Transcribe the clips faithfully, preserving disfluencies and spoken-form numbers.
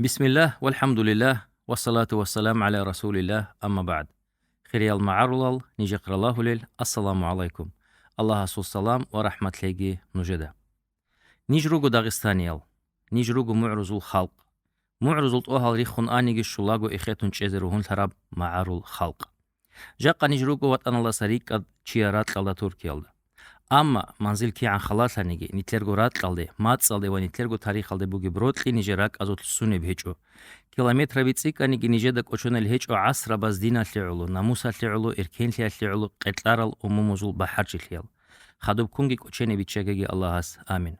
Бисмиллагь, валхӀамдулиллагь, вассалату вассаламу гӀала расулиллагь, амма багӀд. Хириял магӀарулал, нижехъ ралагьулел, ассаламу гӀалайкум. Аллагьасул салам ва рахӀмат лъеги нужеда. Ниж руго дагъистаниял, ниж руго мугӀрузул халкъ. МугӀрузул тӀогьал риххун аниги щулаго эхетун чӀезе ругьунлъараб магӀарул халкъ. Жакъа ниж руго ватӀаналдаса рикӀкӀад чияр ракьалда Туркиялда. Амма манзил кигӀан халалъаниги, нилъерго ракьалде, мацӀалде ва нилъерго тарихалде бугеб рокьи нижер ракӀазулъ сунеб гьечӀо. Километраби цӀикӀкӀаниги нижеда кӀочонел гьечӀо гӀасрабаз диналъе гӀоло, намусалъе гӀоло, эркенлъиялъе гӀоло къеркьарал умумузул бахӀарчилъиял. Хадубккунги кӀочене биччагеги Аллагьас. Амин.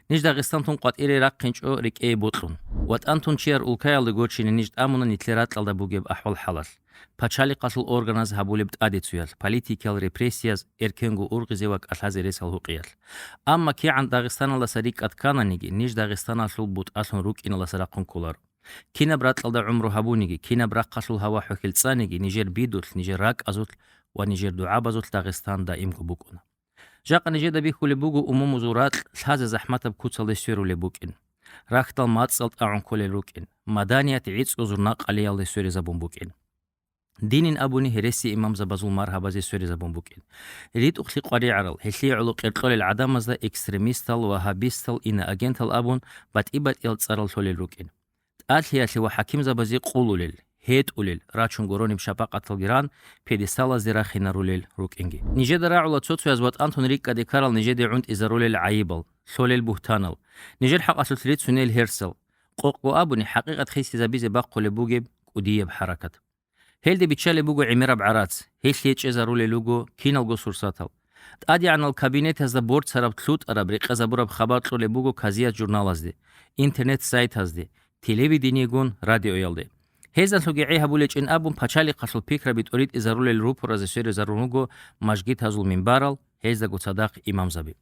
Ниж Дагъистантун къватӀире рахъинчӀо рекӀее бокьун. ВатӀантун чияр улкаялде гочине ниж тӀамуна нилъер ракьалда бугеб ахӀвал-хӀалалъ. Пачалихъалъул органаз гьабулеб тӀаде цоялъ, политикиял репрессияз, эркенго ургъизе ва кӀалъазе ресал гьукъиялъ. Амма кигӀан Дагъистаналдаса рикӀкӀад ккананиги, ниж Дагъистаналъул бутӀалъун рукӀиналдаса рахъун кколаро. Кинаб ракьалда гӀумру гьабуниги, кинаб рахъалъул гьава-хӀухьел цӀаниги, нижер бидулъ, нижер ракӀазулъ ва нижер дугӀабазулъ Дагъистан даимго букӀуна. Жакъа нижеда бихьулеб буго умумузул ракь лъазе захӀматаб куцалде сверулеб букӀин, рахьдал мацӀал тӀагӀун кколел рукӀин, маданият гӀицӀго зурнакъалиялде сверизабун букӀин. Динин абуни гьереси имамзабазул маргьабазе сверизабун букӀин. РитӀухълъи къваригӀарал, гьелъие гӀоло къеркьолел гӀадамазда экстремистал, вагьабистал, иноагентал абун, батӀи-батӀиял цӀарал лъолел рукӀин. ТӀалъиялъе ва хӀакимзабазе къулулел, гьетӀулел, рачун гурониб шапакъаталги ран, пьедесталазде рахинарулел рукӀинги. Нижеда рагӀула цо-цояз ватӀантун рикӀкӀаде ккарал нижеде гӀунтӀизарулел гӀайибал, лъолел бугьтанал, нижер хӀакъалъулъ рицунел гьерсал, къокъго абуни, хӀакъикъат хисизабизе бахъулеб бугеб кӀудияб хӀаракат. Гьелде биччалеб буго гӀемераб гӀарац, гьелъие чӀезарулел руго киналго сурсатал. ТӀадегӀанал кабинетазда борцараб, лъутӀараб, рекъезабураб хабар кьолеб буго казият-журналазде, интернет-сайтазде, телевидениегун радиоялде. Гьезалъуги гӀи гьабулечӀин абун, пачалихъалъул пикраби тӀоритӀизарулел рупуразе сверизарун руго мажгитазул минбарал, гьездаго цадахъ имамзаби.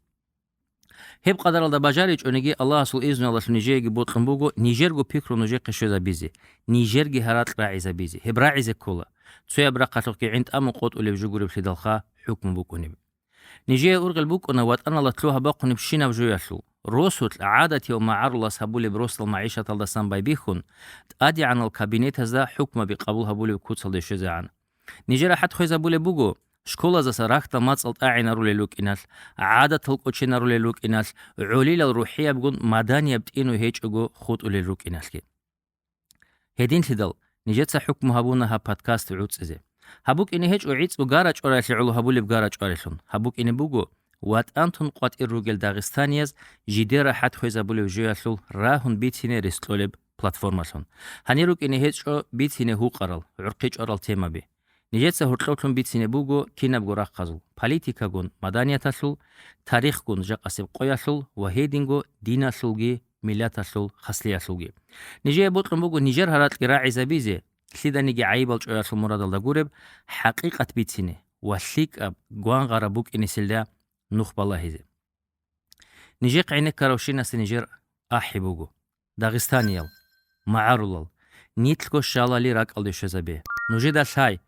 Гьеб къадаралда бажаричӀониги, Аллагьасул изнулъ нижееги бокьун буго нижерго пикру нужехъе щвезабизе, нижерги гьаракь рагӀизабизе. Гьеб рагӀизе ккола. Цояб рахъалъухъги гӀинтӀамун къотӀулеб жо гуреблъидалха хӀукму букӀунеб. Нижее ургъел букӀуна ватӀаналда лъугьа-бахъунебщинаб жоялъул, росулъ гӀадатияв магӀарулас гьабулеб росдал магӀишаталдасан байбихьун, тӀадегӀанал кабинетазда хӀукмаби къабул гьабулеб куцалде щвезегӀан. Нижер рахӀат хвезабулеб буго, школаздаса рахьдал мацӀал тӀагӀинарулел рукӀиналъ, гӀадатал кӀоченарулел рукӀиналъ, гӀолилал рухӀиябгун маданияб тӀину гьечӀого хутӀулел рукӀиналъги. Гьединлъидал нижеца хӀукму гьабуна гьаб подкаст гӀуцӀизе. Гьаб букӀине гьечӀо гӀицӀго гара-чӀвараялъе гӀоло гьабулеб гара-чӀварелъун. Гьаб букӀине буго ватӀантун къватӀир ругел дагъистанияз жидер рахӀат хвезабулев жоялъул рагьун бицине рестлъолеб платформалъун. Гьанир рукӀине гьечӀо бицине гьукъарал, гӀурхъи чӀварал темаби. Нижеца гьоркьоблъун бицине буго кинабго рахъазул: политикагун маданияталъул, тарихгун жакъасеб къоялъул ва гьединго диналъулги миллаталъул хаслиялъулги. Нижее бокьун буго нижер гьаракьги рагӀизабизе, лъиданиги гӀайибал чӀваялъул мурадалда гуреб, хӀакъикъат бицине ва лъикӀаб, гвангъараб букӀинеселда нух балагьизе. Нижехъ гӀенеккаравщинасе нижер ахӀи буго. Дагъистаниял, магӀарулал, нилъго щалали ракӀалде щвезабе. Нужеда лъай,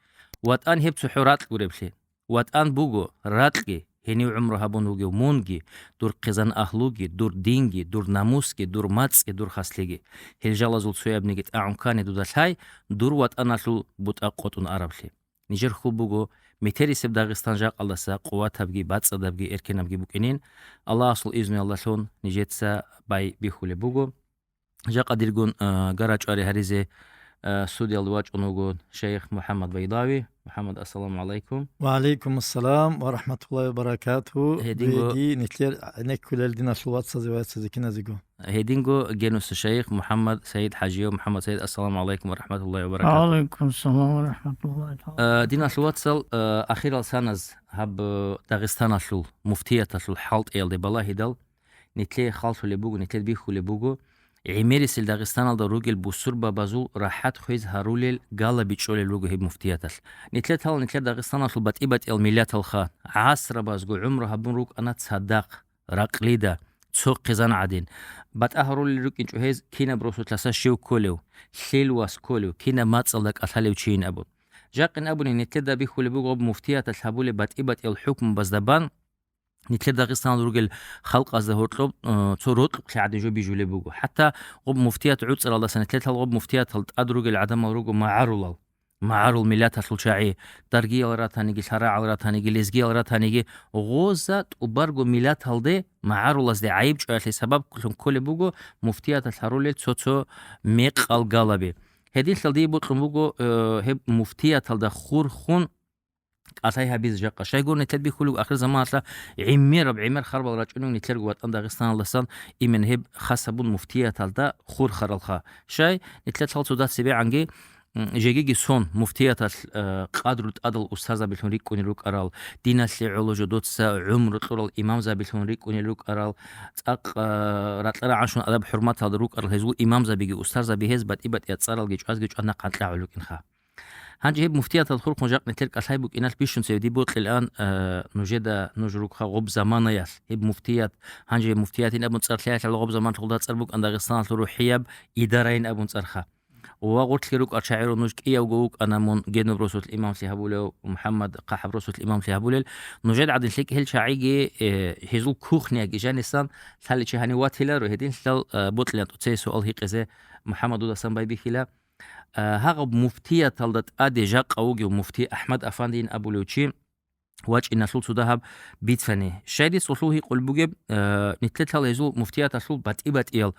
ВатӀан гьеб цохӀо ракь гуреблъи. ВатӀан буго ракьги, гьенив гӀумру гьабун вугев мунги, дур хъизан-агьлуги, дур динги, дур намусги, дур мацӀги, дур хаслиги. Гьел жалазул цоябниги тӀагӀун ккани дуда лъай, дур ВатӀаналъул бутӀа къотӀун араблъи. Нижер хьул буго метерисеб Дагъистан жакъалдаса къуватабги, бацӀцӀадабги, эркенабги букӀинин. Аллагьасул изниялдалъун нижеца байбихьулеб буго. Жакъа диргун, а, гара-чӀвари гьаризе, а, студиялда вачӀун вуго шайх МухӀаммад Байдавий. МухӀаммад, ассаламу гӀалайкум. Ва гӀалайкум ассалам ва рахӀматуллагьи ва баракатугьу. Гьединго Дуеги нилъер гӀенеккулел диналъул вацазе ва яцазе киназего. Гьединго генуса шайх МухӀаммад Саид ХӀажияв. МухӀаммад Саид, ассаламу гӀалайкум ва рахӀматуллагьи ва баракатугьу. Ва гӀалайкум ассалам ва рахӀматуллагьи тагӀала. А, диналъул вацал, а, ахирал саназ гьаб, а, Дагъистаналъул муфтияталъул хӀалтӀиялде балагьидал, нилъее халлъулеб буго, нилъер бихьулеб буго, гӀемерисел Дагъистаналда ругел бусурбабазул рахӀат хвез гьарулел гала бичӀчӀулел руго гьеб муфтияталъ. Нилъер тала нилъер Дагъистаналъул батӀи-батӀиял миллаталха гӀасрабазго гӀумру гьабун рукӀана цадахъ, ракълида, цо хъизан гӀадин. БатӀа гьарулел рукӀинчӀо гьез кинаб росулъаса щив кколев, лъил вас кколев, кинаб мацӀалда кӀалъалев чийин абун. Жакъин абуни нилъеда бихьулеб буго гьаб муфтияталъ гьабулеб батӀи-батӀиял хӀукмубазда бан, нилъер Дагъистаналда ругел халкъазда гьоркьоб, э, цо рокьукълъи гӀадин жо бижулеб буго. ХӀатта гъоб муфтият гӀуцӀаралдаса нилъер гьал гъоб муфтиятал тӀад ругел гӀадамал руго магӀарулал. МагӀарул миллаталъул чагӀи, даргиял ратаниги, лъарагӀал ратаниги, лезгиял ратаниги, гъоза тӀубарго миллаталде, магӀарулазде гӀайиб чӀваялъе сабаблъун кколеб буго муфтияталъ гьарулел цо-цо мекъал галаби. Гьединлъал дие бокьун буго, э, гьеб муфтияталда хурхун кӀалъай гьабизе жакъа. Щайгурни тед бихьулев ахир заманалъа гӀемераб гӀемер харбал рачӀунев нилъерго ватӀан Дагъистаналдасан именно гьеб хас гьабун муфтияталда хурхаралха. Щай, нилъер лъал цо дацебегӀанги, м, жегиги сон муфтияталъ, э, къадру тӀадал устарзабилъун рикӀкӀунел рукӀарал, диналъе гӀоло жо доца гӀумру кьурал имамзабилъун рикӀкӀунел рукӀарал, цӀакъ, э, ракьа-рагӀаншун адаб-хӀурматалда рукӀарал гьезул имамзабиги устарзаби гьез батӀи-батӀиял цӀаралги чӀвазги чӀван нахъан кьагӀулукӀинха. Гьанже гьеб муфтиятал хурхун жакъ нилъер кӀалъай букӀиналъ бищун цеве диб бокьилан, э, нужеда нуж рукха гъоб заманаялъ. Гьеб муфтият, гьанже гьеб муфтиятин абун цӀар лъаялъал гъоб заманалъ гъолда цӀар букӀан Дагъистаналъул рухӀияб идараин абун цӀарха. Ва гъортлъи рукӀар чагӀиро нуж кӀиявго вукӀана мун Генуб росулъ имамлъи гьабулев, МухӀаммад ХъахӀаб росулъ имамлъи гьабулел. Нужед гӀадин лъикӀ гьел чагӀиги, э, гьезул кухнияги жанисан лъаличи гьанив ватиларо, гьединлъал, э, бокьилан тӀоцее суал гьикъизе МухӀаммад дудасан байбихьила. А, гьагъаб муфтияталда тӀаде жакъа вугев муфти АхӀмад Афандиин абулев чи вачӀиналъул цо дагьаб бицани. Щайдис гъулъул гьикъулеб бугеб, а, нилъелъал гьезул муфтияталъул батӀи-батӀиял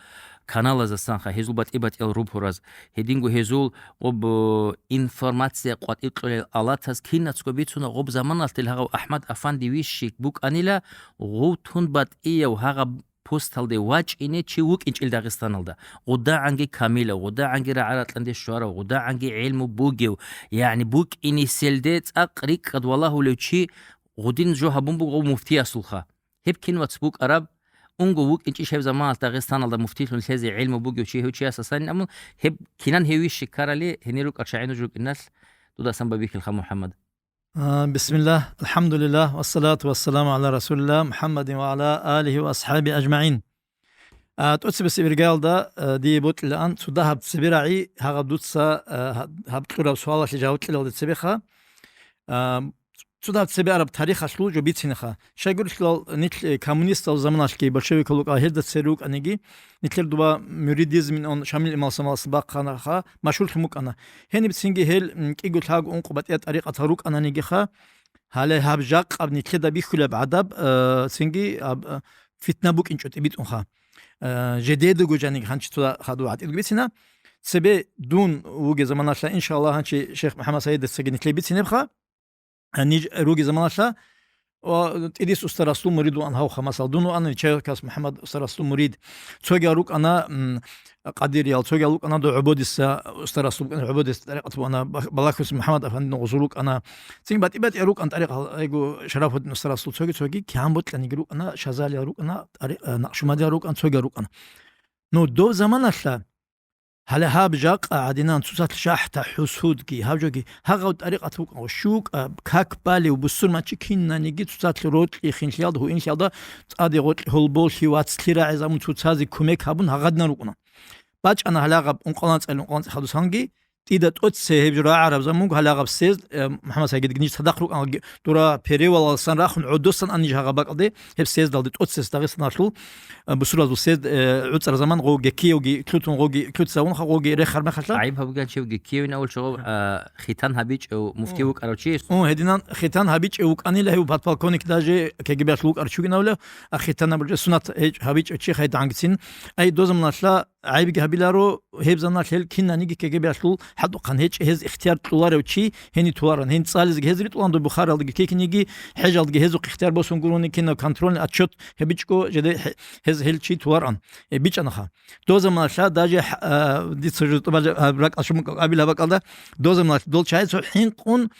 каналазасанха, гьезул батӀи-батӀиял рупораз, гьединго гьезул гъоб, э, информация къватӀиб кьолел алатаз кинацго бицуна гъоб заманалъ дил гьагъав АхӀмад Афанди вищик букӀанила, гъов тун батӀияв гьагъаб посталде вачӀине чи вукӀинчӀел Дагъистаналда, гъудагӀанги камилав, гъудагӀанги рагӀа-ракьанде щварав, гъудагӀанги гӀелму бугев, ягӀни букӀиниселде цӀакъ рикӀкӀад валагьулев чи гъудин жо гьабун буго муфтиясулха. Гьеб кин вац букӀараб, унго вукӀинчӀищ гьеб заманалъ Дагъистаналда муфтилъун лъезе гӀелму бугев чи гьев чиясасан абун, гьеб кинан гьев вищи ккарали гьенир рукӀарчагӀи нуж рукӀиналъ дудасан байбихьилха, МухӀаммад. А, бисмиллагь, алхӀамдулиллагь, вассалату вассаламу гӀала расулиллагь, МухӀаммадин ва гӀала алихи ва асхӀаби ажмагӀин. А, тӀоцебесеб иргаялда, а, дие бокьилаан цо дагьаб цебе рагӀи гьагъаб дуца, а, гьаб кьураб суалалъе жаваб кьелалде цебеха. А, цо дагьаб цебе араб тарихалъул жо бицинеха. Щайгурелъул нилъ, э, коммунистал заманалъги большевикал рукӀа гьелда цере рукӀаниги, нилъер дуба мюридизмин он Шамил имам Самалас бахъанаха, машгьурлъун букӀана. Гьениб цинги гьел, м, кӀиго лъабго ункъо батӀияб тӀарикъатал рукӀананигиха, гьале гьаб жакъаб нилъеда бихьулеб гӀадаб, э, цинги гьаб, э, фитна букӀинчӀо тӀибитӀунха. Э, жедедаго жаниги гьанчи цо хадув гьатӀидго бицина. Цебе дун вугеб заманалъа, иншаллагь, гьанчи шейх МухӀаммад Саидасаги нилъе бицинебха. Ниж руги заманалъа, ва тӀидис устарасул мурид вуан гьавха, масал, дун вуан Ричаевкас МухӀаммад устарасул мурид. Цогиял рукӀана, м, Къадириял, цогиял рукӀана до ГӀободиса, устарасул букӀана ГӀободис тӀарикъат буана, Бах-, Балахьус МухӀаммад Афандин гъузул рукӀана. Цин батӀи-батӀи рукӀана тӀарикъал, айгу, Шарафуддин устарасул цоги-цоги, кигьан бокьаниги рукӀана, Шазалиял рукӀана, тӀари-, а, Накъшумадиял рукӀана, цогиял рукӀана. Ну, дов заманалъа, гьале гьаб жакъа гӀадинан цоцалъ шахӀта, хӀусудги, гьаб жоги, гьагъав тӀарикъат букӀан, щукӀа, как балев, бусурманчи кинаниги цоцалъ рокьи хинлъиялда, гьуинлъиялда, цӀаде гъоркь гьолболлъи вацлъи рагӀи замун цоцазе кумек гьабун гьагъадинан рукӀуна. БачӀана гьалагъаб ункъалан цӀалин ункъалан цӀехадусанги, тӀида тӀоццей гьеб жо рагӀараб замун гьалагъаб съезд, э, МухӀаммад Сагидги ниж цадахъ рукӀан, ге-, дура перевалалсан рахун гӀодосан аниж гьагъаб бакӀалде, гьеб съездалде тӀоццес Дагъистаналъул, э, бусурбазул съезд, э, гӀуцӀар заман гъо геккиявги лъутун, гъоги лъутзавунха, гъоги рехар мехалъа. ГӀайиб гьабуган чевги ккевин авул чогъо, а, хитан гьабичӀев муфти О. вукӀарав чи. О, гьединан хитан гьабичӀев вукӀанила гьев подполковник даже КГБ-алъ вукӀар чугинавлев, а хитан гьабичӀев сунат гьечӀ-, гьабичӀев чи хайда гӀангицин. Ай дозаманалъа гӀайибги гьабиларо, гьеб заманалъ гьел кинаниги КГБ-алъул хӀадухъан гьечӀ, гьез ихтияр кьоларев чи гьени туларан. Гьен цӀализги гьез ритӀулан, доб Бухаралдаги кекиниги, хӀежалдаги гьезухъ ихтияр босун гурони кинав контрольный отчет гьебичӀго жеде хӀе-, гьез гьел чи туларан. Э, бичӀанаха. Дозаманалъа даже хӀ-, а, дица жо тӀубал-, а, ракӀал шумукӀ абила бакӀалда, дозаманалъ дол чагӀи цо хӀинкъун,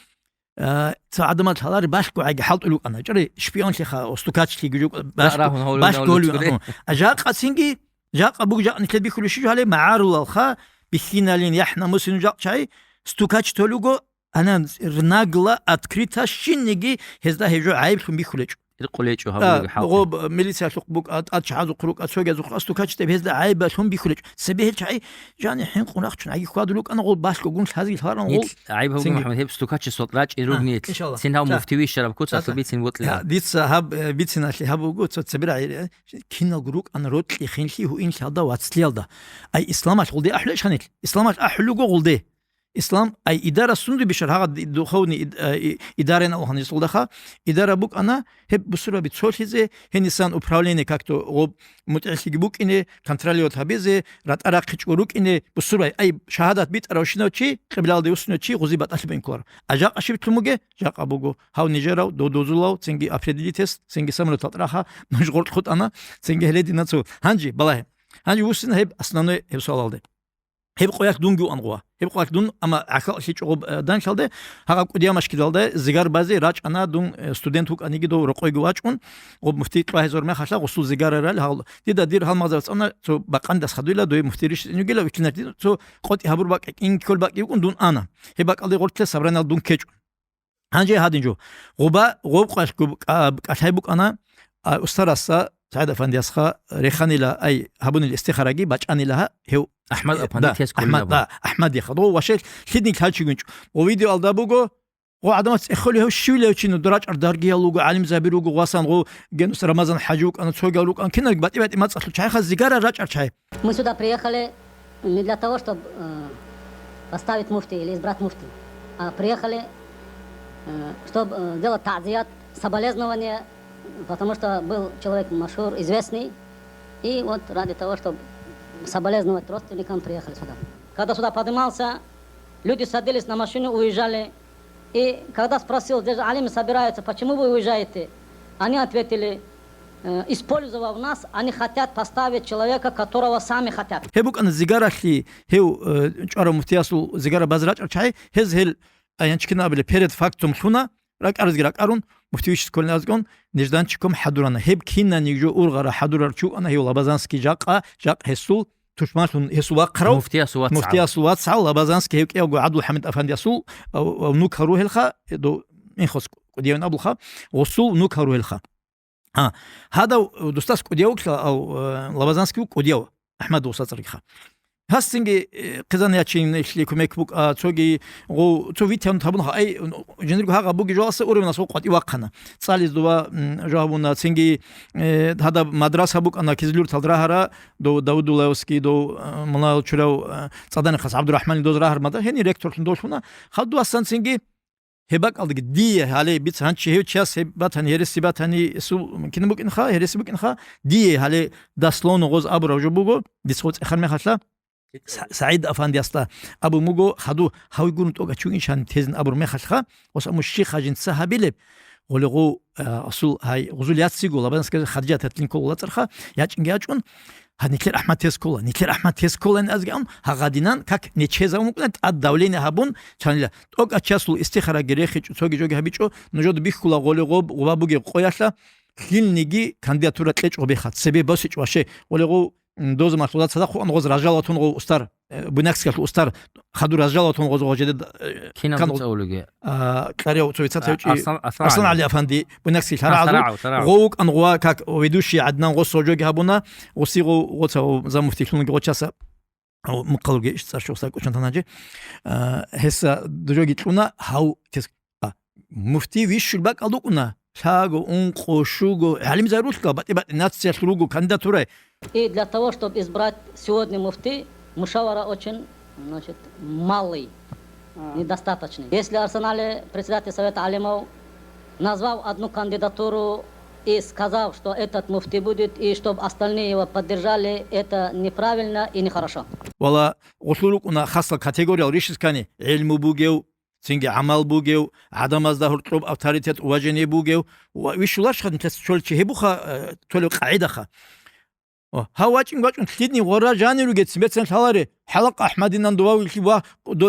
а, цо гӀадамал лъалари балъго гӀайги хӀалтӀулев вукӀана. ЧӀари шпионлъиха, о, стукачлъиги жо, балъго, рагьун гьолев балъго гьолев гьолев. А жакъа цинги, жакъа буг жакъа нилъер бихьулев щи жо гьале, магӀарулалха, бихьиналин, яхӀ-намусин жакъ чагӀи, стукач толуго, ана нагло, открыто щинниги гьезда гьеб жо гӀайиблъун бихьулечӀо. рикъулечӀо гьабулеб хӀалкъи. Гъоб милициялъухъ букӀа, тӀад чагӀазухъ рукӀа, цогиязухъ астукачи тӀеб гьезда гӀайибалъун бихьулечӀо. Цебе гьел чагӀи, жани, хӀинкъун рахчун, аги хьвадулукӀана гъол балъго гун лъазил гьаран гъол. Нилъ гӀайиб гьабуге, МухӀаммад, гьеб стукачи сотӀ рачӀи ругниялъ. Иншалла. Цин гьав муфтивищараб куцалъуб бицин вокьила. Дица гьаб, э, бицин алъи гьаб буго, цо цебе рагӀи, э, киналго рукӀана рокьи хинлъи гьуинлъи гьалда вацлиялда. Ай, исламалъ гъулде ахӀулел шанил? Исламалъ ахӀулего гъулде. Ислам, ай, идара сунду бишар, гьагъа ди-, духовный ид-, а, и-, идарен алханисулдаха, идара букӀана, гьеб бусураби цолъизе, гьенисан управление как-то гъоб мутӀигӀлъиги букӀине, контролировать гьабизе, ратӀа рахъичӀго рукӀине, бусурбай, ай, шагьадат битӀаравщинав чи, къиблалде вуссунав чи гъузи батӀалъи баинкулар. А жакъа щиб лъумуге? Жакъа буго. Гьав нижерав, додозулав, цинги определитес, цинги самолетал тӀараха, нуж гъоркь хутӀана, цинги гьелединацул. Гьанже, балагье. Гьанже вуссина гьеб основной гьеб суалалде. Гьеб къоялъ дунги уан гъуа. Гьеб къоялъ дун, амма гӀахьаллъичӀо гъоб, э, данлъалде, гьагъа кӀудияв машкидалда зигар базе рачӀана дун, э, студент вукӀаниги дов рокъойги вачӀун, гъоб муфти кьвагьизор мехалъа гъусул зигара рал гьал. Дида дир гьалмагъзар цӀана цо бакъандас хадуйла, дой муфти рищ инугила, витлинар дин цо къотӀи гьабур бакӀи, кӀин ккол бакӀи вукӀун дун ана. Гьеб бакӀалде гъортлъе собраниялда дун ккечӀун. Гьанже гьадин жо. Гъуба, гъоб къвалъ губ-, кӀа-, кӀалъай букӀана, а, устарасда, СагӀид Афандиясха реханила, ай, гьабунил истихараги бачӀанила гьа, гьев. АхӀмад Э, Афанди да, тес кколин АхӀмад, абун. Да, АхӀмад яха. Гъо вашел лъидник лъалчи гунчӀ. Гъо видеоалда буго, гъо гӀадамац цӀехолев гьев щивилев чи, ну, дурачӀар даргиял вуго, гӀалимзаби руго, васан гъо генус Рамазан ХӀажи вукӀана, цогиял рукӀана, киналги батӀи-батӀи мацӀалъул чай, хас зигара рачӀар чай. Мы сюда приехали не для того, чтобы, э, поставить муфти или избрать муфти, а приехали, э, чтобы, э, сделать та'зият, соболезнования, потому что был человек машгьур, известный. И вот ради того, чтобы соболезновать родственникам, приехали сюда. Когда сюда поднимался, люди садились на машину, уезжали. И когда спросил, где же алимы собираются, почему вы уезжаете? Они ответили, э, использовав нас, они хотят поставить человека, которого сами хотят. Гьеб букӀана зигаралъи, гьев, э, чӀварав муфтиясул зигара баз рачӀар чагӀи, гьез гьел, а, янчкина абилеб, перед фактом лъуна, ракӀаразги ракӀарун, муфтивищ кколин азгун, нежданчиком хӀадурана. Гьеб кинани жо ургъара хӀадурар чукӀана гьев Лабазанский жакъа, жакъ гьесул тушманлъун гьесул вахъарав, Муфтиясул вацгӀал. Муфтиясул вацгӀал Лабазанский гьев кӀиявго ГӀабдулхӀамид Афандиясул, а, а, внук гьару гьелха, э, до, инхос кӀудиявин абулха, гъосул внук гьару гьелха. А, гьадав, э, дустас кӀудияв вукла, ав, э, Лабазанский вук кӀудияв, АхӀмад гъоса цӀаргиха. Гьасцинги, э, хъизан ячин илъи кумек букӀа, цоги гъов, цо витян табунха, ай, жинирго гьагъа буги жоалса уровенас гъов къватӀи вахъана. ЦӀализ дова, м, жо гьабуна, цинги, э, гьадаб мадраса букӀана Кизлюртал рагьара, Дав-, Давудулаевский, дов, э, Мунагьал чурав, э, ЦӀаданихъас ГӀабдурахӀманил доз рагьармада, гьенир ректорлъун довлъуна, хадуасан цинги гьеб бакӀалдаги дие гьале биц гьанчи гьев чияс гьеб батани, гьереси батани, эсул кин букӀинха, гьереси букӀинха, дие гьале дословно гъоз абурав жо буго, дица гъоз цӀехар мехалъа, Са-, СагӀид Афандиясда абун буго, хаду гьавигурун тӀокӀа чугин шан тезин абур мехалъха, ва са мущиха жинца гьабилеб, гъулигъу, а, асул гьай гъузул яциго, Лабанская Хадижат гьатлин ккола цӀарха, ячӀинги ячӀун, гьа, нилъер АхӀмад тез ккола, нилъер АхӀмад тез кколаин азги ам, гьагъадинан, как нечезавун вукӀна, тӀад давление гьабун, чанила, тӀокӀа чиясул истихараги рехичӀо, цоги жоги гьабичӀо, нужеда бихьула гъулигъу, гъуба бугеб къоялъа, лъилниги кандидатура кьечӀо беха, цебе босичӀ ваше, гъулигъу, м, доза малъуда цадахъ вукӀан гъоз Ражалатун гъов устар, э, Буйнакскиялъул устар, хадур Ражалатун гъоз гъо жеде, э, Кинав кан дуца гъо-, улуге? А, кьарав цо вицат А, гьев чи, Арслан, Арслан Арслан Али. Али Афанди, Буйнакскил А, гьарагӀазул, Сарагъу, Сарагъу. Гъов вукӀан гъова как ведущий ГӀаднан гъос гъо жоги гьабуна, гъоси гъов, гъоца гъов замуфтилъунги гъочаса, гъов мухъалуге иш цӀар щухса кӀучан танаджи. А, гьеса дужоги кьуна, гьав тес-, а, муфти вищул бакӀал дукӀуна, лъаго, ункъо, щуго, гӀалимзарулъга, батӀи-батӀи нациялъ руго кандидатурай. И для того, чтобы избрать сегодня муфти, мушавара очень, значит, малый, А. недостаточный. Если Арсанали, председатель Совета алимов, назвал одну кандидатуру и сказал, что этот муфти будет, и чтобы остальные его поддержали, это неправильно и нехорошо. Вала, гъулъул рукӀуна хасал категориял рищискани, гӀилму бугев, цинги гӀамал бугев, гӀадамазда гьоркьоб авторитет, уважение бугев, ва вищулаш хаднилъас чолчи гьебуха, э, толев къагӀидаха. О, гьав вачӀин-вачӀун лъидни гъорра жанир ругецин бецин лъаларе, хӀалакъ АхӀмадинан дова вилълъи ва до,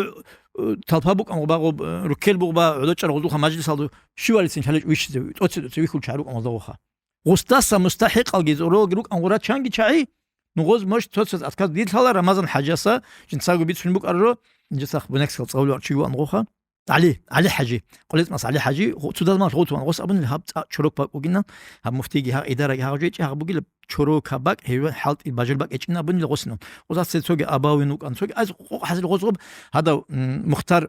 э, талпа букӀан гъуба гъоб, э, руккел бугъба гӀодочӀар гъузулха мажлисалда щивалицин лъалечӀ вищизе, тӀоце-тӀоце вихьул чагӀи рукӀан гъозда гъоха. Гъустаса мустахӀикъалги зӀуралги рукӀан гъура чанги чагӀи, ну, гъоз мощ цоцаз отказ дир лъала Рамазан ХӀажияса, жинцаго бицун букӀарро, жинцах Буйнакскал цӀалулев чи вуан гъоха. ГӀали, ГӀали ХӀажи, Къулецмас ГӀали ХӀажи, гъо-, цо дазман гъотӀун, гъос абунил гьаб цӀа чорок бакӀ бугинан, гьаб муфтиги гьагъ идараги гьагъ жо гьечӀи гьагъ бугила, чорок гьаб бакӀ, гьев хӀалтӀи бажарбакӀ гьечӀин абунил гъосинан. Гъос цоги абавин вукӀан, цоги аз къо-, хӀазил гъозгъоб гьадав, м, Мухтар,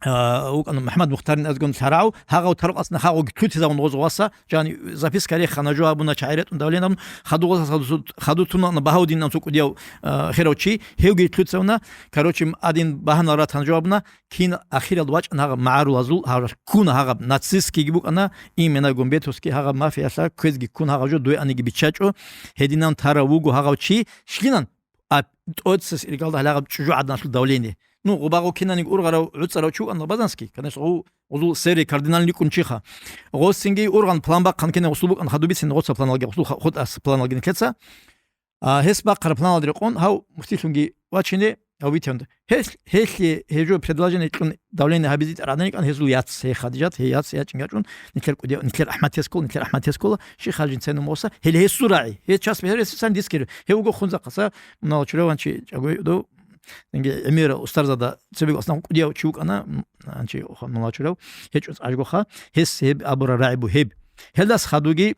а, вукӀана, МухӀаммад Мухтарин азгун лъарагӀав, гьагъав тарукъас нахагъуги лъутизавун гъозгъваса, жани записка рехана, жо абуна, чагӀи ретӀун давлен абун, хаду гъозас хаду су-, хаду тунана Багьавдинан цо кӀудияв, а, херав чи, гьевги лъуцавна, короче, м, адин багьанал ратана жо абуна, кин ахирал вачӀан гьагъаб магӀарулазул, гьагъаб ккуна гьагъаб нацистскийги букӀана, имена Гумбетовский гьагъаб мафиялъа квезги ккун гьагъаб жо дуе аниги биччачӀо, гьединан тарав вуго гьагъав чи, щилинан, а, тӀоцес иргалда гьалагъаб чӀужугӀаданалъул давление. Ну, гъубагъу кинаниг ургъарав гӀуцӀарав чи вукӀан Лабазанский, конечно, гъу-, гъузул сери кардинал рикӀкӀун чиха. Гъосинги ургъан план бахъан кина гъусул букӀан хадубицин гъоца планалги, гъусул ха-, хутӀас планалги нилъеца. А, гьес бахъараб планалда рекъон, гьав муфтилъунги вачине, гьав витиянда. Гьел-, гьелъие гьеб жо предложение кьун давление гьабизе тӀарадани кӀан гьезул яц, гьей Хадижат, гьей яц ячӀин ячӀун, нилъер кӀудияв, нилъер АхӀмад тескола, нилъер АхӀмад тескола, щихъ гьалжин цен умуса, гьеле гьесул рагӀи, гьес час бегьер гьесусан дискир, гьев уго хунзахъаса, мунала чурав ванчи чӀагой дов, инги гӀемер устарзада цебе аслан кӀудияв чи вукӀана, м, анчи ха-, мунала чурав, гьечӀо цӀажгоха, гьес гьеб абура рагӀи бу гьеб. Гьелдас хадуги,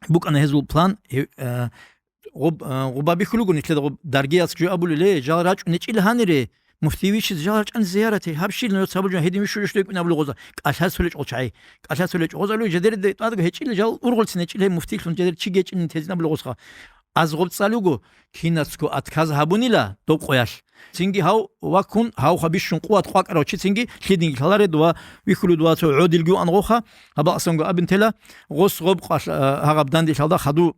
букӀана гьезул план, гьев, а, гъуб-, а, гъуба бихьулего нилъеда гъуб даргияс жо абулел, «Ле, жал рачӀун гьечӀила гьанире, муфтий вищизе жал рачӀани зиярате, гьаб щил нуж цабул жо гьедин вищулищ рекӀун», абулел гъоза. КӀалъа цолечӀол чагӀи. КӀалъа цолечӀо гъоза луй жедериде тӀадго гьечӀила жал ургъулцин гьечӀила гьеб муфтийлъун жедер чи гьечӀинин тезин абулел гъозха. Аз гъуб цӀалуго, кинацго отказ гьабунила доб къоялъ. Цинги гьав ваккун, гьавха бищун къуват къвакӀарав чи цинги лъидинги лъаларед ва вихьулуд ва цо гӀодилги вуан гъоха, гьаб аксанго абин тела, гъос гъоб къалъ-, а, гьагъаб дандилъалда хаду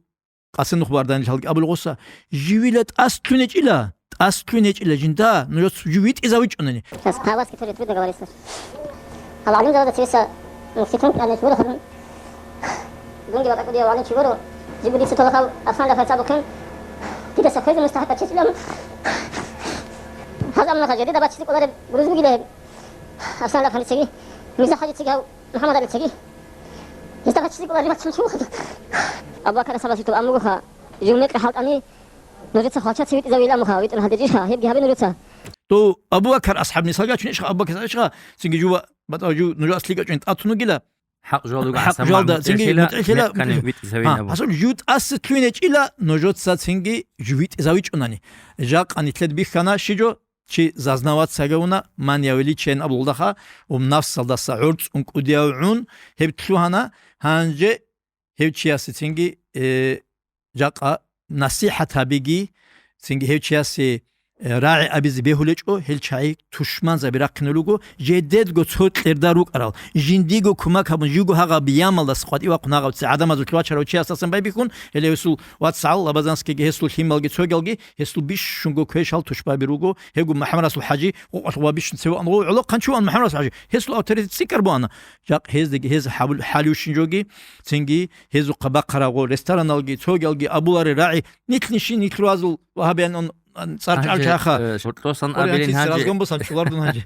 къасе нух барданилъалги абул гъоса, живила тӀас лъунечӀила, тӀас лъунечӀила жинда, нуж жив витӀизавичӀунани. Сейчас по-аварски тоже трудно говорить слушай. Гьал гӀалимзабазда цевеса, ну, сикрун кьарнеч гуро хадун. Дунги батӀа кӀудияв гӀалим чи гуро, жибу дица толахав Арслан Рафаца бухъин. Дидаса хвезе мустахӀикъат чечӀилан. Гьазамунаха жедида бачизе кӀолареб гуруз бугила гьеб. Арслан Рафаницаги, Мирза ХӀажицаги гьав МухӀаммад ГӀалицаги. Гьезда бачизе кӀолареб бачун чи вухадал. Абу Бакар асхӀабас житал амугуха, жив мекъи хӀалтӀани, нужеца хвалчаца витӀизавила муха, витӀун гьадичӀищха, гьебги гьабе нужеца. То Абу Бакар асхӀаб мисалга чун ишха, Абу Бакар ишха, цинги жува, батӀа жу нужа аслига чӀун тӀатунугила. ХӀакъ жуалуга ХӀакъ гӀасан жуалда, магӀмут цинги эшила, мутӀигӀлъила, мекъани витӀизавинабу. ХӀа, асул жу тӀаса лъуйнечӀила нужоца цинги жу витӀизавичӀунани. Жакъа нилъед бихьана щиджо, чи зазнават сагавуна, ман явиличен абулдаха, ум нафсалдаса гӀурцӀун кӀудияв гӀун, гьеб лъугьана, гьанже гьев чиясецинги, э, жакъа насихӀат гьабиги, цинги гьев чиясе, э, рагӀи абизе бегьулечӀо, гьел чагӀи тушманзаби рахъинулего, жедедго цо кьерда рукӀарал, жиндиго кумак гьабун, живго гьагъаб ямалдас къватӀивахъун гьагъаб ци гӀадамазулъ вачарав чиясасан байбихьун, гьеле гьесул вацгӀал, Лабазанскийги, гьесул лъималги, цогалги, гьесул бищунго квешал тушбаби руго, гьевго МухӀаммад Расул ХӀажи, къокъалъ ва бищун цеве ангъо, гӀоло хъанчуван МухӀаммад Расул ХӀажи, гьесул авторитет цӀикӀкӀар буана. Жакъ гьездаги гьез хӀабул-, хӀалиущин жоги, цинги гьезухъа бахъарабго рестораналги, цогалги абуларе рагӀи, нилънищи нилъ руазул вагьабиян он, ан, цӀар Гьанже, чӀалчаха. Э, гьоркьосан абилин гьанже. Разгон бусан чӀулардун гьанже.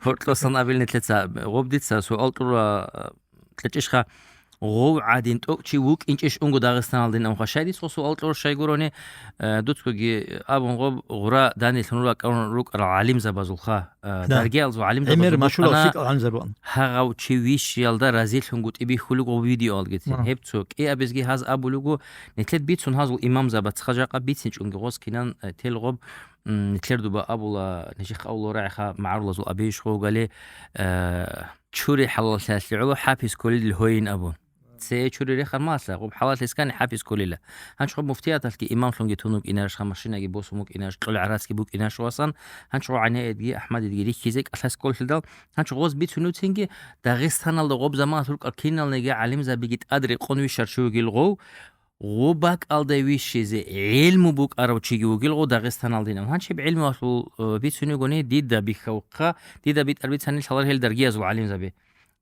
Гьоркьосан абилин лъеца, гъоб дица суал тӀура, э, кьечӀищха, гъов гӀадин тӀокӀ чи вукӀинчӀищ унго Дагъистаналдин амха? Щай дица гъо суал тӀур щай гурони, э, дуцгоги абун гъоб гъура данилъун ракӀарун рукӀарал гӀалимзабазулха, э, Да. Даргиялзул гӀалимзабазул ГӀемер машгьурал букӀана, лъикӀал гӀалимзаб бугӀан. Гьагъав чи вищиялда разилъун гутӀи бихьулев гъов видеоалги цин. Ага. Гьеб цо кӀиабизги гьаз абулего, нилъер бицун гьазул имамзабацха жакъа бицинчӀунги гъос кинан, э, тел гъоб, м, нилъер дуба абула, нижихъ авлу рагӀиха магӀарулазул абейищ гъовгали, э, чури хӀалаллъиялъе гӀоло хӀапиз кколел гьойин абун. Цее чури рехар малъа, гъуб хӀалалъискани хӀапиз кколила. ГьанчӀ гъуб муфтияталъги имамлъунги тун вукӀинарищха, машинаги босун вукӀинарищ, кьол гӀарацги букӀинарищ васан, гьанчӀ гъо гӀайнаэдги, АхӀмадидги рихьизе кӀалъас кколлъидал, гьанчӀ гъоз бицунев цинги Дагъистаналда гъуб заманалъ рукӀар киналниги гӀалимзабиги тӀад рекъон вищарчи вугил гъов, гъуб бакӀалда вищизе гӀилму букӀарав чиги вугил гъов Дагъистаналдинав. Гьанчиб гӀилмуялъул, э, бицуневгони дида бихьавухъа, дида битӀар бицани лъалар гьел даргиязул гӀалимзаби.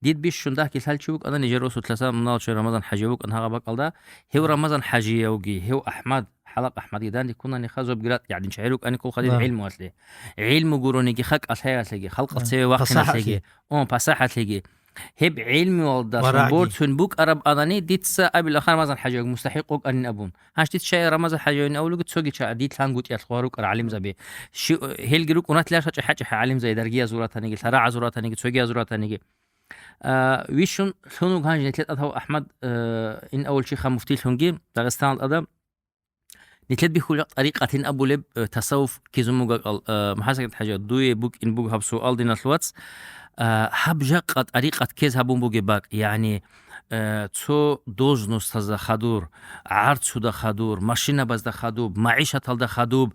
Дид бищун дагьги лъалчи вукӀана нижер росулъаса муналчи Рамазан ХӀажи вукӀан гьагъа бакӀалда. Гьев Рамазан ХӀажиявги, гьев АхӀмад, хӀалакъ АхӀмадги данде ккунани хазубги ратӀи гӀадин чагӀи рукӀани кколха дид Да. гӀилмуялъе. ГӀилму гурониги хакӀалъаялъеги, халкъал Да. цеве вахъиналъеги, Пасахатлъи. он, пасахатлъиги. Гьеб гӀелмуялдалъун Варагьги. борцун букӀараб анани, дица абила Рамазан ХӀажиевги мустахӀикъ вукӀанин абун. Гьанж дица щай Рамазан ХӀажиевин абулего, цоги чагӀи дилъ гьан гутӀиялъ гьарукӀар гӀалимзаби. Щи-, гьелги рукӀунат лъархӀа чӀахӀа-чӀахӀа гӀалимзаби, даргиязул ратаниги, лъарагӀазул ратаниги, цогиязул ратаниги. А, вищун лъун вуго гьанж нилъер тӀад гьав АхӀмад, э, ин авул Шихха муфтилъунги Дагъистанал тӀада. Нилъер бихьулеб тӀарикъатин абулеб, э, тасаввуф кизун бугакӀал, э, МухӀаммад СагӀид ХӀажи, дуе букӀин буго гьаб суал, диналъ вац. Э, гьаб жакъа тӀарикъат ккез гьабун бугеб бакӀ, ягӀни, э, цо должностазда хадур, гӀарцуда хадур, машинабазда хадуб, магӀишаталда хадуб.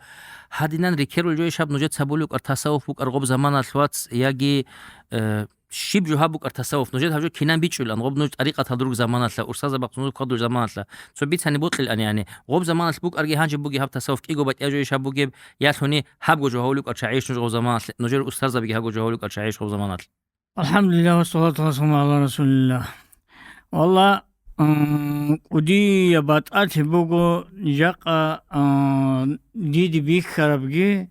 Гьадинан рекерулел жо ишаб нужеца гьабулеб букӀар тасаввуф букӀар гъоб заманалъ, вац, яги, э, щиб жо гьаб букӀар тасаввуф? Нужеда гьаб жо кинан бичӀчӀулан, гъоб нуж тӀарикъатал руг заманалъа, урсазабахъ нуж хъвадул заманалъа? Цо бицани бокьилан, яни, гъоб заманалъ букӀарги гьанже бугеб гьаб тасаввуф кӀиго батӀияб жо иш гьаб бугеб, ялъуни гьабго жо гьавулев кӀар чагӀиш нуж гъоб заманалъ, нужер устарзабиги гьабго жо гьавулев кӀар чагӀиш гъоб заманалъ? Алхамдулиллагь, ва салату ва саламу гӀала Расулиллагь. Валла, м, кӀудияб батӀалъи буго жакъа, а, диде бихьарабги,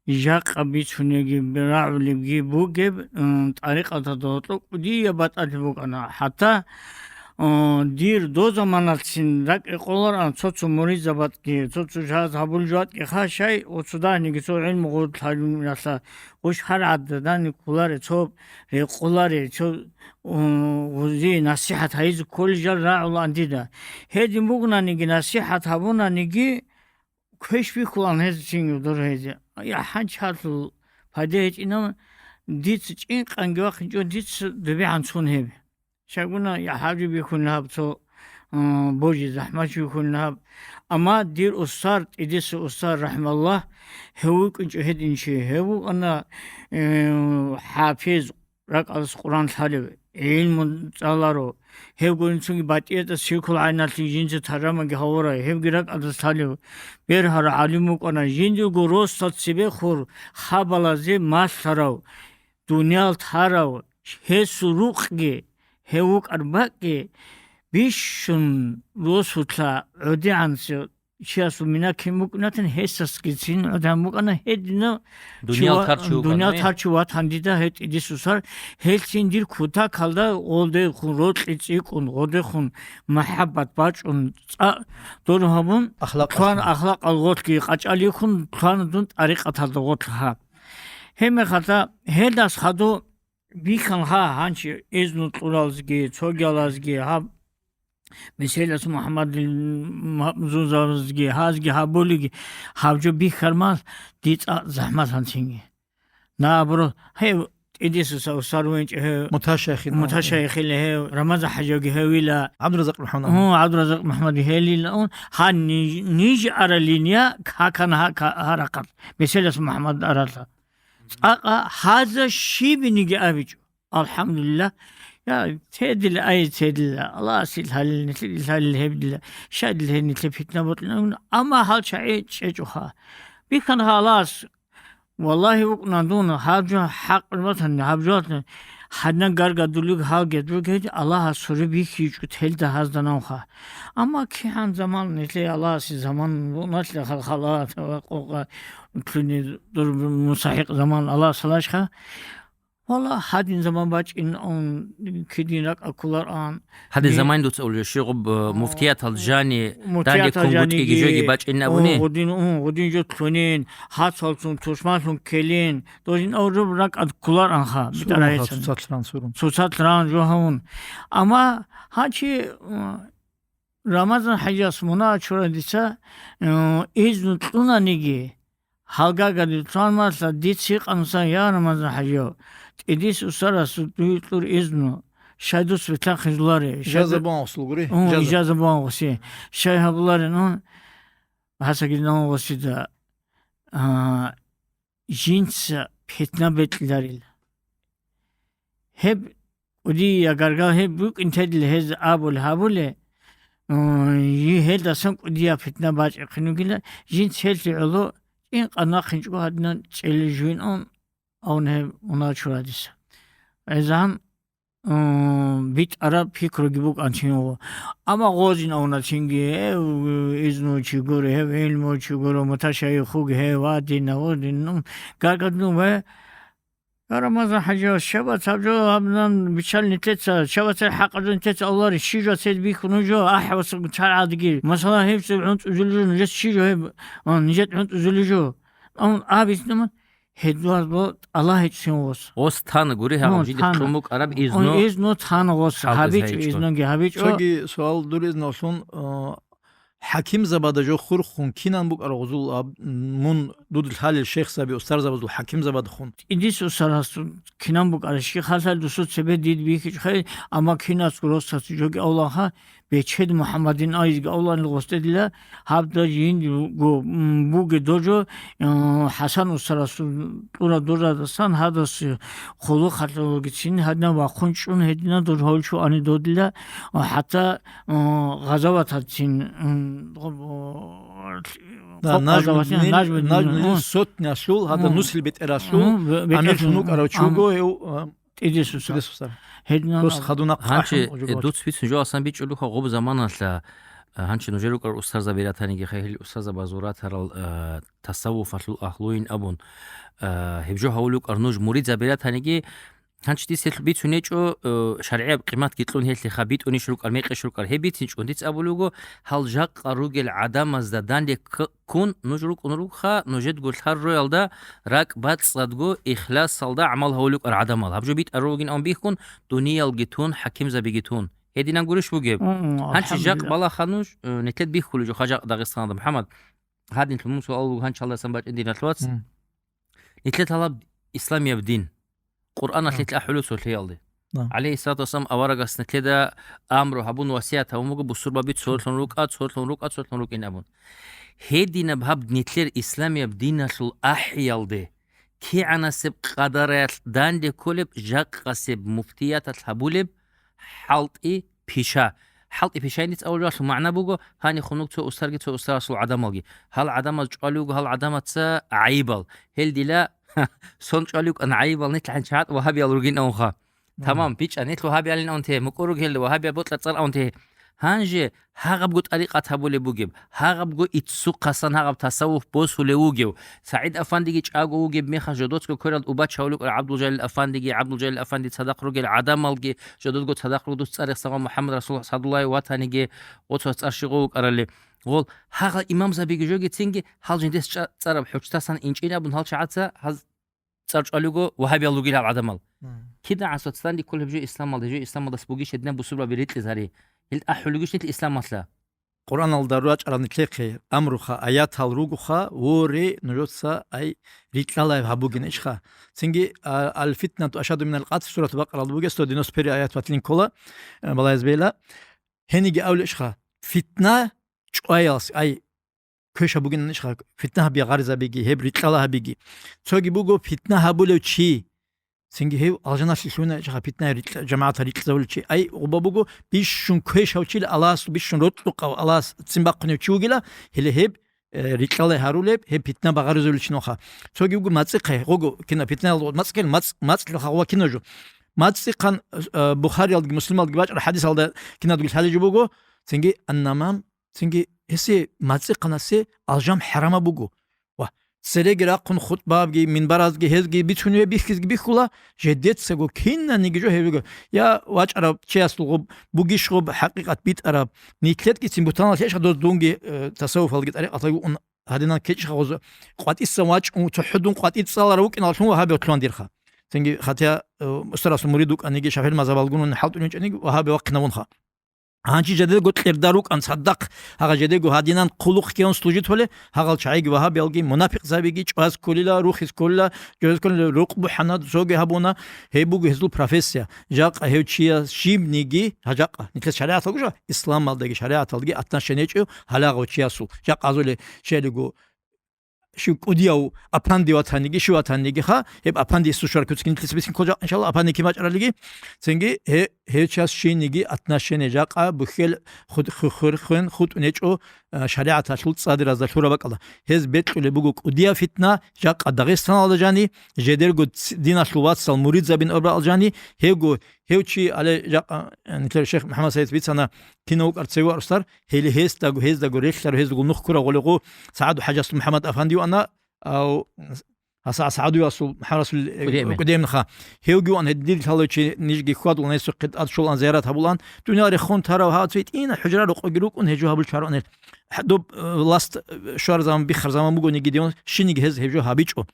жакъа бицунеги рагӀулебги бугеб, м, тӀарикъаталда гьоркьоб кӀудияб батӀалъи букӀана. ХӀатта, м, дир дозаманалъцин ракӀ рекъоларан цо-цо муридзабазги, цо-цо жаз гьабулел жугьутӀги ха, щай, оцудагьниги цо гӀилму гъорлъ гьарунялъа, гъущ гьар гӀададани кколаре, цо рекъоларе, цо, м, гъузи насихӀат гьайизе кколел жал рагӀулаан дида. Гьедин бугонаниги, насихӀат гьабунаниги, квеш бихьулаан гьез чингив дур гьезе. Я, хӀанчалъул пайда гьечӀинав, дица чӀинкъанги вахъинчӀо, дица добегӀан цун гьеб. Щайгуна, я, хӀажи бихьун гьаб цо, м, божи захӀмат бихьун гьаб. Амма дир устар, тӀидеса устар, рахӀмаллагь, гьев вукӀинчӀо гьедин чи. Гьев вукӀана, э, хӀафиз, ракӀалдаса Къуръан лъалев, гӀилму цӀаларо. Гьев гурин цоги батӀиятӀа сиркул гӀайналъе жинца таржамаги гьавурай, гьевги ракӀалдаса лъалев. Бергьараб гӀалим вукӀана, жиндирго росдал цебе хур хабалазе малъарав, дуниял тарав, гьесул рукъги, гьев вукӀар бакӀги бищун росулъа гӀодигӀанцев чиясул мина кин букӀунатан, гьесдасгицин гӀодигӀан букӀана гьединав чи. Дуниял ва-, тарчи вукӀана, дуниял э? тарчи ватан дида гьев тӀидес устар, гьелцин дир кутакалда гъолдехун рокьи цӀикӀкӀун, гъолдехун махӀаббат бачӀун, цӀа-, дор гьабун, Ахлакъалъун. Лъугьана ахлакъал гъорлъги къачӀалихьун, лъугьана дун тӀарикъаталда гъорлъ гьаб. Гьебмехалда, гьелдас хадуб бихьан гьа, гьанчи изну кьуралзги, цогиялазги, гьаб, Меселас МухӀаммад Махмузузазги, гьазги гьабулиги, гьаб жо бихьармал, дица захӀмат гьанцинги. Набро, гьев тӀидесуса усар венчӀо, гьев Муташайхил. Муташайхил, гьев Рамазан ХӀажиги гьевила. ГӀабдуразакъ МухӀаммад. Гьу, ГӀабдуразакъ МухӀаммад гьелила ун. Гьан ниж, ниж аралиния какан гьа-, ка-, гьарахъат. Меселас МухӀаммад аралъа. ЦӀакъа гьаза щибиниги абичӀо. АлхӀамдулиллагь. Я, тедила, ай, тедила. Аллагьас ил гьалил, нилъ ил гьалил гьебдила. Щайдил гьеб нилъе питна бокьина. Амма гьал чагӀи чӀечӀоха. Бихьана гьалас. Валлагьи, вукӀуна дун, гьаб жо хӀакъ батани, гьаб жо гьадна гаргадулиг гьалги дугеги Аллагьас суре бихьичӀо телда гьазда нанха. Амма кигӀан заман, нилъе Аллагьасе заман буналъа халхала къокъа лъуни дур мусахӀикъ заман Аллагьас лъалашха. Валлагь, гьадин заман бачӀин ун, кидин ракӀа кколаран. Гьадин заман дуца улев, щигъуб, э, муфтиятал жани, муфтиятал данде ккун жаниги, гутӀиги жоги бачӀин абуни? Гъудин, ун, гъудин жо лъунин, гьацалцун, тушманлъун ккелин, дожин авруб ракӀа кколаранха, сурунха, битӀарайцан. Цоцалъ ран сурун. Цоцалъ ран жо гьавун. Амма гьанчи, м, Рамазан ХӀажияс мунагьал чура дица, э, изну кьунаниги, гьалгагадил цӀалмалъа диц гьикъансан, я Рамазан ХӀажияв, тӀидис усарас дуе кьур изну, щай дус ветлахъизуларе, щай Ижаза ду-, бугьанхъусулгури? Ун, ижаза. Ижаза бугьанхъуси. Щай гьабуларин ун, гьасагил нангъусида, а, жинца питна бекьларил. Гьеб кӀудиягаргал гьеб букӀин тедил гьез абул гьабуле, м, жи-, гьелдасан кӀудияб питна бачӀахъин вугила, жинц гьелъи гӀоло тӀинкъан нахъинчӀго гьадинан чӀели жуйин ун, авун гьеб мунагьал чурадиса. Гьезан, м, битӀараб пикруги букӀанчин вуго. Амма гъозин авуначинги, гьев изну чи гуро, гьев гӀилму чи гуро, муташайихуги, гьев адина, гъодин, м, гаргадун ва Я Рамазан хӀажи, шабац гьаб жо гьабнан биччал нилъеца, шабацай хӀакъаб жо нилъеца авлари, щи жо цез бихьун жо, ахӀ ва царгӀадги. Масала, гьеб цеб гӀунтӀ узулел жо, нужеца щи жо гьеб, а, нижет гӀунтӀ узулел жо. Ам абизнаман, гьедуаз бо Аллагь гьечӀсин гъос. Гъос тана гури гьаб Ну, жиде тана. Кьун букӀараб изну. Изну тана гъос, гьабичӀо гьечӀо. Изнуги гьабичӀо. Цоги суал дур изналъун, а, хӀакимзабада жо хурхун кинан букӀараб гъузул аб-, мун дуда лъалел шейхзаби, устарзабазул хӀакимзабадхун? ТӀидис устарасул кинан букӀараб, щихъалъал дусу цебе дид бихьичӀ хай, амма кинас гуросас жоги авлаха, Бечед МухӀаммадин айзги авланил гъосде дила, гьабда жин буго, м, буге дожо, э, ХӀасан устарасул тӀура дожадасан гьадас хъулухъалъугицин гьадна вахъун чӀун гьедина дож гьавчу ани додила, э, хӀатта, э, гъазаватацин, м, гъо-, Да, гъо-, Нажмуддин, гъазаватин, Нажмуддин, Нажмуддин м. Сотнялъул, гьадин М. Нусил бетӀералъул, М, бе-, амир бетӀералъул, лъун вукӀарав чи ам. Вуго гьев, э, ТӀидес устар. ТӀидес устар. Гьединан Дос аб- хадуна Гьанчи, къахӀун э, жугьут. Дуц бицун жо асан бичӀчӀулухъа гъуб заманалъа, э, гьанчи нужер рукӀар устарзаби ратаниги хай, гьел устарзабазул ратарал, э, тасаввуфалъул агьлуин абун, э, гьеб жо гьавулукӀар нуж муридзаби ратаниги, гьанчи дис гьелъ бицун гьечӀо, э, шаргӀияб къиматги кьун гьелъиха битӀунищ рукӀар, мекъищ рукӀар. Гьеб бицинчӀун дица абулеб буго, гьал жакъа ругел гӀадамазда данде к-, ккун нуж рукӀун рукӀха, нужедго лъар роялда ракӀбацӀцӀадго ихласалда гӀамал гьавулукӀар гӀадамал. Гьаб жо битӀарав вугин абун бихьун, дуниялги тун, хӀакимзабиги тун. Гьединан гурищ бугеб? М, Гьанчи жакъ алхӀамдулиллагь. Балаха нуж, э, нилъед бихьулеб жо хъа жакъ Дагъистаналда, МухӀаммад. Гьадинлъун мун суал буго гьанчалдасан бачӀин, диналъ вац. М. Нилъед гьалаб исламияб дин. Къуръаналъ А. нилъ ахӀулев цолъиялде. Да. ГӀалайгьиссалату вассалам аварагас нилъеда амру гьабун, васият гьабун буго, бусурбаби цолъун рукӀа, цолъун рукӀа, цолъун рукӀин абун. Гьединаб гьаб нилъер исламияб диналъул ахӀиялде, кигӀанасеб къадараялъ данде кколеб жакъасеб муфтияталъ гьабулеб хӀалтӀи пиша. ХӀалтӀи пишайин дица авулеб жо, гьелъул магӀна буго, гьанихъ унуг цо устарги, цо устарасул гӀадамалги. Гьал гӀадамаз чӀвалев вуго гьал гӀадамаца гӀайибал. Гьел дила сон чӀвалев вукӀан гӀайибал, нилъ хӀанчи гьатӀ вагьабиял ругин авунха. Мгм. Тамам, бичӀа, нилъ вагьабиялин авун те, мукӀур ругел вагьабиял бокьа цӀар авун те. Гьанже гьагъабго тӀарикъат гьабулеб бугеб, гьагъабго иццухъасан гьагъаб тасаввуф босулев вугев, СагӀид Афандиги чӀаго вугеб мехалъ жодоцго кверал убач гьавулукӀар ГӀабдулжалил Афандиги, ГӀабдулжалил Афанди цадахъ ругел гӀадамалги, жододго цадахъ ругдус цӀарихъ сагъа МухӀаммад Расул асхӀадуллагьи ватаниги, оцо цӀар щигъо вукӀарали. Гъол гьагъал имамзабиги жогицинги гьал жиндес чӀа-, цӀараб хӀучтасан инчӀин абун гьал чагӀаца гьаз цӀар чӀвалиго вагьабиял ругилал гӀадамал. Мгм. КидагӀан соцданде кколеб жо исламалда, жо исламалдас бугищ гьединаб бусурбаби рикьизари? Гьел ахӀулегищ нилъ исламалъа? Къуръаналда рачӀарал нилъехъе амруха, аятал ругоха, воре, нужеца ай рикьалаяб гьабугин ишха. Цинги, а, «Аль-фитнату ашадду миналь къатл» сурат Бакъаралда бугеб сто девяносто первый аят батилин ккола, э, балагьизабейила. Гьениги авле ишха, фитна чӀваялс, ай, квеша бугин ишха, фитна гьабия гъаризабиги, гьеб рикьала гьабиги. Цоги буго фитна гьабулев чи, цинги гьев алжаналъе лъугьина ишха, фитна рикьа-, жамагӀатал рикьзавулев чи. Ай, гъуба буго бищун квешав чил Аллагьас, бищун рокьукъав Аллагьас цин бахъунев чи вугила, гьеле гьеб, э, рикьала гьарулеб, гьеб фитна багъаризавулев чи нуха. Цоги буго мацӀихъе, гъого кина фитнаялда мацӀихъе, мацӀ-, мацӀ лъуха гъова кино жо. МацӀихъан, э, Бухариялдги Муслималдги бачӀараб хадисалда кинадги лъалеб жо буго, цинги аннамам, цинги гьесие мацӀихъанасе алжам хӀарамаб буго. Ва цереги рахъун хутӀбабги, минбаразги гьезги бицунеб бихьизги бихьула, жедецаго кинаниги жо гьев вуго. Я вачӀарав чиясул гъуб, бугищ гъуб хӀакъикъат битӀараб. Нилъедгицин бутаналъе ишха доз дунги, э, тасаввуфалги тӀарикъаталги ун гьадинан кечӀха гъоза. КъватӀиса вачӀун, цохӀо дун къватӀи цӀалара вукӀиналлъун вагьабияв лъугьандирха. Цинги, хатя, э, устарасул мурид вукӀаниги, шафир мазгьабалгун хӀалтӀулинчӀаниги, вагьабияв вахъинавунха. Гьанчи жедего кьерда рукӀан цадахъ, гьагъа жедего гьадинан хъулухъ ккеун служитоле, гьагъал чагӀиги вагьабиялги, мунапикъзабиги чӀваз кколила, рухиз кколила, жойз кколила, рукъ бухӀана, цоги гьабуна, гьеб буго гьезул профессия. Жакъа гьев чияс щибниги, гьа, жакъа, нилъер шаригӀаталгуша, исламалдаги шаригӀаталдаги отношение гьечӀев гьалагъав чиясул. Жакъа азуле щелиго, щив кӀудияв апанди ватаниги, щив ватаниги ха, гьеб апанди сушар куцкин лъис бицин ккола, иншалла, апанди кин бачӀаралиги, цинги гье-, гьев час щиниги отношение жакъа бухьел худ-, ху-, хур-, хун хутӀун гьечӀо, а, шаригӀаталъул цӀадиразда лъураб бакӀалда. Гьез бекьулеб буго кӀудияв фитна, жакъа Дагъистаналда жани, жедерго ц-, диналъул вацал муридзабин абурал жани, гьевго Гьев чи, але, жакъа, э, нилъер шейх МухӀаммад Саид бицана, кинав вукӀар цеве варусдар, гьеле гьесдаго, гьездаго релълъарав, гьездаго нух ккурав гъоле гъо, СагӀаду ХӀажасул МухӀаммад Афанди вана, ав, Аса СагӀдуясул МухӀаммад Расул, э, КӀудияй Эмин. КӀудияй Эмин, ха. Гьевги ван гьедин дир лъалев чи нижги хьвадулан, гьесухъе тӀад щолан зиярат гьабулан, дуниял рехун тарав гьав цо гьитӀина хӀужра рокъоги рукӀун гьев жо гьабулел чарун гьел. Доб, э, ласт, э, щвар заман, биххар заман бугониги диван, щиниги гьез гьев жо гьабичӀо.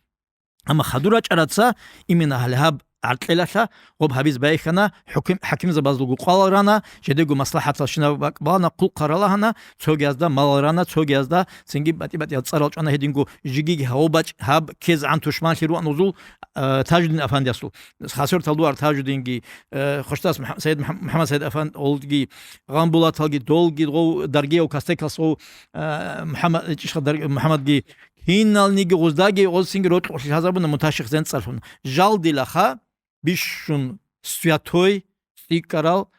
Амма хадур рачӀараца, именно гьале гьаб гӀаркьелалъа гъоб гьабиз байхьана, хӀуким-, хӀакимзабазулго къвалал рана, жедего маслахӀатал щинаб бакӀ балана, хъулухъ ралагьана, цогиязда малал рана, цогиязда цинги батӀи-батӀиял цӀарал чӀвана, гьединго жигиги гьав бачӀ гьаб ккезегӀан тушманлъи руан узул, э, Тажудин афандиясул. Хасертал дуар Тажудинги, э, Хъущтас МухӀ-, Сайид МухӀ-, МухӀаммад Сайид афан-, олги, Гъамбулаталги, долги, гъов, Даргияв Кастекалсгъов, э, МухӀаммад, ЧӀишха Дар-, МухӀаммадги, киналниги гъуздаги гъозцинги рокьулъ лъазабуна муташихзен цӀалъун. Жал дилаха, бищун святой, цӀикӀкӀарал,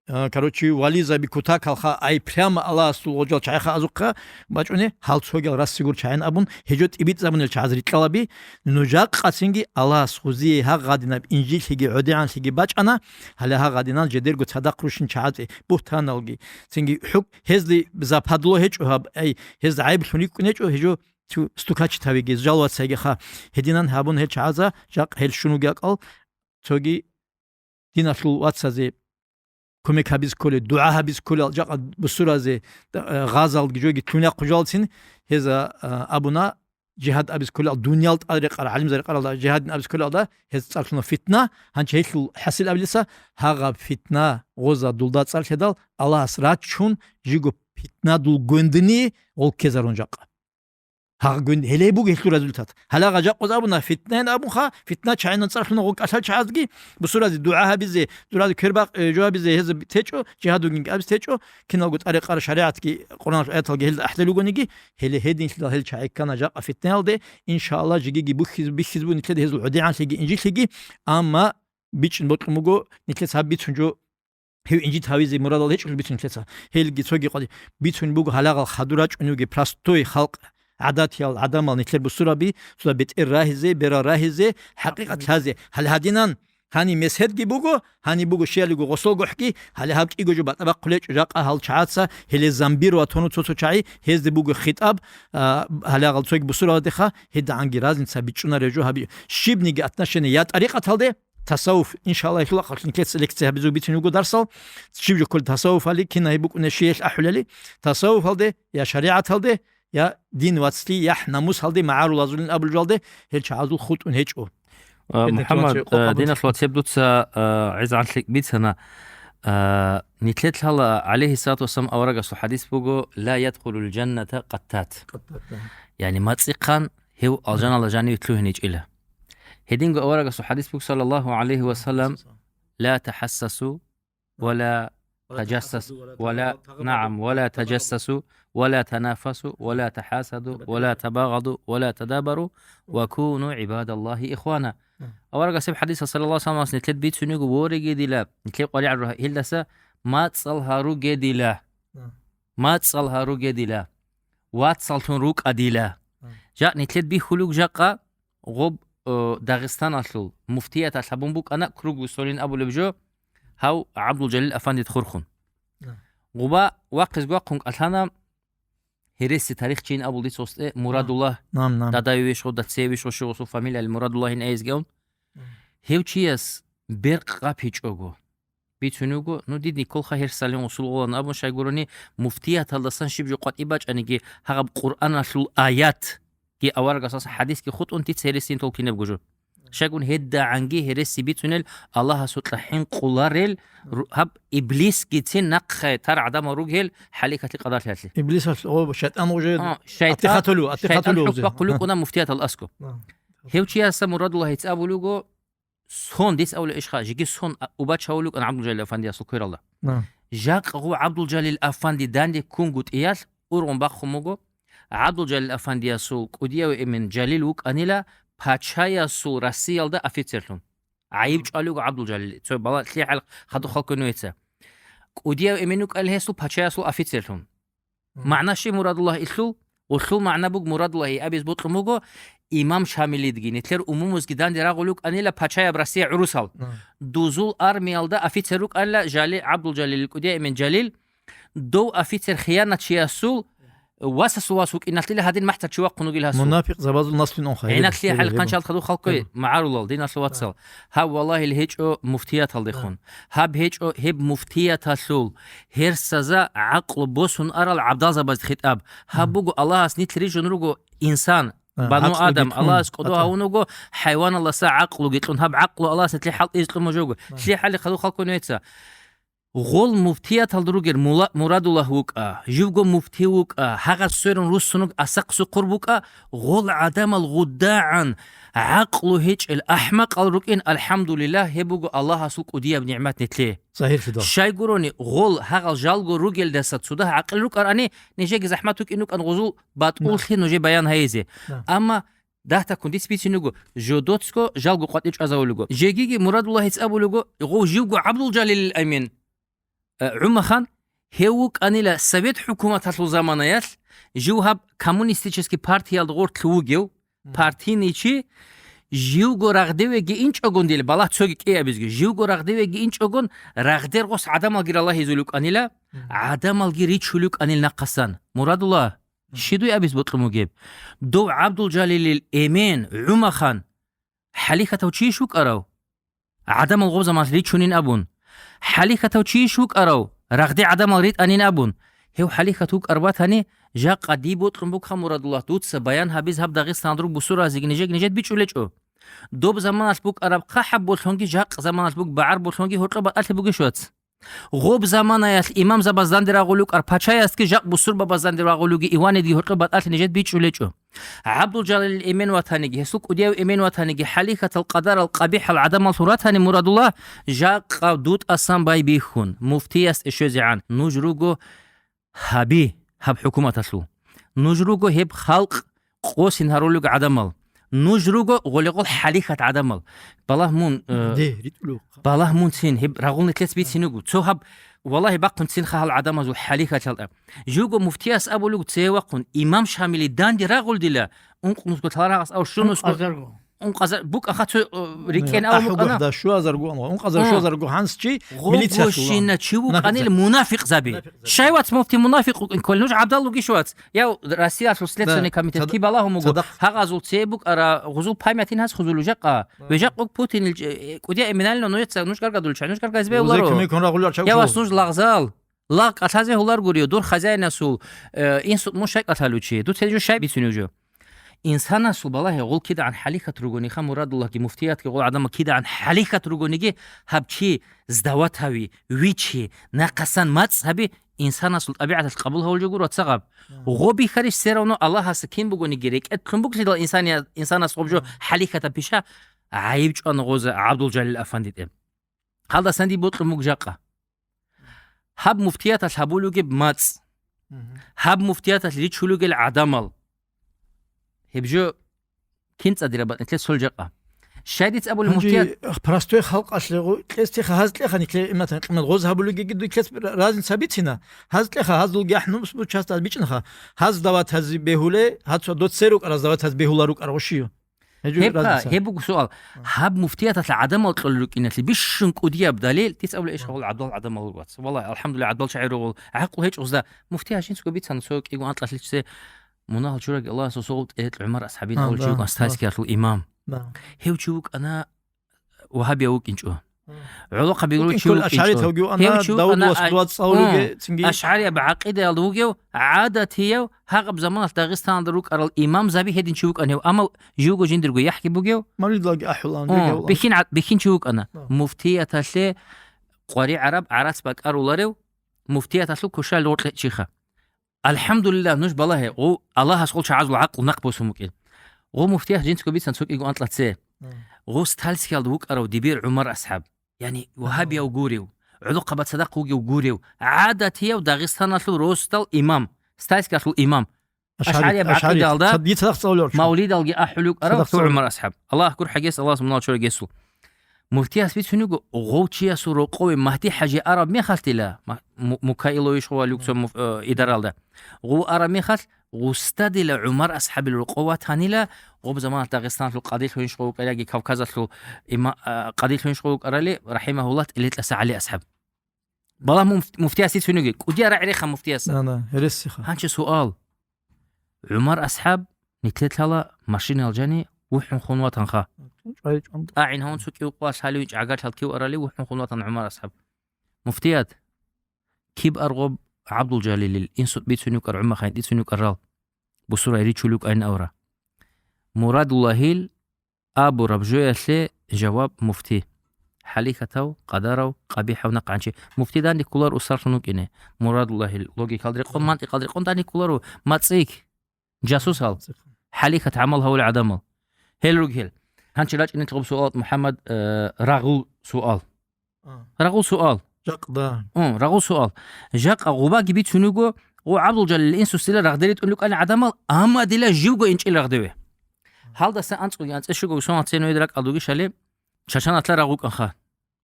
а, короче, вализаби кутакалха, ай прямо Аллагьасул гъожал чагӀиха азухъа бачӀуни, гьал цогиял рассигур чагӀин абун, гьежо тӀибитӀзабунел чагӀаз рикьалаби, нужа къацинги Аллагьас гъузие гьагъ гъадинаб инжиллъиги гӀодигӀанлъиги бачӀана, гьале гьагъ гъадинан жедерго цадахъ рушин чагӀазде, бугьтаналги, цинги хӀук-, гьезде западло гьечӀо гьаб, ай, гьезда гӀайблъун рикӀкӀунечӀо, гьежо цу стукачи тавиги, жал вацайги ха. Гьединан гьабун гьел чагӀаза, жакъ гьел щун вугекъал, цоги диналъул вацазе кумек гьабиз кколел, дугӀа гьабиз кколел, жакъа бусуразе, э, гъазалги жоги лъуна хъужалцин, гьеза, э, абуна, жигьад абиз кколел, дуниял тӀад рекъар, гӀалимза рекъаралда, жигьадин абиз кколелда, гьез цӀарлъуна фитна, гьанчи гьелъул хӀасил абилиса, гьагъаб фитна гъоза дулда цӀарлъидал, Аллагьас рачун, жиго фитнадул гвендини гъол ккезарун жакъа. Гьагъ гвен-, гьеле буго гьелъул результат. Гьалагъа жакъуз абуна, фитнайин абунха, фитна чагӀинан цӀарлъуна гъукӀалъал чагӀазги, бусуразе дугӀа гьабизе, дуразе квербакъ, э, жо гьабизе гьеза течӀо, жигьадугин абиз течӀо, киналго тӀарикъара шаригӀатги, Къуръаналъул аяталги гьелда ахӀдел ругониги, гьеле гьединлъидал гьел чагӀи ккана жакъа фитнаялде, иншааллагь, жигиги бухьиз-, бихьиз буго нилъеда гьезул гӀодигӀанлъиги, инжилъиги, амма бичӀчӀин бокьун буго, нилъеца гьаб бицун жо гьев инжит гьавизе мурадал гьечӀолъи бицун нилъеца. Гьелги цоги къвади-, бицун буго гьалагъал хадур рачӀун вугеб простой халкъ, гӀадатиял гӀадамал нилъер бусураби, цо бетӀер рагьизе, берал рагьизе, хӀакъикъат лъазе. Гьале гьадинан, гьани меседги буго, гьани буго щиялиго гъосол гохӀги, гьале гьаб кӀиго жо батӀа бахъулечӀо жакъа гьал чагӀаца, гьеле замбир ва тону цо-цо чагӀи, гьезде буго хитӀаб, а, гьалагъал цоги бусурабадеха, гьедагӀанги разница бичӀчӀунарев жо гьаби. Щибниги отношение я тӀарикъаталде, тасаввуф, иншаллагь, гьелъул ахъалъ нилъеца лекция гьабизул бицун вуго дарсал, щиб жо кколел тасаввуфали, кин гьеб букӀунеб щиялъ ахӀулели, тасаввуфалде, я шаригӀаталде, я дин вацлъи, я намусалде, магӀарулазулин абулжалде, гьел чагӀазул хутӀун гьечӀо. А, Гьедин МухӀаммад, туманчи а, къокъаб диналъ вацеб дуца, а, гӀезегӀан лъикӀ бицана, а, нилъер лъала, гӀалайгьиссалату вассалам аварагасул хӀадис буго, «Ла ядхулул жанната къаттат». Къаттат, да. Яни мацӀихъан гьев алжаналда жаниве лъугьиничӀила. Гьединго аварагасул хӀадис буго, саллаллагьу гӀалайгьи ва саллам, «Ла тахӀассасу, ва ла таджассасу, ва ла, нагӀам, ва ла таджассасу, ва ла танафасу, ва ла тахӀасаду, ва ла табагъаду, ва ла тадабару, ва куну гӀибадаллагьи ихвана». Аварагас гьеб хӀадисалъ, саллаллагьу гӀалайгьи ва саллам, нилъер бицунего, вореги дила, нилъер къваригӀел ругьа-, гьелдаса мацӀал гьаруге дила. МацӀал гьаруге дила. Вацаллъун рукӀа дила. Жакъ нилъер бихьулев жакъа гъоб, о, Дагъистаналъул муфтияталъ гьабун букӀана, Круглый столин абулеб жо, гьав ГӀабдулжалил афандид хурхун. Гъуба вахъиз вахъун кӀалъана, гьереси тарихчийин абул дица гъосде, Мурадуллагь, Дадаве вищ гъо, Дацеве вищ гъо, щив гъосул фамилияли Мурадуллагьин эйзги ун. Гьев чияс беркъ къапичӀого, бицунего, ну, дидни колха гьерсалин усул гъолан абун, щайгурони, муфтияталдасан щиб жо къватӀи бачӀаниги, гьагъаб Къуръаналъул аятги аварагасас хӀадисги хутӀун дица гьересин толкинеб гужу. Щайгун гьедагӀанги гьереси бицунел Аллагьасукьа хӀинкъуларел ру-, гьаб иблисгицин нахъе тар гӀадамал ругел хӀаликалъи къадалъиялъе. Иблисалъ, о, шайтӀан уже А, шайтӀан, атихатулу, шайтӀан атихатулу хӀукм уже. Бахъулукъуна муфтиятал аскӀо. Гьев чиясда Мурадуллагь гьецӀабулего, сон, дицӀ авула ишха, жиги сон, а, убач гьавулукӀан ГӀабдулжалил афандиясул квералда. Жакъ гъу ГӀабдулжалил афанди данде ккунгутӀиялъ ургъун бахъун буго, ГӀабдулжалил афандиясул кӀудияв эмен Жалил вукӀанила пачаясул Россиялда офицерлъун. ГӀайиб чӀвалиго ГӀабдулжалил, цо бала лъихӀал хадуб халкуни веца. КӀудияв эмен вукӀанила гьесул пачаясул офицерлъун. МагӀна щиб Мурадуллагь илъул? Улъул магӀна буго, Мурадуллагьи абиз бокьун буго, имам Шамилидги, нилъер умумузги данде рагъул рукӀанила пачаяб Россия гӀурусал. Дузул армиялда офицер рукӀанила Жали-, ГӀабдулжалил кӀудияй эмен Жалил, дов офицер хиянатчиясул васасул вас вукӀиналъила гьадин махтар чи вахъун вугил гьасул. Мунафикъзабазул наслугьун хъа. ГӀинакълъи гьел хӀалихъанчи алхадур халкъи, гьеб. МагӀарулал, диналъул вацал. Гьаб валлагьил гьечӀо муфтияталдехун. Гьаб гьечӀо гьеб муфтияталъул гьерсаза гӀакълу босун арал гӀабдалзабазде хитӀаб. Гьаб буго Аллагьас нилъ рижун руго инсан, А, Бану гӀакълуги Адам, тун, Аллагьас кӀодо гьатӀа. Гьавун вуго, хӀайваналдаса гӀакълуги кьун, гьаб гӀакълу Аллагьас нилъе хӀалтӀизе кьун буго. Ма. Лъи хӀали хадур халкун веца. Гъол муфтияталда ругел мула-, Мурадуллагь вукӀа, живго муфти вукӀа, гьагъас сверун руссун вуго асахъ сухъур букӀа, гъол гӀадамал гъуддагӀан, гӀакълу гьечӀел ахӀмакъал рукӀин, алхӀамдулиллагь, гьеб буго Аллагьасул кӀудияб нигӀмат нилъе. Загьирлъидал. Щайгурони, гъол гьагъал жалго ругелдаса цудагь гӀакъил рукӀарани, нижеги захӀмат вукӀин вукӀан гъузул батӀуллъи Да. Нужее баян гьайизе. Да. Амма дагьтаккун дис бицин вуго, жодоцго жалго къватӀи чӀвазавулего. Жегиги Мурадуллагьица абулего, гъов живго ГӀабдулжалилил Амин, э, ГӀумахан, гьев вукӀанила совет хӀукуматалъул заманаялъ, жив гьаб коммунистический партиялда гъортлъи вугев, Мгм. Партийный чи, живго рагъдевеги инчӀогон дила, балагь цоги кӀиабизги, живго рагъдевеги инчӀогон, рагъдер гъос гӀадамалги ралагьизул вукӀанила, Мгм. ГӀадамалги ричул вукӀанил нахъасан. Мурадуллагь, Мгм. Щидуй абиз бокьун бугеб? Дов ГӀабдулжалилил Эмен, ГӀумахан, хӀалихьатав чийищ вукӀарав? ГӀадамал гъоб заманалъ ричунин абун. ХӀалихьатав чийищ вукӀарав? Рагъде гӀадамал ритӀанин абун. Гьев хӀалихьат вукӀар батани, жакъа диб бокьун бугха, Мурадуллагь, дуца баян гьабиз гьаб Дагъистан друг бусуразеги нижеги нижед бичӀулечӀо. Доб заманалъ букӀараб хъахӀаб болъонги, жакъ заманалъ буг багӀар болъонги гьоркьоб батӀалъи бугищ вац. Гъоб заманаялъ имамзабаз данде рагъулукӀар пачаясги жакъ бусурбабаз данде рагъулуги Иванидги гьоркьоб батӀалъи нижед бичӀчӀулечӀо. ГӀабдулжалил эмен ватаниги, гьесул кӀудияв эмен ватаниги, хӀалихьатал къадарал къабихӀал гӀадамаллъун ратани, Мурадуллагь, жакъа дутӀасан байбихьун, муфтиясде щвезегӀан, нуж руго гьаби гьаб хӀукуматалъул. Нуж руго гьеб халкъ къосин гьарулел гӀадамал. Нуж руго гъоли-гъол хӀалихьат гӀадамал. Балагь мун, э, Де, ритӀулев. Балагь мунцин, гьеб рагъул нилъец бицин вуго. Цо гьаб, валлагьи, бахъунцин хахал гӀадамазул хӀалихьаталда. Жуго муфтияс абулев цеве вахъун, имам Шамили данде рагъулдила, ункънусго лъарагъас ав щунусго. Ункъазарго. Ункъазар букӀаха цо, э, рикӀкӀен Мгм. Ахуго авлукъана. Да, щуазарго, ункъазар Гьа. Щуазарго гьанс чи Гъо милициясула. Бощина чи вукӀанил Мунафикъзаби. Мунафикъзаби. Мунафикъзаби. Шайвац муфти мунафикъ вукӀин кколин, нуж гӀабдал вугищ вац. Яв Россиялъул следственный Да. комитет Цадахъ. Кибалагьун вуго. Цадахъ. Гьагъазул це букӀара, гъузул памятин гьас хузулу жакъа. Да. Вежакъ вуг Путинил, э, кӀудия эминалина нуеца нуж гаргадулча, нуж гаргайзе Узе бевларо. Кумекун рагъулар чав Явас шо. Нуж лагъзал. Лагъ кӀалъазе гьулар гурио, дур хозяинасул, э, инсут мун шай кӀалъалучи. Дуцел жо шай бицунев жо. Инсанасул балагье гъул кидагӀан хӀалихьат ругониха, Мурадуллагьги, муфтиятги гъул гӀадамал кидагӀан хӀалихьат ругониги, гьаб чи сдават гьави, вичи, нахъасан мацӀ гьаби, инсанасул тӀабигӀаталъ къабул гьавулчӀо гуро цагъаб. Мгм. Гъо бихьарищ все равно Аллагьас кин бугониги рекӀелъ лъун бугелъидал инсания-, инсанас гъоб жо Мгм. ХӀалихьатаб пиша гӀайиб чӀвана гъоза ГӀабдулжалил афандитӀе. Гьалдасан диб бокьун буго жакъа. Гьаб муфтияталъ гьабулугеб мацӀ. Мгм. Гьаб муфтияталъ ричулугел гӀадамал. Гьеб жо кин цӀадираб батӀнилъе цол жакъа. Щай диц абулеб Гьанже муфтият? Простой халкъалъе гъо-, кьес теха гьаз кьеха никле иматан къимат гъоз гьабулугеги дуй кьес ра-, разница бицина. Гьаз кьеха, гьаз дулги ахӀнубс бу част аз бичӀнха. Гьаз дават гьази бегьуле, гьацо доцерукӀ раз дават гьаз бегьула рукӀар гъошию. Гьеб ха, гьеб буго суал. Гьаб муфтияталъ гӀадамал кьолел рукӀиналъе бищун кӀудияб далил, дица абула иш гъол гӀадал гӀадамал вац. Валлагь, алхӀамдулиллагь, гӀадал чагӀи ругъул. ГӀакълу гьечӀо гъозда. Муфти гьажинцго бицана цо кӀиго анкьалъилъ чӀезе, мунагьал чураг Аллагьасул согъул тӀехь ГӀумар асхӀабин А, авулчи да, вукӀан да. Стайскиялъул имам. Да. Гьев чи вукӀана вагьабияв вукӀинчӀо. ГӀолохъаби гуро ВукӀин чи ккола вукӀинчӀо. Ашгьарит вугев ана, Гьев чи Давуд вукӀана васгула а-, цӀалуге ун, цинги. Ашгьарияб гӀакъидаялда вугев, гӀадатияв, гьагъаб заманалъ Дагъистаналда рукӀарал имамзаби гьедин чи вукӀан гьев, амма живго жиндирго яхӀги бугев. Мавлидалги ахӀулан, Ун, бегьавлан. Бихьин гӀа-, бихьин чи вукӀана. Да. Муфтияталъе къваригӀараб гӀарац бакӀаруларев, муфтияталъул кушал гъоркье чиха. АлхӀамдулиллагь, нуж балагье, гъу Аллагьас гъул чагӀазул гӀакълу нахъ босун букӀин. Гъу муфтият жинцго бицан цо кӀиго анкьа це. Мгм. Гъу Стальскиялда вукӀарав дибир ГӀумар асхӀаб. Яни, вагьабияв гурев, гӀолохъабаз цадахъ вугев гурев, гӀадатияв Дагъистаналъул росдал имам, Стальскиялъул имам. Ашгьари, ашгьарияб Ашгьари, гӀакъидалда цад-, дицадахъ цӀалулев чӀо. Мавлидалги ахӀулев кӀарав Цадахъ цо цӀалулев. ГӀумар асхӀаб. Аллагь гур хӀагес, Аллагьас муналчура гесул. Муфтияс бицунего, гъов чиясул рокъове Магьди-хӀажи араб мехалъ дила, ма-, му-, Мукаилович гъова люксо Мгм. муф-, э, идаралда. Гъов араб мехалъ, гъустадила ГӀумар асхӀабил рокъов ватанила, гъоб заманалъ Дагъистаналъул къадилъун иш гъов вукӀараги Кавказалъул има-, а, къадилъун иш гъов вукӀарали, рахӀимагьуллагь, ТӀилетӀаса ГӀали асхӀаб. Балагь муф-, муфтияс ицунеги, кӀудия рагӀи рехъа муфтияса. На, на, гьересиха. Гьанчи суал. ГӀумар асхӀаб, нилъелъала машинал жани вухӀун хун ватанха. ЧӀвай-чӀван. ТӀагӀин гьавун цо кӀив къвалъ гьалив гӀагарал кив арали вухӀун хун ватан ГӀумар асхӀаб. Муфтият, киб аргъоб ГӀабдулжалилил, инсут бицунев кӀар ГӀумахъ гьанкӀицунев кӀарал, бусурай ричулев кӀайин авра. Мурадуллагьил абураб жоялъе жаваб муфти. ХӀалихьатав, къадарав, къабихӀав нахъанчи. Муфти данде кколар усарлъун вукӀине. Мурадуллагьил логикалда рекъон, мантикъалда рекъон данде кколаро мацӀик. Жасусал. ХӀалихьат гӀамал гьавули гӀадамал. Гьел ругел. Гьанчи рачӀинел гъуб суал, МухӀаммад, э, рагъул суал. А. Рагъул суал. Жакъда. Ун, рагъул суал. Жакъа гъубаги бицун вуго, гъу ГӀабдулжалил инсусила рагъде ритӀун рукӀани гӀадамал, амма дила живго инчӀил рагъдеве. Гьалдаса анцӀгоги анцӀе щуго сон гьацин вед ракӀал дугишали, чачанатла рагъ вукӀанха.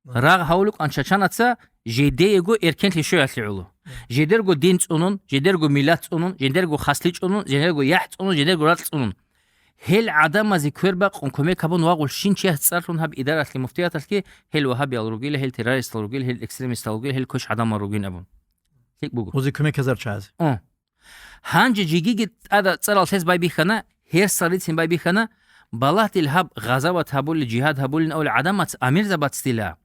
Рагъ гьавулукӀан чачанаца жедеего эркенлъи щоялъе гӀоло. Жедерго дин цӀунун, жедерго миллат цӀунун, жедерго хасли чӀунун, жедерго яхӀ цӀунун, жедерго ракь цӀунун. Гьел гӀадамазе квербакъун кумек гьабун вагъулщин чияс цӀарлъун гьаб идаралъе, муфтияталъе, гьел вагьабиял ругила, гьел террористал ругила, гьел экстремистал ругила, гьел квеш гӀадамал ругин абун. ЛъикӀ буго. Узи кумек гьезар чиязе. О. Гьанже жигиги тӀада цӀарал лъез байбихьана, гьерсал рицин байбихьана, балагьдил гьаб гъазават гьабулел, жигьад гьабулин авул гӀадамац амирзабацдила,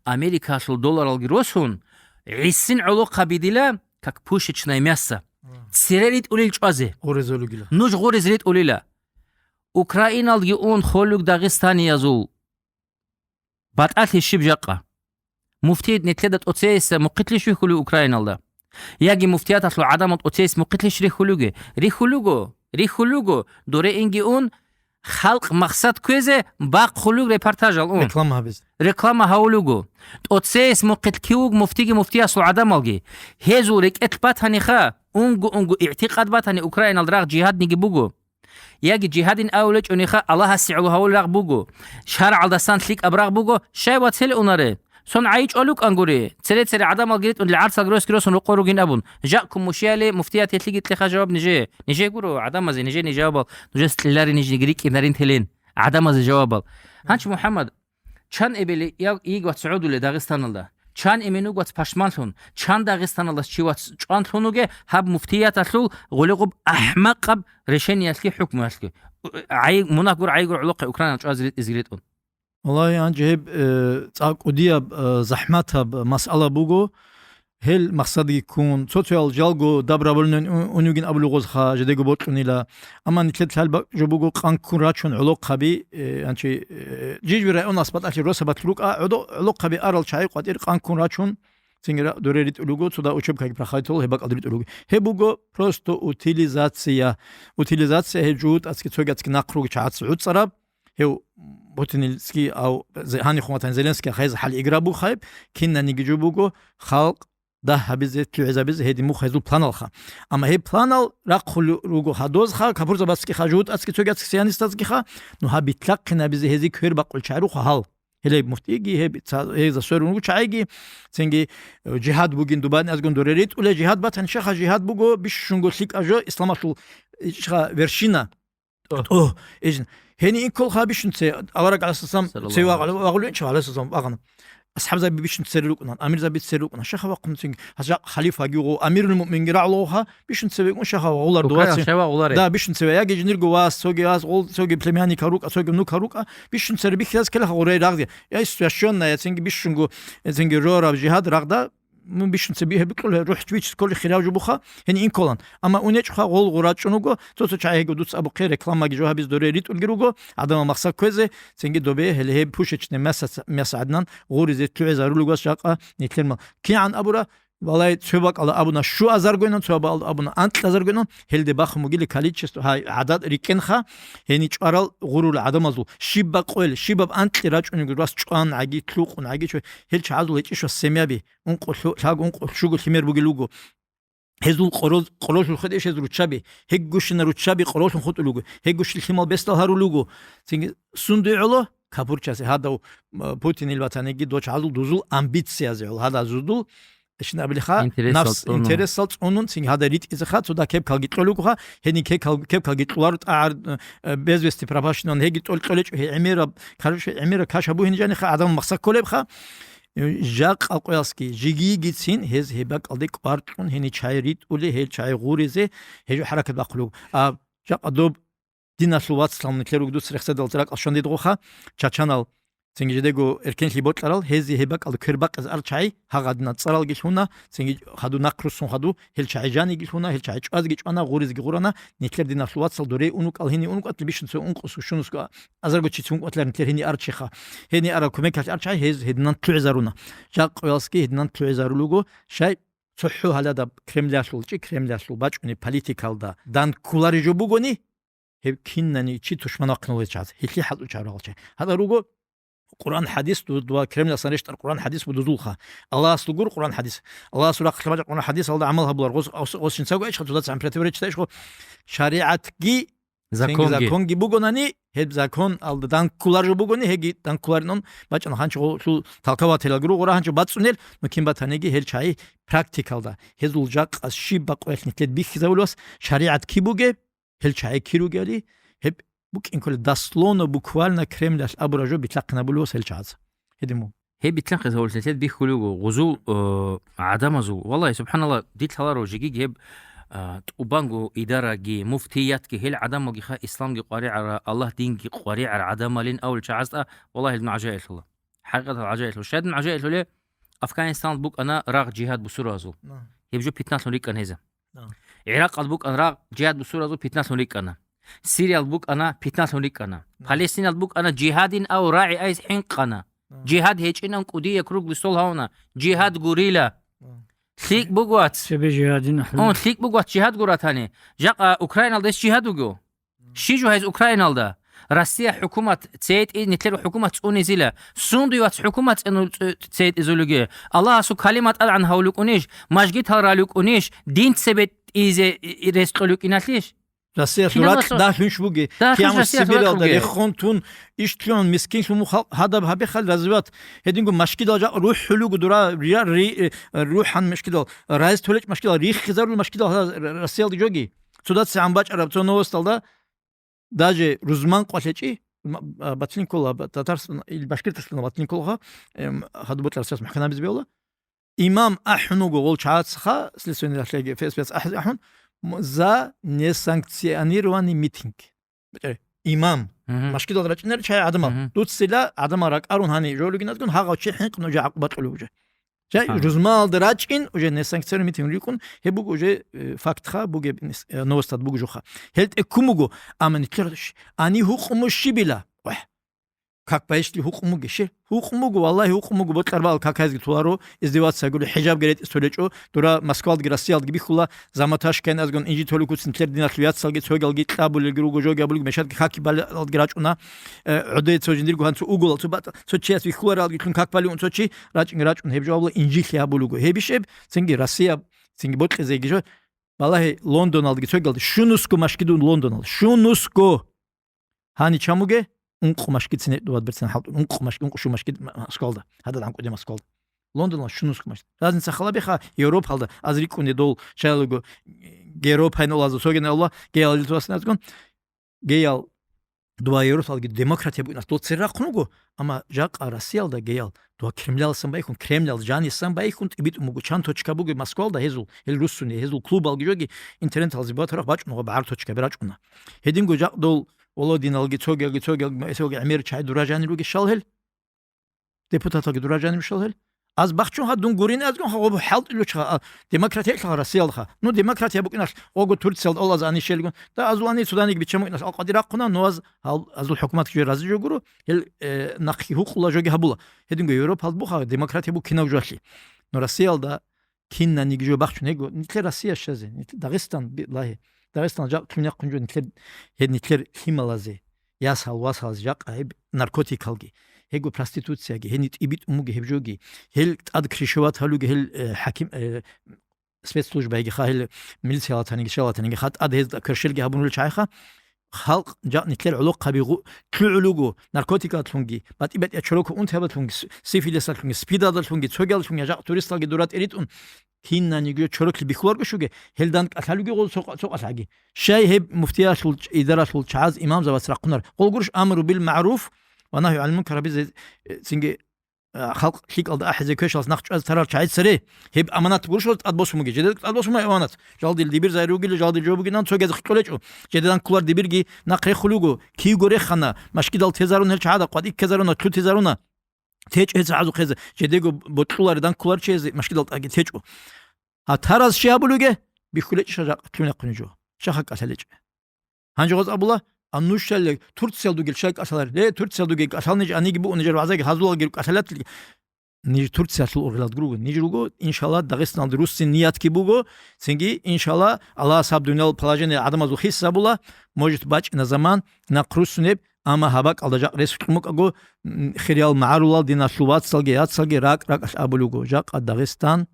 Америкалъул долларалги росун, гӀисин гӀолохъаби дила, как пушечное мясо, цере ритӀулел чӀвазе. Гъурезулгила. Нуж гъуриз ритӀулила. Украиналги ун холюг дагъистаниязул. БатӀалъи щиб жакъа? Муфтият нилъеда тӀоцейиса мухъилъищ вихьулев Украиналда? Яги муфтияталъул гӀадамал тӀоцейис мухъилъищ рихьулевги? Рихьулего, рихьулего, доре инги ун, халкъ махсад кквезе бахъулев репортажал ун. Реклама гьабизе. Реклама гьавулего. ТӀоцейис мухъилъ кивуг муфтиги муфтиясул гӀадамалги. Гьезул рекӀелъ батаниха, унго-унго игӀтикъад батани Украиналда рагъ жигьадниги буго. Яги жигьадин авулечӀониха Аллагьасе гӀоло гьавул рагъ буго. ШаргӀалдасан лъикӀаб рагъ буго, щай вацел унаре? Сон гӀайичӀвал рукӀангури, цере-цере гӀадамалги ритӀун лигӀарцалги росги росун рокъор ругин абун. Жакъ кумушияли муфтият гьелъиги кьеха жаваб нижее. Нижее гуро, гӀадамазе, нижее ниж жавабал. Нужес кьелари ниж, нижги рикӀкӀинарин телен. ГӀадамазе жавабал. Гьанчи, МухӀаммад, чан эбели я-, йиг вац гӀодуле Дагъистаналда? Чан эмен вуг вац пашманлъун? Чан Дагъистаналдас чи вац чӀванлъун вуге гьаб муфтияталъул гъулигъуб ахӀмакъаб решениялъги хӀукмуялъги? ГӀай-, мунагь гур, гӀайгур гӀолохъе Украинал чӀвазе ритӀизги ритӀун. Валлагьи, гьанже гьеб, э, цӀакъ кӀудияб, э, захӀматаб масъала буго. Гьел махсадги ккун, цо-цоял жалго добровольно ун-, уневгин абулев гъозха, жедего бокьунила. Амма нилъер лъалбакӀ жо буго къан ккун рачун гӀолохъаби, э, гьанчи, э, жижги район аспаталъе росабалъ рукӀа, гӀодо-, гӀолохъаби арал чагӀи къватӀир къан ккун рачун, цинги ра-, доре ритӀулего, цо да учебкаги проходитал, гьеб бакӀалда ритӀулего. Гьеб буго просто утилизация. Утилизация гьеб жугьутӀацги цогияцги нахъ руги чагӀаца гӀуцӀараб, гьев Путинилцги, ав Зе-, гьанихъун ватани Зеленский хайз хӀал игра бухайб, кинаниги жо буго халкъ дагь гьабизе, лъугӀизабизе гьедин мух гьезул планалха. Амма гьеб планал рахъулел руго гьадозха, капурзабацги ха, жугьутӀацги цогияцги сионистазги ха, ну гьаб битлъахъинабизе гьезие квер бакъул чагӀи руха гьал. Гьеле муфтиги, гьеб ца-, гьеза сверун руго чагӀиги, цинги, э, жигьад бугин дубан азгун доре ритӀуле, жигьад батани, шаха жигьад буго, бищунго лъикӀа жо исламалъул, э, шаха вершина. ТӀо. ТӀо. Эжин. Гьени инколха бищун це, авараг гӀалайгьиссалам, саллаллагьу цеве гӀалайгьи ва-, вагъулин чав гӀалайгьиссалам вагъана. АсхӀабзаби бищун цере рукӀуна, амирзаби цере рукӀуна. Шаха вахъун цинги, гьаза халифаги гъо, амирул муъминги рагӀлугъа, бищун цеве вукӀун шаха вагъулар. Шаха вагъуларе. Да, бищун цеве. Яги жинирго вас, цоги вас, гъол, цоги племянника рукӀа, цоги внука рукӀа, бищун цере бихьиз келха гъурай рагъзи. Я священная, цинги бищунго, цинги рораб жигьад рагъда, ну, бищун цебе гьеб бикьул, рухӀ чвич кколи хирав жо буха, гьени инколан. Амма унечӀха гъол гъура чӀун вуго, цо-цо чагӀи гьего дуц абухъе рекламаги жо гьабиз доре ритӀулги руго, гӀадамал махсад кквезе, цинги добе гьеле гьеб пушечный мясо, мясо гӀаднан гъуризе лъугӀизарулев вас жакъа нилъер мал. КигӀан абура, валай, цо бакӀалда абуна щуазаргойнан, цо бакӀалда абуна анкьазаргойнан, гьелде бахун бугили количество, гьай, гӀадад рикӀкӀенха, гьени чӀварал гъурул гӀадамазул, щибаб къвел, щибаб анкьи рачӀунего, рас чӀван гӀаги, лъукъун гӀаги, чо-, гьел чагӀазул гьечӀищ ва семьяби, ункъо лъу-, лъаго ункъо щуго лъимер бугел вуго. Гьезул къорол-, къоролъул хведеш гьез руччаби, гьеггущина руччаби къоролъун хутӀулуго, гьеггущи лъимал бесдал гьарулуго. Цинги сундуй гӀоло? Капурчасе гьадав, м, Путинил ватаниги дочагьазул дузул амбициязе гӀоло. Гьадазудул ишин абилиха, интересал нафс цӀунун. Интересал цӀунун, цинги гьада ритӀизеха, цо да кепкалги кьолугуха, гьени кекал-, кепкалги кьуларо тӀагӀар, э, без вести пропащинан, гьеги тӀол-, тӀолечӀо, гье гӀемераб, короче, гӀемераб каша бугьин жаниха, гӀадамал махсак кколебха. Жакъа къоялъги жигийгицин гьез гьеб бакӀалде кӀвар кьун гьениб чагӀи ритӀули, гьел чагӀи гъуризе гьеб жо хӀаракат бахъулев. А жакъа доб диналъул вацлъал нилъер руго дуца рехсадал ракӀал щван дидгъуха, чачанал, цинги жидего эркенлъи бокьарал, гьезие гьеб бакӀалда квер бакъизе ар чагӀи, гьагъадина цӀаралги лъуна, цинги хаду нахъ руссун хаду, гьел чагӀи жаниги лъуна, гьел чагӀи чӀвазги чӀвана, гъуризги гъурана, нилъер диналъул вацал доре унукӀал гьениб унукӀатли бищун цо ункъо сущунусго азарго чи цун кӀватлар нилъер гьениб арчиха. Гьениб арал кумекалъ арчагӀи гьез гьединан лъугӀизаруна. Жакъ къоялъги гьединан лъугӀизарулего, щай цохӀо гьаладаб Кремлялъул чи, Кремлялъул бачӀунеб политикалда данкулари жо бугони, гьеб кинани чи тушман вахъинула чаз, гьелъи хӀалтӀу чарагъалчи. Гьадал руго Къуран хӀадис ду-, дова Кремлялъан рещтӀар Къуран хӀадис будузулха. Аллагьас лугур Къуран хӀадис. Аллагьас рахъалъа бачӀа Къуран хӀадисалда гӀамал гьабулар гъос, гъос, гъос жинцаго ичха цодацан противоречит ишго. ШаригӀатги, цинги Законги. законги бугонани, гьеб закон алда данкулар жо бугони, гьеги данкуларинун бачӀана ханчи гъолъул толкователалги ругъура гьанчо бацӀцӀунел, ну кин батаниги гьел чагӀи практикалда. Гьезул жакъас щиб бакъвелъ нилъед бихьизавулас шаригӀат ки бугеб, гьел чагӀи ки ругели, гьеб букӀин кколи дословно, буквально Кремлялъ абура жо битлъахъин абулев гьел чагӀаз. Гьедин мун. Гьеб битлъахъин гьавуллъи лъед бихьулего гъузул, э, гӀадамазул. Валлагьи, субхӀаналлагь, дилъ гьаларо жигиги гьеб, а, тӀубанго идараги, муфтиятги, гьел гӀадамалгиха исламги къваригӀара, Аллагь динги къваригӀар гӀадамалин авул чагӀазтӀа, валлагьи, гьел дун гӀажаиблъула. ХӀакъикъатал гӀажаиблъула. Щайдин гӀажаиблъуле, Афганистан букӀана рагъ жигьад бусуразул. На. Гьеб жо питналъун рикӀкӀана гьеза. На. ГӀиракъал букӀана рагъ жигьад бусуразул питналъун рикӀкӀана. Сириялда букӀана питналъун рикӀкӀана. На. Палестиналда букӀана жигьадин ав рагӀи айс хӀинкъана. На. Жигьад гьечӀинан кӀудия круглый стол гьавуна. Жигьад гурила. На. ЛъикӀ буго вац. Цебе жигьадин ахӀулел. Он лъикӀ буго вац жигьад гуратани. Жакъа Украиналда эс жигьад вуго. Щи жо гьез Украиналда? Россия хӀукумат цейтӀи, нилъер хӀукумат цӀунизила. Сундуй вац хӀукумат цӀену-, цӀе-, цейтӀизулуги? Аллагьасул калима тӀадгӀан гьавулукӀунищ? Мажгитал ралукӀунищ? Дин цебетӀизе и-, и-, рес кьолукӀиналъищ? Россия Кинаб суракь расул? Дагьлъунш буги. Дагьлъунш Киямас Россия суракь Сибиралда буги. Рехун тун, ишлъун, мискинлъун халкъ гьадаб гьабихъал развивать. Гьединго машкидал жакъ рухӀулуго дура, ри-, ри-, рухӀан машкидал, райс толечӀ машкидал, риххизарул машкидал гьала Р-, Россиялда жоги. Цо дацигӀан бачӀараб цо новосталда, даже рузман къвалъечӀи, м-, а, батлин ккола, ба-, Татарстан или Башкирталъан батлин кколаха, эм, хадуб бокьарасдас мухӀканабиз бегьула. Имам ахӀун вуго гъол чагӀацаха, следственный рахлеги, Ф С Б-яц ахӀизе ахӀун, м-, за несанкционированный митинг. БетӀер, имам. Мгм. Машкидал рачӀинар чай гӀадамал. Мгм. Дуцила гӀадамал ракӀарун гьани жолигиназгун, гьагъав чи хӀинкъун уже гӀакъуба кьулев уже. Жай Ага. жузмалда рачӀин, уже несанкционированный митинг рикӀкӀун, гьеб буго уже, э, фактха, бугеб нис-, э, новостад буго жоха. Гьел тӀеккун буго, амма нилъер ш-, ани гьукъуму щибила? Вагь. Как поэщли гьукъумуги, щи? Гьукъумуго, валлагьи, гьукъумуго, бокьарбал какайзги туларо, издеваться гури, хӀижабги ретӀис толечӀо, дура Москвалдги Россиялдги бихьула, заматашкайн азгун инжи толикуцин нилъер диналъул яцалги, цогалги, кьабулелги руго, жоги абулги, мешадги хаки балалги рачӀуна, э, гӀодей цо жиндирго гьанцо уголал, цо бат-, цо чияс вихьуларалги лъун как балигун цо чи, рачӀинги рачӀун гьеб жо абула инжилъи гьабулуго. Гьебищ гьеб, цинги Россия, цинги бокьизеги жо, балагье Лондоналдги цогалде, щунусго машкидун Лондонал, щунусго! Гьани чамуге, ункъ машкицин гьетӀувад берцин хӀалтӀун, ункъ машки, ункъ шу машки Москвалда, гьадад гӀанкӀуде Москвалда. Лондонал щунусго машки. Разница халабиха Европалда, аз рикӀкӀунде дол, шайлаго, Геропайнолаза, цоген Алла, геялил туасиназгун, геял дуа Европалги демократия бугинас дол церахъун вуго, амма жакъа Россиялда геял дуа Кремлялсан байхун, Кремлял жанисан байхун, тӀибитӀун буго, чан точка буго Москвалда гьезул, гьел руссуни, гьезул клубалги жоги интернеталзи батарах бачӀун, гъо багӀар точка берачӀуна. Гьединго жакъ дол Володиналги, цогиялги, цогиялги, эсоги гӀемер чай дуражани ругищал гьел? Депутаталги дуражани рушал гьел? Аз бахчун ха дун гурин азгун ха гъоб хӀалтӀилучха, а, демократиялъха Россиялха. Ну, демократия букӀиналъ гъого Турциялда Аллаз ани щелгун. Да азул ани цуданиги бичча мукӀиналъ алкъади рахъуна, ну аз гьал-, азул хӀукуматги жо рази жо гуро, гьел, э, нахъги гьукъула жоги гьабула. Гьединго Европалда буха демократия бу кинав жоалъи. Ну, Россиялда кинаниги жо бахчун гьего, нилъер Россия щазе, нилъ-, Дагъистан, би-, лагьи, Дагъистан жакъ кин яхъун жо нилъер, гьед нилъер лъималазе, ясал-васалазе жакъа гьеб наркотикалги, гьего проституцияги, гьени тӀибитӀун буги гьеб жоги, гьел тӀад крышевать гьалуги, гьел, э, хӀаким, э, спецслужбаги ха, гьел милициялатаниги, шалатаниги ха, тӀад гьез кверщелги гьабунулел чагӀиха, халкъ жакъ нилъер гӀолохъаби гъу-, лъугӀулуго, наркотикалъунги, батӀи-батӀия чороко унтиябалъунги, с-, сифилисалъунги, спидалдалъунги, цогиялъунги, жакъ туристалги дура тӀеритӀун, кинаниги чороклъи бихьуларго щуги, гьелдан кӀалъалуги гъол цо-, цо кӀалъаги. Щай гьеб муфтиялъул ч-, идаралъул чагӀаз имамзабац рахъунар? Гъол гурищ амру бил магӀруф ва нагью гӀанил мункар гьабизе, э, цинги а, халкъ лъикӀалда ахӀизе квешалъ нахъ чӀвазе тарал чагӀи цере. Гьеб аманат гурищ тӀад босун бугеб? Жеда тӀад босун бугеб аманат. Жалдил дибир зайри ругила, жалдил жо бугилан цогиязе хъулечӀо. Жедедан кколар дибирги нахъ рехулего, кивго рехана, машгидал тезарун гьел чагӀада, къватӀи ккезаруна, лъутезаруна. ТечӀо гьез гӀазухъезе, жедего бокьуларидан кколар чиязе машгидал тӀаги течӀо. А тараз щай абулуге? БихьулечӀищ жакъа лъугьинахъуни жо. Шаха кӀалъалечӀ. Гьанже гъоз абула, а нушале Турциял дугел щай кӀалъалар? Ле, Турциял дугел кӀалъал ниж аниги буго, нижер вагӀзаги гьазулаги кӀалъалатлги. Ниж Турциялъул ургъелалд руго. Ниж руго, иншалла, Дагъистаналда руссин ниятги буго. Цинги, иншалла, Аллагьас гьаб дуниял положение гӀадамазул хисабула, может, бачӀина заман, нахъ руссунеб, амма гьаб бакӀалда жакъ рес кьун букӀаго, м, хириял магӀарулал диналъул вацалги, яцалги ракӀ-ракӀалъ абулуго. Жакъа Дагъистан,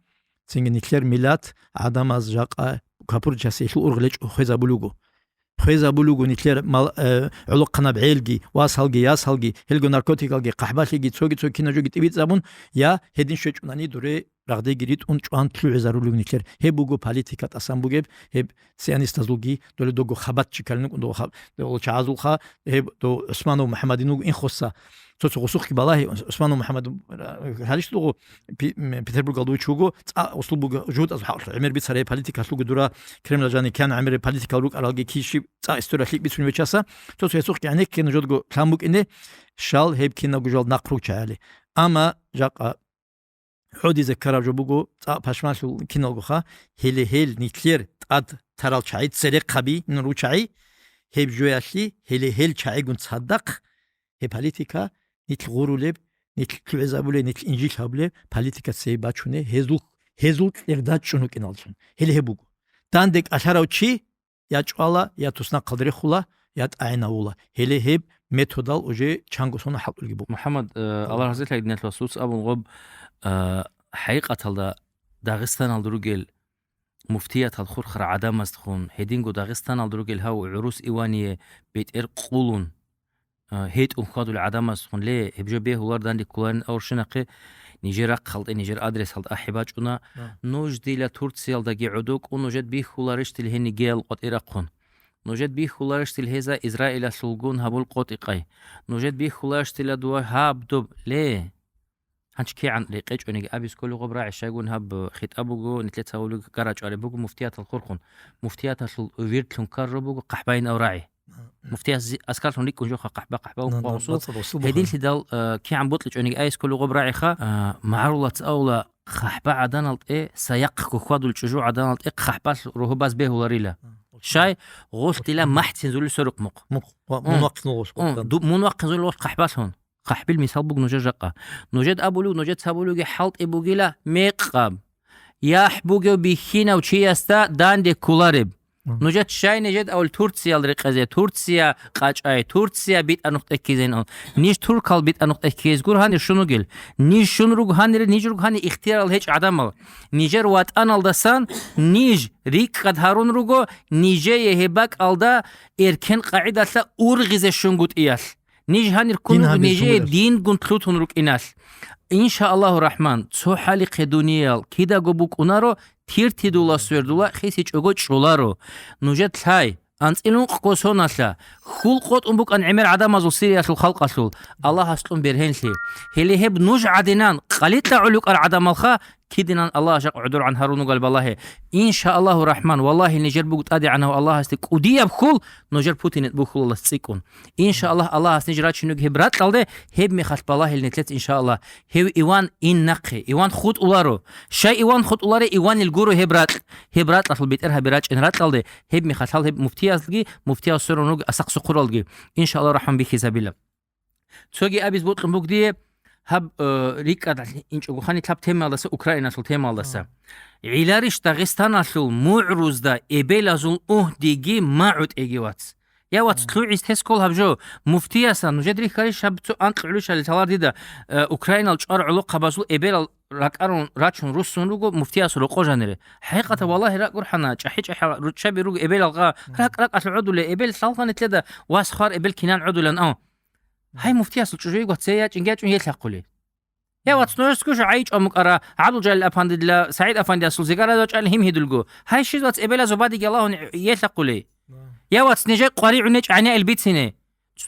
цинги нилъер миллат гӀадамаз жакъа капурчасе гьелъул ургъелечӀо хвезабулуго. Хвезабулуго нилъер мал-, э, гӀолохъанаб гӀелги, васалги, ясалги, гьелго наркотикалги, хъахӀбалъиги, цоги-цоги кинаб жоги тӀибитӀзабун, я гьедин щвечӀунани дуре рагъдеги ритӀун чӀван лъугӀизарулев нилъер. Гьеб буго политика тӀасан бугеб, гьеб сионистазулги, доле дого хабатчи калинукӀун дого хаб-, дого чагӀазулха, гьеб до ГӀусманов МухӀаммадин вуго инхоса. Цо-цо гъусухъги балагьи, ГӀусманов МухӀаммад, гьалищ дуго Пи-, м, Петербургалда вуч вуго, цӀа услубуга жугьутӀаз хӀакълъун гӀемер бицарай политикалъулго дура Кремль жани кян гӀемер политикал рукӀаралги киши цӀа история лъикӀ бицунев вичаса, цо-цо гьесухъги гӀенеккена жодго лъан букӀине, щал гьеб кинабго жал нахъ ругчагӀали. Амма жакъа гьодизе ккараб жо буго, цӀакъ пашманлъул киналгоха, гьеле гьел нилъер тӀад тарал чагӀи, церехъаби, нур ручагӀи, гьеб жоялъе, гьеле гьел чагӀигун цадахъ, гьеб политика, нилъ гъурулеб, нилъ лъугӀизабулеб, нилъ инжит гьабулеб политика цей бачуне, гьезул, гьезул кьерда чӀун вукӀиналлъун. Гьеле гьеб буго. Данде кӀалъарав чи, я чӀвала, я туснахъалда рехула, я тӀагӀинавула. Гьеле гьеб методал уже чанго соналъ хӀалтӀулги буго. МухӀаммад, э, Аллагь разилъай диналъул васус абун гъоб, э, хӀакъикъаталда Дагъистаналда ругел муфтиятал хурхар гӀадамаздехун, гьединго Дагъистаналда ругел гьав гӀурус Ивание бетӀер къулун, э, гьетӀун хьвадул гӀадамаздехун, ле, гьеб жо бегьулар данде кколарин авурщинахъе, нижер рахъалде, нижер адресалда ахӀи бачӀуна. Да. Нуж дила Турциялдаги гӀодокӀун, нужед бихьуларищ дил гьенигиял къватӀирахъун? Нужед бихьуларищ дил гьеза Израилалъулгун гьабул къотӀикъай? Нужед бихьуларищ дила дова гьаб доб? Ле! Гьанч кигӀан рекъечӀониги абиз кколеб гъоб рагӀи, щайгун гьаб хитӀаб буго, нилъеца гьавулеги гара чӀвареб буго муфтиятал хурхун. Муфтияталъул вирдлъун ккараб буго хъахӀбайин ав рагӀи. Муфтияс зи-, аскарлъун рикӀкӀун жоха хъахӀба-хъахӀба. Гьединлъидал, э, кигӀан бокьичӀониги айс кколеб гъоб рагӀиха, э, магӀарулац авла хъахӀба гӀаданалде, саяхъго хьвадул чӀужу гӀаданалде хъахӀбалъ ругьу баз бегьуларила. Щай, гъолъ дила махӀцин зулил сорухъ мухъ. Мун вахъинул гъолъ. Мун вахъинзул гъолъ хъахӀбалъун. ХъахӀбил мисал буго нужер жакъа. Нужед абулев, нужеца абулевги хӀалтӀи бугила мекъаб. ЯхӀ бугев бихьинав чиясда данде кколареб. Нужед щай нижед авул Турциял рекъезе, Турция къачӀай, Турция битӀа нухтӀеккизейин ан. Ниж туркал битӀа нухтӀеккизе гур гьанир щун вугел. Ниж щун руг гьанир, ниж руг гьанир ихтиярал гьечӀ гӀадамал. Нижер ватӀаналдасан ниж рикӀкӀад гьарун руго, нижее гьеб бакӀалда эркен къагӀидалъа ургъизе щунгутӀиялъ. Ниж гьанир ккун руго нижее дингун лъутун рукӀиналъ. Иншааллагьу рахман, цо хӀалихъе дуниял кидаго букӀунаро, тиртидула свердула хисичӀого чӀоларо. Нужед лъай, анцӀил ункъго соналъа, хьул къотӀун букӀан гӀемер гӀадамазул Сириялъул халкъалъул, Аллагьас кьун бергьенлъи. Гьеле гьеб нуж гӀадинан къаликьа гӀолукӀар гӀадамалха, кидинан Аллагь жакъ гӀодоргӀан гьарун вугал балагье. Иншааллагьу рахман, валлагьи, нижер буго ТӀадегӀанав Аллагьасде кӀудияб хьул, нужер путинет бухьулалас цӀикӀкӀун. Иншааллагь, Аллагьас ниж рачинуги гьеб ракьалде, гьеб мехалъ балагьил нилъец, иншааллагь, гьев Иван ин нахъе, Иван хутӀуларо. Щай Иван хутӀуларе, Иванил гуро гьеб ракь. Гьеб ракьалъул бетӀергьаби рачӀин ракьалде, гьеб мехалъал гьеб муфтиязги, муфтияс сверун руги асахъсухъуралги, иншааллагь, рахӀман бихьизабила. Цоги абиз бокьун буго дие, гьаб, э, рикӀкӀад инчӀого хани лъаб темаялдаса, Украиналъул темаялдаса. А. ГӀиларищ Дагъистаналъул мугӀрузда эбелазул угьдиги магӀутӀеги, вац? Я, вац, а, лъугӀиз тескол гьаб жо. Муфтиясан, нужед рихьарищ гьаб цо анкь гӀолищали лъалар дида, э, Украинал чӀвар гӀолохъабазул эбелал ракӀарун рачун руссун руго муфтиясул рокъо жанире. ХӀакъикъатаб, валлагьи, ракӀ гурхӀана, чӀахӀи-чӀахӀал руччаби руго эбелалгъа, ракӀ-ракӀалъ гӀодуле, эбел лъалгъанилъеда вас хвар эбел кинан гӀодулан, ав. Гьай, муфтиясул чӀужуе гваце ячӀинги ячӀун елъахъули. Я, вац, нужецго жо гӀайчӀван букӀара, ГӀабдулжалил апандидила, СагӀид апандиясул зигарада вачӀали гьим гьидулго. Гьай, щиз, вац, эбелазул бадиги Аллагьун елъахъули. Я, вац, нижай къваригӀун гьечӀ гӀайнаил бицине.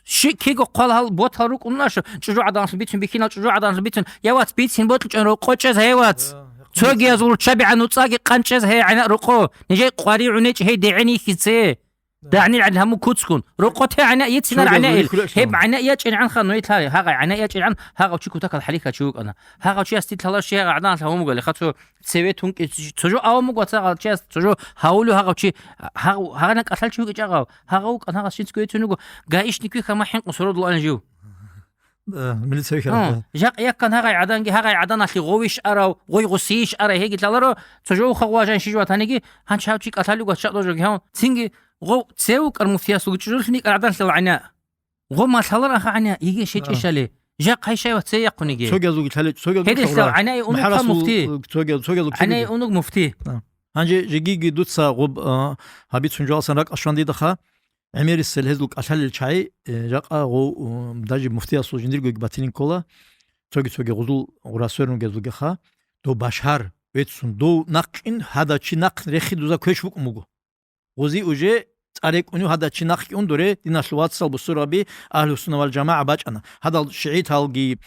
Щи киго хъвал гьал ботал рукӀун аша, чӀужугӀаданалъул бицун, бихьинал чӀужугӀаданалъул бицун, я вац, бицин бокьичӀан рокъочӀез гье вац. Цогияз вурччаби гӀан нуцӀаги къанчӀез гье гӀина рокъо, нижей къвари гӀунечӀ гьей дегӀен йихьице. ДагӀнил гӀадин гьаму куцгун. Рокъо те гӀина йицинар гӀинаил. Гьеб гӀина ячӀин гӀанха нуй лъай, гьагъай гӀина ячӀин гӀан, гьагъав чи кутакал хӀалихьа чи вукӀана. Гьагъав чияс титлъала щи гӀадан гьавун бугали, хацо цеве тункӀи, цо жо авун буго, цо гьал чияс, цо жо гьавулев гьагъав чи, гьагъ-, гьагъана кӀалъал чи вукӀичӀ гьагъав. Гьагъав вукӀан гьагъас жинцги вецун вуго, гаишник вихьа ма хӀинкъун сородулаан жив. Да, милиция вихьа. Гьу, жакъ яккан гьагъай гӀаданги, гьагъай гӀаданалъе гъовищ арав, гъой гъусийищ арай гьеги лъаларо, цо жо ухъа гъважан щижватаниги, гьанчав чи кӀалъалуго чакъ дожоги гьав. Цинги гъов цев вукӀар муфтиясулги чӀужулъни кӀар гӀаданлъал гӀина. Гъо малъалар аха гӀаня, йигин щечӀищали. Жакъ гьай шайват цей яхъуниги. Цогиязулги лъале-, цогиязулги Гьединлъал лъала. ГӀаняй унуг ха МухӀарасул, муфти. Цогиял-, цогиязул ГӀаняй кичиниги. Унуг муфти. А. Гьанже жигиги дуца гъуб, а, гьабицун жоалсан ракӀ ашван дидахъа, гӀемерисел гьезул кӀалъалел чагӀи, э, жакъа гъов, у, даже муфтиясул жиндиргоги батилин ккола, цоги-цоги гъузул гъурасверун гезулгеха, дов башгьар, веццун, дов нахъин, гьада чи нахъ рехи дуза квеш букӀун буго. Гъузи уже цӀарекӀунев гьада чи нахъги ундуре, диналъул вацал бусургьаби, Агьлу-сунна вал жамагӀа бачӀана. Гьадал шигӀиталги,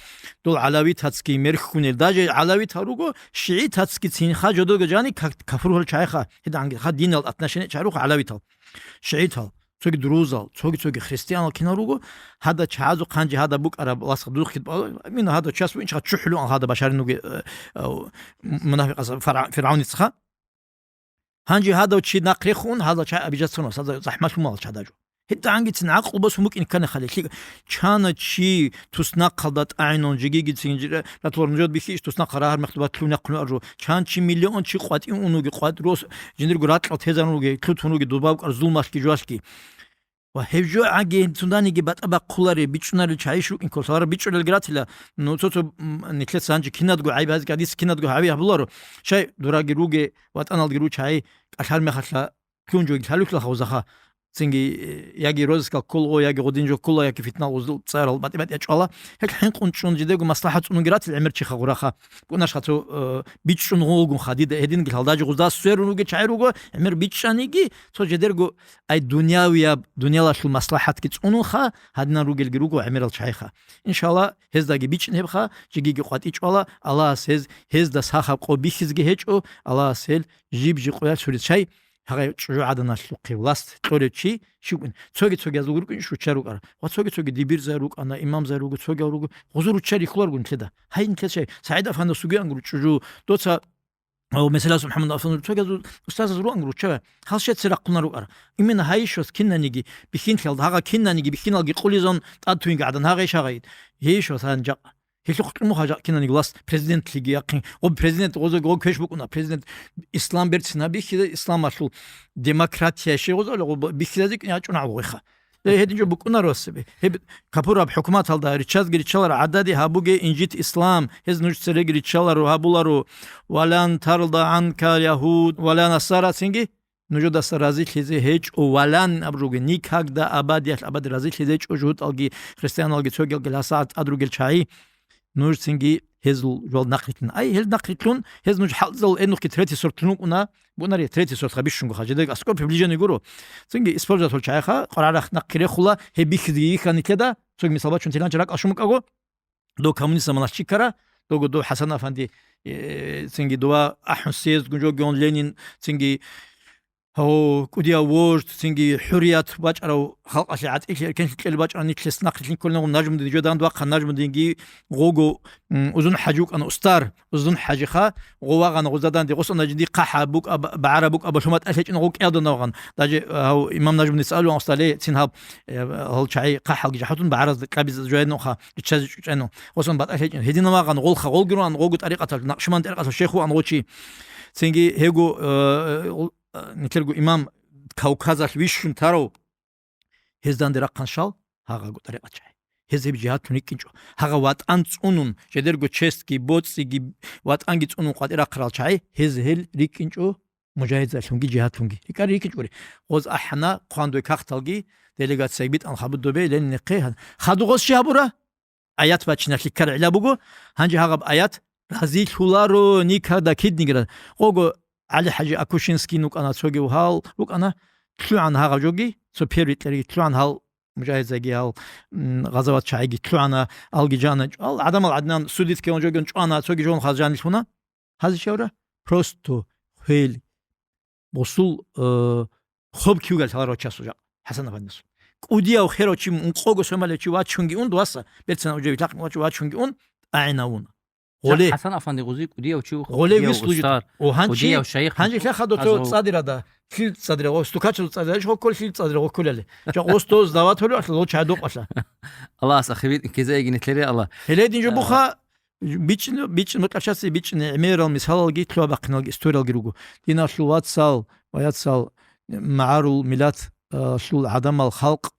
дол гӀалавитацги мерхьунел. Даже гӀалавитал руго, шигӀитацги цинха жодого жани ка-, кафур гьал чайха. Гьединги ха динал отношение чаруха гӀалавитал. ШигӀитал, цоги друзал, цоги-цоги христианал кинал руго, гьада чагӀазухъ гьанже гьада букӀараб ласха духъе, мина гьада час винчха чухӀлуан гьада башарин руге, э, э, мунафикъас фара-, Фиргьавницаха. Гьанже гьадав чи нахъ рехун, гьадал чай обижаться гьуна, сада захӀмалъумал чадажу. ГьитӀангицин гӀакълу босун букӀин ккани хали, лъикӀ, чана чи туснахъалда тӀагӀинун жигигицин жира-, ратулар нужед бихьищ туснахъа рагьар мехтубат лъун яхъун аржу. Чан чи миллион чи къватӀин унуги, къватӀ рос жиндирго ракьал тезан руги, лъутун руги, дубаб кӀар зулмалъги жуалъги. Ва гьеб жо гӀаги цунданиги батӀа бахъулари, бичӀчӀунарел чайищ рукӀин кколъалара бичӀчӀулелги ратила, ну, цо-цо, м, нилъеца гьанже кинадго гӀайб гьазги гьадиса кинадго гьави гьабуларо, чай дураги руге, ватӀаналги ру чай, кӀалъар мехалъа лъун жоги лъалухьла хавзаха, цинги, э, яги розыскал кколго, яги гъудин жо ккола, яги фитнал гъузул цӀарал батӀи-батӀи ячӀвала, гьел хӀинкъун чӀун жидего маслахӀат цӀунунги ратил гӀемер чиха гъураха, букӀунаш хацо, э, бичӀчӀун гъугун хадида, гьединги лъалдажи гъузда сверун руге чай руго, гӀемер бичӀчӀаниги, цо жидерго Ай дунявияб, дуниялалъул маслахӀатги цӀунунха, гьадинан ругелги руго гӀемерал чайха. Иншалла, гьездаги бичӀчӀин гьебха, жигиги къватӀичӀвала, Аллагьас гьез, гьезда сахаб къо бихьизги гьечӀо, Аллагьас гьел жиб-жи къоялъ сурит чай, гьагъай чӀужугӀаданалъухъе власт кьолев чи щиб букӀин. Цоги-цогиязул рукӀин ручча рукӀара. Ва цоги-цоги дибирзай рукӀана, имамзай руго, цогиял руго, гъузу ручча рихьуларгун лъеда. Гьай нилъер чай, СагӀид Афандасуги ангур чӀужу, доца Гьав, месела, СубхӀаналлагь, цогазул устазаз руан ручча, гьал щеци рахъуна рукӀара. Именно гьайишвас кинаниги бихьинлъалда, гьагъа кинаниги бихьиналги къулизан тӀад туинги гӀадан гьагъа иш гьагъайид. Гьейишвас гьанжакъ. Гьелъухъ кьумухъа жакъ кинаниги лас президентлъиги яхъин. Гъоб президент гъоза гъо квеш букӀуна. Президент ислам берцин гьабихьида, исламалъул демократия щегъоза гъо бихьизази кӀин ячӀуна гьавгъиха. Э, гьедин жо букӀунаро саби. Гьеб капураб хӀукуматалда риччазги риччалар гӀадади гьабуге инжит ислам, гьез нуж цереги риччаларо, гьабуларо, валан тарда анка ягьуд, вала насара цинги, нужедаса разилъизе гьечӀо, валан аб руге, никогда абадиялъ абади разилъизе гьечӀо жугьутӀалги, христианалги, цогиялги ласагӀат тӀад ругел чагӀи. Нуж цинги гьезул жуал нахърилълъина. Ай, гьел нахърилълъун, гьез нуж хӀалцӀал гьенухъе третий сортлъун вукӀуна, букӀунаре, третий сортха бищунго хажидег аскӀор приближение гуро. Цинги использовать гьол чагӀиха, къваргӀарахъ нахъе рехула, гьеб бихьизги йихьанилъеда, цоги мисал бачун тилан чаракъ ашумукӀаго, дов коммунистзабаналъ чиккара, дого дов ХӀасан Афанди, э, цинги дова ахӀун съезд гунжогион Ленин, цинги Гьав, кӀудияв вождь, цинги хӀурият бачӀарав, халкъалъе гӀатӀилъи эркенлъи кьел бачӀарав нилъес нахърилълъин кколин гъун Нажмудин, жо дандвахъа Нажмудинги гъого, м, Узун-хӀажи вукӀана устар, Узун-хӀажиха, гъо вагъана гъозадан дигъос ана жинди хъахӀа букӀа, ба-, багӀара букӀа, балъуматӀа лъечӀин гъо кӀелдана вагъан. Даже, э, гьав имам Нажмудин цӀалуан устале, цин гьаб, э, гьал чагӀи хъахӀалги жахӀутун багӀаразда кьабизе жойнухъа, риччазе чӀучӀайну. Гъосан батӀа лъечӀин. Гьедина вагъан, гъолха гъолги руан, гъого тӀарикъатал, Накъшман тӀарикъатал шейх вуан гъочи. Цинги гьего, э, э, нилъерго имам Кавказалъ вищун тарав, гьезданде рахъан щал, гьагъаго тӀарикъат чагӀи. Гьез гьеб жигьадлъун рикӀкӀинчӀо. Гьагъа ватӀан цӀунун, жедерго честги, боцӀиги, ватӀанги цӀунун къватӀир рахъарал чагӀи, гьез гьел рикӀкӀинчӀо мужагьидзалъунги, жигьадлъунги. РикӀари рикӀкӀинчӀори. Гъоз ахӀана, хъван дой кагъталги, делегацияги битӀан хабудобе, Ленинихъе. Хаду гъоз чи гьабура? Аят бачиналъе ккаргӀила буго, гьанже гьагъаб аят разилъуларо никогда киднигра. Гъого ГӀали-хӀажи Акушинский вукӀана, цоги гьал рукӀана, лъугӀан гьагъаб жоги, цо первый кьериги лъугӀан гьал мужагьидзаги гьал, м, гъазават чагӀиги лъугӀана, алги жана, ал гӀадамал гӀадинан судить ккеян жогин чӀвана, цоги жон хазанилъуна. Гьазе щавра? Просто хвел, гъусул, э, хоб кивгал лъаларав часу жакъ, ХӀасан афандиясул. КӀудияв херав чи, ункъого сомалев чи вачунги ун, дуаса, берцана уже вилахъ вач-, вачунги ун, тӀагӀинавуна. Гъоле. ХӀасан афанди гъузи кӀудияв чи вух, Гъоле кӀудияв вис лужит. Устар, О, гьанчи, кӀудияв шайх. Гьанчи лъаха доцо Азов. Цадирада, лъил цадирагъо, стукачал цадирагъо, кколали. Жа осто сдават гьоло, ло чай докъалъа. Аллагьас ахивит кезегине лъере Аллагь. Гьеле дин жо А. буха, бичӀин, бичӀин, мутӀашаси бичӀин, гӀемерал мисалалги, лъугьа бахъиналги, историялги руго. Диналъул вацал ва яцал, магӀарул миллат, а, лъул гӀадамал халкъ,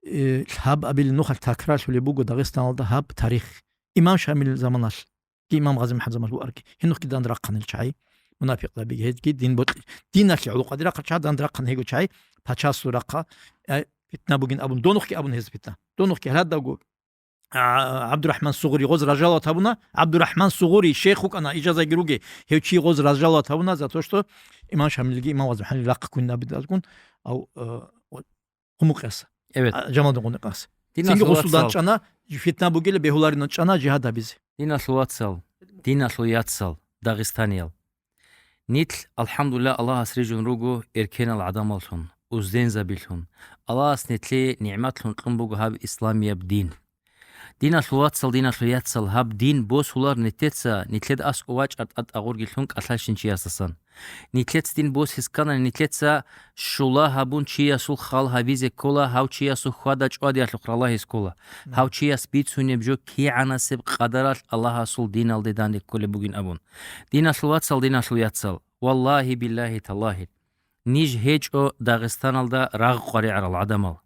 э, лъаб абил нухалъ такрарлъулеб буго Дагъистаналда гьаб тарих. Имам Шамил заманалъ, ки Имам Гъази МухӀаммад заманалъ буарги, гьенухъги данде рахъанил чагӀи, мунапикъзабиги гьезги дин бокьи-, диналъе гӀоло къади рахъа чагӀи данде рахъан гьего чагӀи, пачасул рахъа, э, питна бугин абун, донухъги абун гьез питна. Донухъги гьаладавго, а, ГӀабдурахман Сугъури гъоз ражалат гьабуна, ГӀабдурахман Сугъури шейх вукӀана, ижазаги руге, гьев чи гъоз ражалат гьабуна, за то, что Имам Шамилги Имам Гъази МухӀаммадил рахъ ккунин абидазгун, ав, э, Къумукъяс. Эбет. А, Жамалдин Къумукъяс. Диналъул Цинги гъусул вацал. ДанчӀана, фитна бугила, бегьуларин данчӀана жигьад гьабизе. Диналъул вацал, диналъул яцал, дагъистаниял. Нилъ, алхӀамдулиллагь, Аллагьас рижун руго эркенал гӀадамаллъун, уздензабилъун. Аллагьас нилъее нигӀматлъун кьун буго гьаб исламияб дин. Диналъул вацал, диналъул яцал, гьаб дин босулар нилъеца, нилъеда аскӀов вачӀар тӀад агъурги лъун кӀалъайщин чиясдасан. Нилъеца дин босиз кканани, нилъеца щула гьабун чиясул хал гьабизе ккола, гьав чиясул хьвада-чӀвадиялъухъ ралагьиз ккола. Мгм. Гьав чияс бицунеб жо кигӀанасеб къадаралъ Аллагьасул диналде данде кколеб бугин абун. Диналъул вацал, диналъул яцал, валлагьи, биллагьи, таллагьи, ниж гьечӀо Дагъистаналда рагъ къваригӀарал гӀадамал.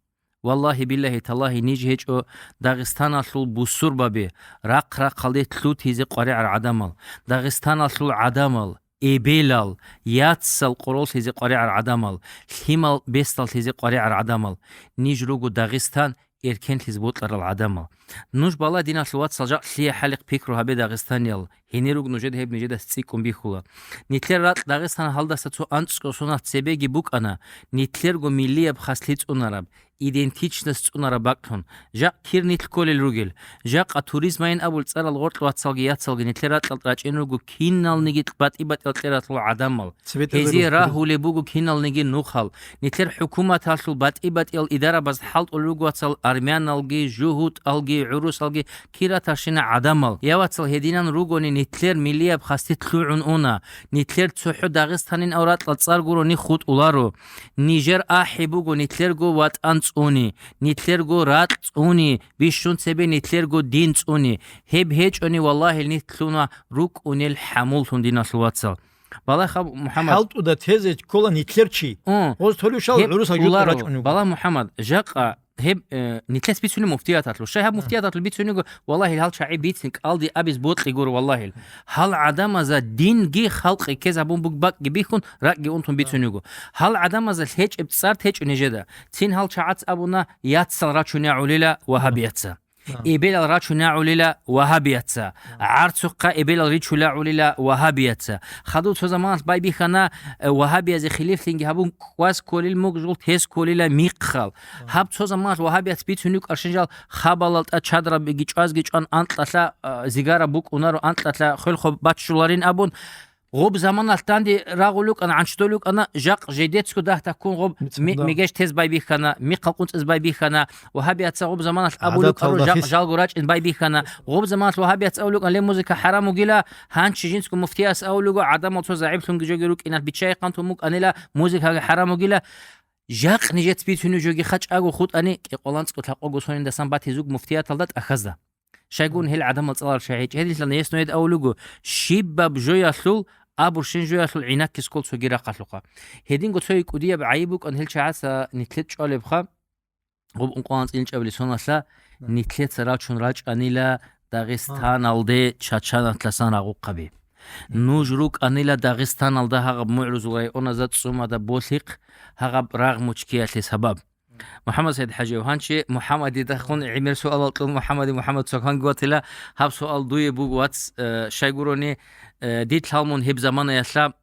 Валлагьи, биллагьи, таллагьи, ниж гьечӀо Дагъистаналъул бусурбаби, рахъ-рахъалде лъутизе къваригӀар гӀадамал, Дагъистаналъул гӀадамал, эбелал, яцал къороллъизе къваригӀар гӀадамал, лъимал бесдаллъизе къваригӀар гӀадамал. Ниж руго Дагъистан эркенлъизе бокьарал гӀадамал. Нуж бала, диналъул вацал, жакъ лъие хӀалихъ пикру гьабе, дагъистаниял, гьенир руго нужеда гьеб нижедас цӀикӀкӀун бихьула. Нилъер ракь Дагъистан гьалдаса цо анцӀго соналъ цебеги букӀана, нилъерго миллияб хаслъи цӀунараб, идентичность цӀунараб бакӀлъун, жакъ кир нилъ кколел ругел, жакъа туризмайин абул цӀарал гъоркь вацалги яцалги нилъер ракьалда рачӀин руго киналниги батӀи-батӀиял кьератлъул гӀадамал. ЦебетӀезаби Гьезие ругел. Рагьулеб буго киналниги нухал. Нилъер хӀукуматалъул батӀи-батӀиял идарабазда хӀалтӀулел руго, вацал, армяналги, жугьутӀалги, гӀурусалги, киратарщина гӀадамал. Я, вацал, гьединан ругони, нилъер миллияб хасти лъугӀун уна. Нилъер цохӀо Дагъистанин авратла цӀар гурони хутӀуларо. Нижер ахӀи буго нилъерго ватӀан цӀуни, нилъерго ракь цӀуни, бищун цебе нилъерго дин цӀуни. Гьеб гьечӀони, валлагьи, нилъ лъуна рукӀунел хӀамуллъун, диналъул вацал. Балагьаб МухӀаммад. ХӀалтӀуда тезе ккола нилъер чи. Ун. Гъоз толюшал Гьеб гӀурусал жутӀа кколаро. РачӀунего. Балагь МухӀаммад, жакъа гьеб, э, нилъес бицунеб муфтияталъул. Щай гьаб А. муфтияталъул бицунего, валлагьи, гьал чагӀи бицин, кӀалди абиз бокьи гуро, валлагьи. Гьал гӀадамаза динги халкъи ккезабун буг бакӀги бихьун, ракӀги унтун А. бицунего. Гьал гӀадамаза лъечӀеб цӀар течӀо нижеда. Цин гьал чагӀац абуна, яцал рачунягӀулила вагьабияца. А. Эбелал рачунягӀулила вагьабияца. А. ГӀарцухъа эбелал ричулягӀулила вагьабияца. Хадув цо заманалъ байбихьана, э, вагьабиязе хилифлъинги гьабун кӀваз кколил мугжул тес кколила михъал. А. Гьаб цо заманалъ вагьабияц бицун йикӀарщин жал хабалалтӀа чадрабиги чӀвазги чӀван анкьалъа, а, зигара букӀунаро, анкьалъа хвелхъо баччуларин абун, Гъуб заманалъ данде рагъул рукӀана, гӀанчдол рукӀана, жакъ жедецго дагь таккун гъуб Мицин, ми-, да. мегеж тез байбихьана, михъал къунцӀиз байбихьана, вагьабияца гъуб заманалъ абулев ГӀадат кӀаро, жакъ гьалдахъис. жалго рачӀин байбихьана. Гъуб заманалъ вагьабияц абулев кӀан, ле, музыка хӀарам вугила, гьанчи жинцго муфтияс абулего, гӀадамал цо загӀиплъунги жоги рукӀиналъ биччайихъантун букӀанила, музыкаги хӀарам вугила. Жакъ нижец бицунев жоги хачӀаго хутӀани, кӀикъоялда анцӀго лъакъого сониндасан батизуг муфтияталда тӀахьазда. Щайгун гьел гӀадамал цӀаларчагӀи гьечӀ, гьединлъан гьес нужеда авулего, щибаб жоялъул, абурщин жоялъул гӀинаккис ккол цоги рахъалъухъа. Гьединго цоги кӀудияб гӀайиб букӀан гьел чагӀаца нилъер чӀвалебха, гъуб ункъоялда анцӀила чӀабилеб соналъа, Да. нилъеца рачун рачӀанила Дагъистаналде чачанатлъасан рагъухъаби. Нуж рукӀанила Дагъистаналда гьагъаб мугӀрузул районазда цӀумада болъихъ гьагъаб рагъ мучкиялъе сабаб. МухӀаммад СайдхӀажиев, гьанчи МухӀаммадидахъун гӀемер суалал кьун МухӀаммади МухӀаммад цо ханги ватила, гьаб суал дуе буго, вац, э, щайгурони, э, дид лъалмун гьеб заманаялъа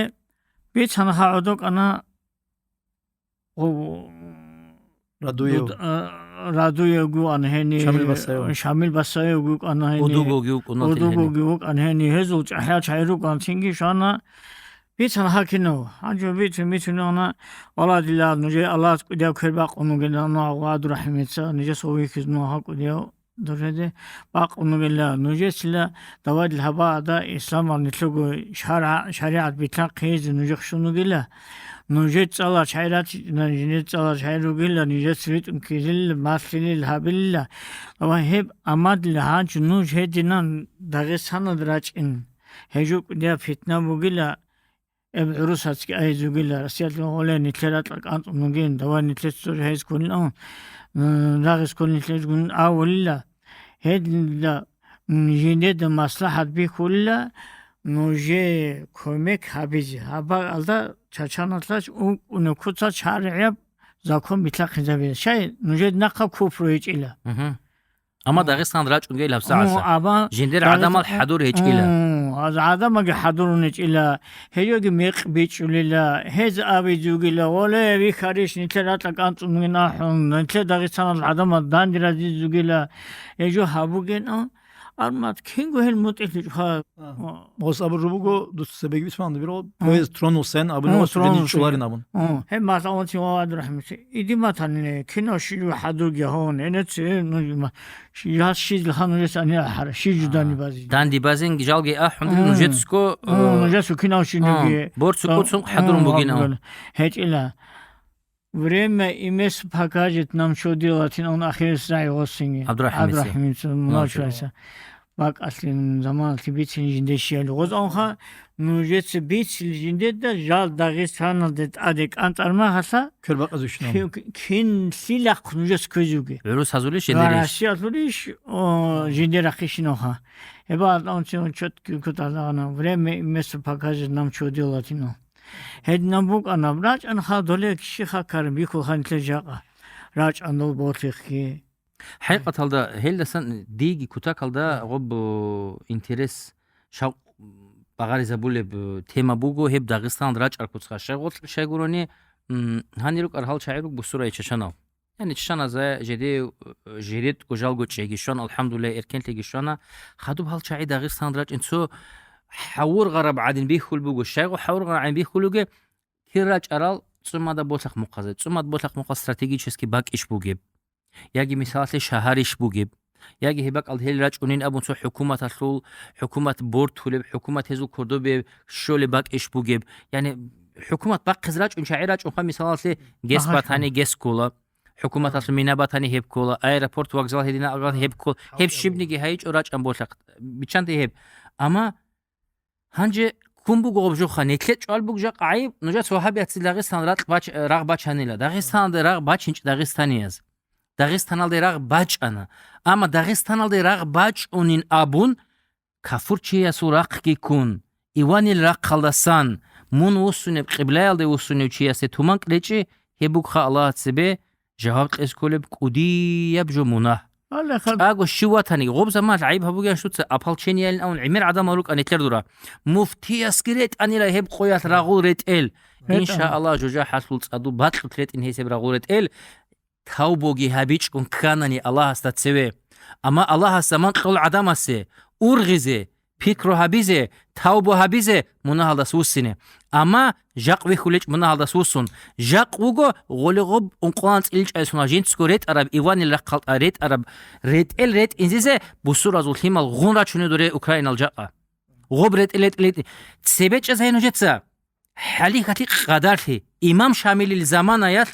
гьанже бицана гьа гӀодокӀана. О, Радуев. Дуд-, а, Радуев вукӀана гьени, Шамил Басаев. Шамил Басаев вукӀана гьени. Удугоги вукӀуна Удугоги гьени. ВукӀана гьени. Гьезул чӀахӀиял чагӀи рукӀана, цинги щвана. Бицана гьа кинав. Гьанже бицун, бицунана, валадила, нужее Аллагьас кӀудияв квер бакъун вугилан, Аллагь ГӀабдурахӀимица, нижеса вихьиз нугьа кӀудияв. Дурхъеде бакъун вугила, нужецила давай лъабаада исламал нилъего шаргӀа-, шаригӀат битӀахъизе нужехъ щун вугила. Нужер цӀалар шагьират, жинер цӀалар шагьир ругила, нижец ритӀун ккелил, малъилил гьабилила. Ва гьеб амадли гьанчо нуж гьединан Дагъистаналда рачӀин. Гьежукъ дия фитна бугила, Эб гӀурусацги айзугила, Россиялъул гъоле нилъер ракьа кӀанцӀун вугин, давай нилъер цӀур гьез кколин, м, рагъис кколин нилъер гун авулила. Гьединда, м, жиндеда маслахӀат бихьулила, нужее кумек гьабизе. Гьаб бакӀалда Чачаналъач ункъуна куцал шаргӀияб закон битӀахъизабила. Щай, нужер нахъа куфру гьечӀила. Мгм. Амма Дагъистан рачӀунги ил гьабсагӀатса. Жиндир гӀадамал хӀадур гьечӀила. Гьаз гӀадамалги хӀадурун гьечӀила, гьезги мекъ бичӀчӀулила, гьез абизугила, воле, вихьарищ, нилъер ракьа кӀанцӀун вугин ахӀун, нилъер Дагъистанал гӀадамал данде разизугила, гьежо гьабугин, а? Армат, кинго гьел мутӀигӀлъичӀха. Гъос абуржу буго, дус цебеги бисман бирал, поезд тронулся абуни, гъос тронулся. Чуларин абун. Гьеб масалан, чи ва Абдурахман, чи. Иди матаниле, кинав щиб хӀадурги гьавун, гьенец, э, ну, ма, щи-, яс щизил хан нужес ани ахӀара, щи жудани бази. Данди базин жалги ахӀун дил нужецго, э, нужесу кинав щинги, борцу куцун хӀадурун бугин, а. ГьечӀила. Время и место покажет нам, что делать, он ахирис рай гъосинги. Абдурахмица. Абдурахмица, муначвайса. бакӀалъин заманалъе бицин жинде щиялъе гъозанха, нужеца бицин жиндеда жал Дагъистаналде тӀаде кӀантӀармагьалъа, Квербакъазушнал. Кин, кинлъилахъ нужеца кквезуге. ГӀурус гьазулищ, Ва жиндерищ? Россиялъулищ, о, жиндерахъищиноха. Эба, атӀанцин четкий куталагъана. Время и место покажет нам, чего делать, ну. Гьединаб букӀана, рачӀанха доле кишиха карбихьулха нилъер жакъа. РачӀан дол болъихъги. ХӀакъикъаталда, гьелдасан диги кутакалда гъоб, э, интерес шав-, багъаризабулеб, э, тема буго, гьеб Дагъистаналда рачӀар куцха. Щай гъоркь-, щай гурони, м, гьанир рукӀар гьал чагӀи руго бусурай чачанал. Яни чачаназа жеде, э, жеретӀго жалго чӀеги щван, алхӀамдулиллагь, эркенлъиги щвана. Хадуб гьал чагӀи Дагъистаналда рачӀин цо гьавургъараб гӀадин бихьул буго. Щайгъу гьавургъараб гӀадин бихьулуге, кир рачӀарал цӀумада болъахъ мухъазе. ЦӀумад болъахъ мухъаз стратегический бакӀищ бугеб? Яги мисалалъе шагьарищ бугеб? Яги гьеб бакӀалда гьел рачӀунин абун цо хӀукуматалъул, хӀукумат бортулеб, хӀукумат гьезул кодобе щолеб бакӀищ бугеб? Яни хӀукумат бахъизе рачӀун, чагӀи рачӀунха, мисалалъе, гес Багьа батани, гес ккола. ХӀукуматалъул мина батани гьеб ккола, аэропорт, вокзал гьедина гьеб ккола. Гьеб щибниги гьайичӀо рачӀан болъахъ. Биччанте гьеб. Амма Гьанже ккун буго гъоб жоха, нилъе чӀвал буго жакъа гӀайиб, нужец вагьабияцин Дагъистан ракь бач-, рагъ бачанила. Дагъистаналде рагъ бачинчӀ дагъистанияз. Дагъистаналде рагъ бачӀана. Амма Дагъистаналде рагъ бачӀунин абун, кафурчиясул рахъги ккун, иванил рахъалдасан, мун вуссунеб, къиблаялде вуссунев чиясе туманкӀ речӀи, гьеб бугха Аллагьас цебе жаваб кьезе кколеб кӀудияб жо мунагь. Гьале хаб- ЧӀаго щив ватани, гъоб заман гӀайиб гьабугеян шуца, ополчениялин авун гӀемер гӀадамал рукӀана нилъер дура. Муфтиясги ретӀанила гьеб къоялъ рагъул ретӀел. РетӀана. Иншааллагь, жужахӀалъул цӀадул бакьулъ ретӀин гьесеб рагъул ретӀел. Тавбуги гьабичӀун кканани Аллагьасда цеве. Амма Аллагьас заман кьол гӀадамасе, ургъизе, пикру гьабизе, тавбу гьабизе, мунагьалдас вуссине. Амма жакъ вихьулечӀ мунагьалдас вуссун. Жакъ вуго гъолигъоб ункъоялда цӀиличӀайсуна жинцго ретӀараб, иванил рахъалтӀа ретӀараб, ретӀел ретӀинзизе бусуразул лъимал гъун рачунедуре Украинал жакъа. Гъоб ретӀел ретӀел ретӀи. Цебе чӀезай нужеца. ХӀалихьалъи къадарлъи. Имам Шамилил заманаялъ,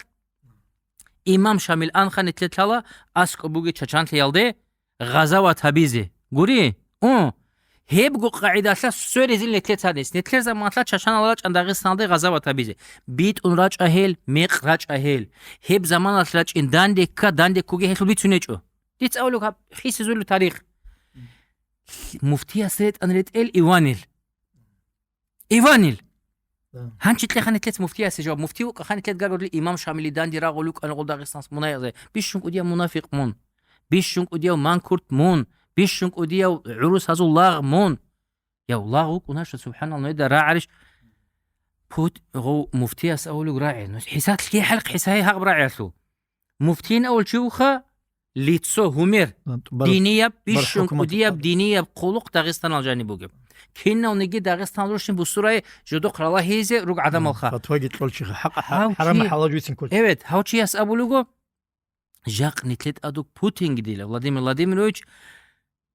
Имам Шамил анха нилъе лъала аскӀоб бугеб чачанлъиялде гъазават гьабизе. Гури? У. Гьебго къагӀидалъа сверизил нилъе цадес. Нилъер заманалъа чачанал рачӀан Дагъистаналде гъазават гьабизе. БитӀун рачӀа гьел, мекъ рачӀа гьел. Гьеб заманалъ рачӀин данде кка, данде ккуге гьелъул бицун гьечӀо. Дица авлуг гьаб хисизулев тарих. Муфтияс ретӀан ретӀел иванил. Иванил. Да. Гьанчи кьеха нилъец муфтиясе жаваб. Муфти вукӀа ха нилъед гагурли имам Шамили данди рагъул вукӀана гъол Дагъистанс мунаязе. Бищун кӀудияв мунафикъ мун. Бищун кӀудияв манкурт мун. Бищун кӀудияв гӀурусазул лагъ мун. Яв, лагъ вукӀунаша, субханалла, нужеда рагӀарищ? Пут-, гъов муфтияс авулуг рагӀи. Ну, хӀисат лъи хӀалкъ хӀисай гьагъ рагӀиялъул. Муфтин авул чи вуха, лицо, гьумер, Бар-, динияб, бар бищун хӀукумат кӀудияб, хъван. Динияб хъулухъ Дагъистанал жаниб бугеб. Кинавниги Дагъистанал рушин бусурай жодохъ ралагьизе руг гӀадамалха. Фатваги кьолчиха, хӀакъ-, Гьав хӀарам чи-, хӀалал жуйцин кколчи. Эвет, гьав чияс абулуго, жакъ нилъед адуг Путинги дила, Владимир Владимирович,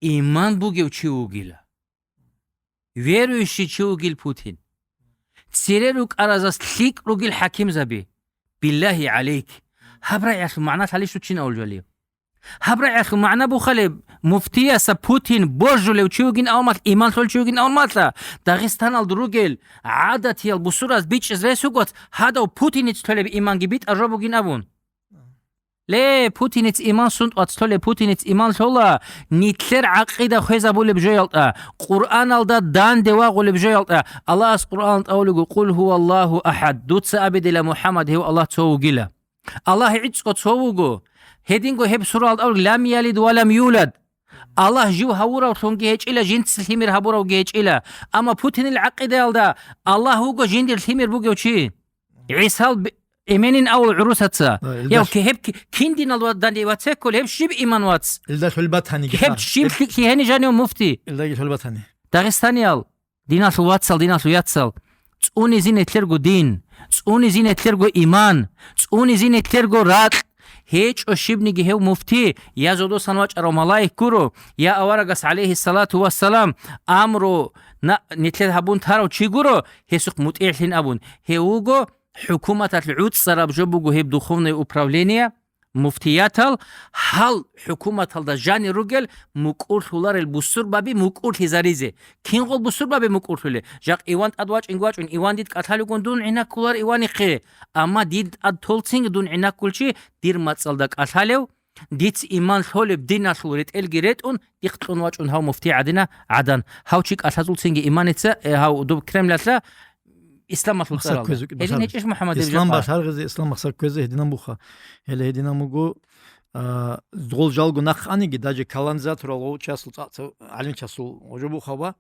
иман бугев чи вугила. Верующий чи вугил Путин. Цере рукӀаразас лъикӀ ругил хӀакимзаби. Биллагьи гӀалейк. Гьаб рагӀиялъул магӀна лъалищ вучин авулжалив? Гьаб рагӀиялъул магӀна бухалеб, муфтияса Путин божулев чи вугин авмалъ, иман лъол чи вугин авмалъа, Дагъистаналда ругел гӀадатиял бусураз бичӀчӀиз рес вугоц, гьадав Путиниц толеб иманги битӀа жо бугин абун. Ле, путинец иман сунтӀвац лъоле, путинец иман лъола, нилъер гӀакъида хвезабулеб жоялтӀа, Къуръаналда данде вагъулеб жоялтӀа. Аллагьас Къуръаналда тӀавулего: «Къул гьуваллагьу ахӀад», дуца абе дила, МухӀаммад, гьев Аллагь цо вугила. Аллагь гӀицӀго цо вуго. Гьединго гьеб суралда тӀавулеб: «Лам ялид ва лам юлад». Аллагь жив гьавуравлъунги гьечӀила, жинца лъимер гьабуравги гьечӀила. Амма путинил гӀакъидаялда Аллагь вуго жиндир лъимер бугев чи. ГӀисал б-, эменин авул гӀурусаца. А, илдас- Яв, ки-, гьеб ки-, кин динал ва-, дани вацеккул, гьеб щиб иман вац? Илдас хӀулбатани гьеб гиха. Щиб Ил- ки-, кигьени жанив муфти? Илдаги хӀулбатани. Дагъистаниял, диналъул вацал, диналъул яцал, цӀунизе нилъерго дин, цӀунизе нилъерго иман, цӀунизе нилъерго ракь, гьечӀо щибниги гьев муфти, я зодосан вачӀарав малаик гуро, я аварагас, гӀалейхиссалату вассалам, амру на-, нилъер гьабун тарав чи гуро, гьесухъ мутӀигӀлъин абун. Гьев вуго хӀукуматалъ гӀуцӀараб жо буго гьеб духовное управление, муфтиятал гьал хӀукуматалда жанир ругел мукӀурлъуларел бусурбаби мукӀурлъизаризе. Кингъул бусурбаби мукӀурлъулел? Жакъ Иван тӀад вачӀинги вачӀун, Иван дид кӀалъалевгун дун гӀинаккулар Иванихъе. Амма дид тӀад толцинги дун гӀинаккулчи дир мацӀалда кӀалъалев, диц иман лъолеб диналъул ретӀелги ретӀун, дихъ кьун вачӀун гьав муфти гӀадина гӀадан. Гьав чи кӀалъазулцинги иманица, э, гьав доб Кремлалъа исламалъул Махсар цӀаралда. Кквезе, Гьедин махсар. ГьечӀищ, МухӀаммад Ибн Ислам Жаббар? Башаргъизе, ислам махсар кквезе гьединан буха. Гьеле гьединан буго, а, гъол жалго нахъ аниги, даже колонизаторал гъов часул цӀа-, цо-, гӀалимчасул гъожо буха ва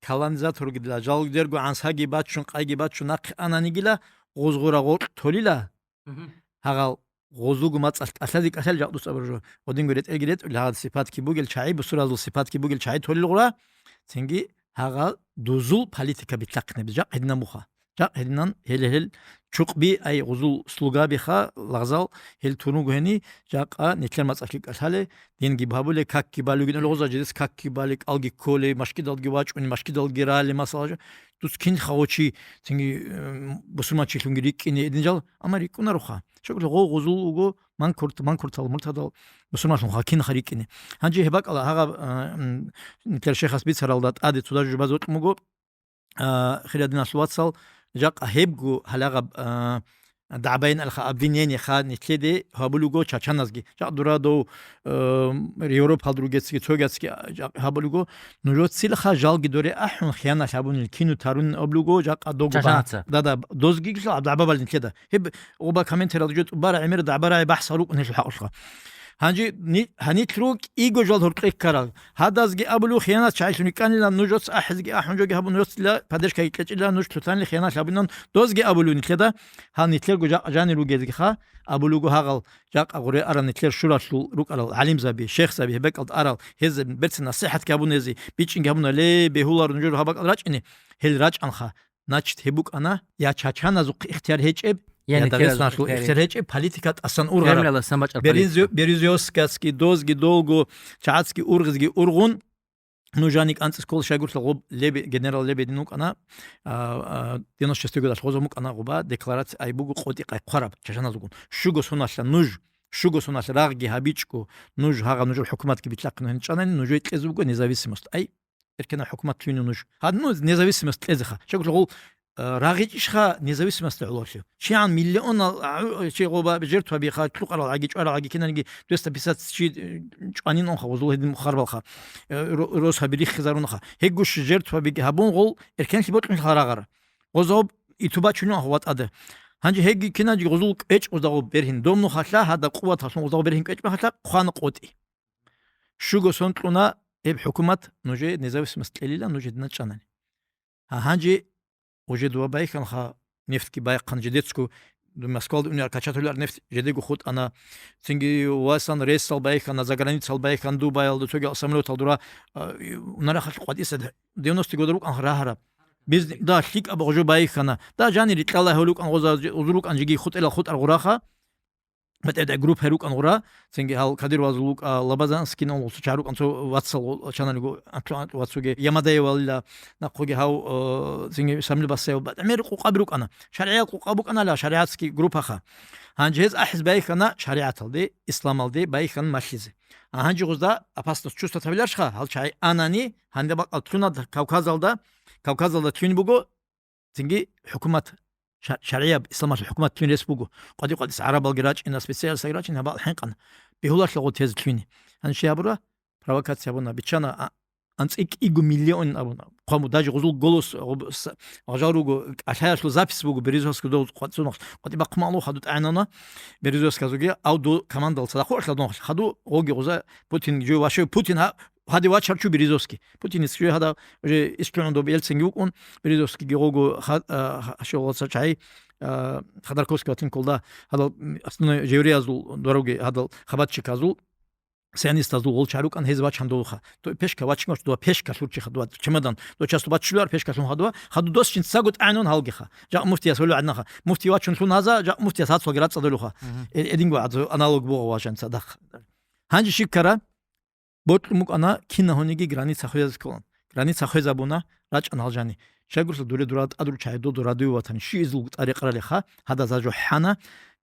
колонизаторги дила жалго дерго гӀансаги бачун, къайги бачун нахъ ананигила, гъоз гъура гъоркь толила, Мгм. гьагъал гъозулго мацӀалъ кӀалъазе кӀалъал жакъ дуца баржо. Гъодинго ретӀелги ретӀули гьагъад сипатги бугел чагӀи, бусуразул сипатги бугел чагӀи толил гъура, цинги гьагъа дузул политика битлъахъинаб жакъ гьединан буха. Жакъ гьединан гьеле гьел чукъби, ай, гъузул слугабиха, лагъзал гьел тунуго гьени, жакъа нилъер мацӀалъги кӀалъале, динги бабуле, какги балугин гъоза, жидес какги бале, кӀалги кколе, машкидалги вачӀуни, машкидалги рале, масала, жа-, дуц кинха гъочи, цинги, м, бусурманчилъунги рикӀкӀине гьедин жал, амма рикӀкӀунароха. Щокьла гъо гъузул уго манкурт-, манкуртал муртадал бусурманлъун хакин харикӀине. Гьанже гьеб бакӀала гьагъаб, а, м, нилъер шехас бицаралда тӀаде цо даже жубаз вокьун буго, а, хирадиналъул вацал, жакъа гьебго гьалагъаб, а, дагӀбайин алха обвинение ха нилъеде гьабулуго чачаназги. Жакъ дура дов, э, Европал другецги, цогецги, а, жакъ гьабулуго. Нужеццилха жалги доре ахӀун хияналъ гьабунил кину тарун облуго, жакъа дого ба-, Чачанаца. Да, да, дозги гьаб дагӀба балин нилъеда. Гьеб Оба комментариялда жо тӀубара гӀемер дагӀбарай бахӀсал рукӀун гьелъул хӀакъулъа. Гьанже ни-, гьанилъ рук иго жал гьоркье ккарал. Гьадазги абулев хиянат чагӀилъун рикӀкӀанилан нуж оц ахӀизги ахӀун жоги гьабун, оцила поддержкаги кьечӀилан нуж лъутанил хиянат гьабунан дозги абулев нилъеда. Гьал нилъерго жакъа жанир ругезгиха абулуго гьагъал жакъа гъуре арал нилъер шуралъул рукӀарал гӀалимзаби, шехзаби гьеб бекӀалда арал, гьез берцин насихӀатги гьабунези, бичӀчӀинги гьабуна, ле, бегьулар нужер гьаб бакӀал рачӀине, гьел рачӀанха. Значит, гьеб букӀана я чачаназухъ ихтияр гьечӀеб, Я я нилъеразухъ Дагъистаналъул ихтияр ихтияр гьечӀеб. гьечӀеб, политика тӀасан ургъараб. Кремлаласан бачӀараб Беризи-, политика. Березовскацги, дозги долго, чагӀацги ургъизги ургъун, нужани кӀанцӀис ккола щайгурелъул гъоб Лебе-, генерал Лебедин вукӀана, а, а, девяносто шестой годалъ гъоза мукӀана гъоба декларация ай буго къотӀи къайхъвараб чачаназулгун. Щуго соналъа нуж, щуго соналъ рагъги гьабичӀго, нуж гьагъа нужер хӀукуматги битлъахъин гьенчӀанани, нужее кьезе буго независимость. Ай, Эркенаб хӀукумат лъугьинев нуж. Гьадин, ну, независимость кьезеха. Щай гуцӀа гъол, э, рагъичӀищха независимость гӀололъи. ЧигӀан миллионал, а, чи гъоба жертва биха, лъукъарал гӀаги, чӀварал гӀаги, кинаниги двести пятьдесят чи, э, чӀванин онха, гъозул гьедин мухарбалха. Э, ро-, росаби риххизарунха. Гьеггуш жертва биги гьабун гъол эркенлъи бокьунлъа рагъара. Гъоза гъоб итуба чунун аху ватӀада. Гьанже гьегги кинаниги гъозул кӀвечӀ гъоза гъоб бергьин. Домнухалъа гьада къуваталъун гъоза гъоб бергьин кӀвечӀ бахалъа хъвана къотӀи. Щуго сон кьуна гьеб хӀукумат нужее независимость кьелила нуж гьедина чӀанани. Гьа, гьанже уже дуа байхьанха нефтьги байхъан жидецго, Москвалда унияр качатулар нефть жидего хутӀана. Цинги васан рейсал байхьана, заграницал байхьан Дубаялда, цоги самолетал дура, а, унарахал къватӀиса девяностые годы рукӀан рагьараб. Бизн-, да, лъикӀаб гъужу байхьана. Да, жани рикьала гьев рукӀан гъоза, узу рукӀан жиги хутӀила хутӀар гъураха. БетӀерда группа рукӀан гъура, цинги гьал Кадировазул вукӀа, Лабазанскин гъусу чарукӀан цо вацал чаналго, анцӀу-, анцӀу вацуге, Ямадаевалила, нахъуги гьав, э, цинги Шамил Басаев, батӀамер къукъаби рукӀана. ШаригӀиял къукъа букӀанала, шаригӀатский группаха. Гьанже гьез ахӀиз байхьана шаригӀаталде, исламалде байхьан малъизе. А гьанже гъузда опасность чувствовать гьабиларшха, гьал чагӀи анани, гьанде бакъал лъуна Кавказалда, Кавказалда лъугьин буго, Цинги хӀукумат, ша-, шаргӀияб исламалъул хӀукумат лъугьин рес буго. КъватӀи-къватӀис гӀарабалги рачӀина, специалисталги рачӀина, гьабал хӀинкъана. Бегьулалъа гъо тез лъугьине. Гьанже гьабура, провокация гьабуна, биччана, а, анцӀи кӀиго миллион абуна. Хъван бу, даже гъузул голос, гъуб-, с-, гъажал руго, кӀалъаялъул запись буго, Березовского дов къватӀ-, цунахъ, къватӀи бахъумалъул хаду тӀагӀинана, Березовского зуги, авду командал цадахъ хӀалдон хадур, гъоги гъуза Путин, жо ваше Путин гьа-, Гьади вачар чу Березовский. Путинец чу гьада уже ислъугӀун доб Ельцинги вукӀун, Березовскийги гъого ха-, а, ха-, щолгъаца чагӀи, а, Ходорковский ватин кколда гьадал, м, основной жевриязул дороги гьадал хабатчиказул, сионистазул гъол чарукӀан гьез вачан долуха. То пешка вачмаш дуа, пешка лъурчиха дуа, чемодан. До часто баччулар пешка лъун хадуа, хаду дос жинцаго тӀагӀинун гьалгиха. Жакъ муфтияс гьолу гӀаднаха. Муфти вачун лъун гьаза, жакъ муфтияс гьацалги рацӀцӀадулуха. Мгм. Э-, эдинго гӀадзу аналог бугъа вачан цадахъ. Гьанже щиб ккара? Бокьун букӀана кинагьониги граница хвезазе кколан. Граница хвезабуна, рачӀана гьал жани. Щайгурелъул дуре дура тӀадруг чагӀи додо радуев ватани, щиизул тӀарикъ ралиха, гьадаз гьажухӀана,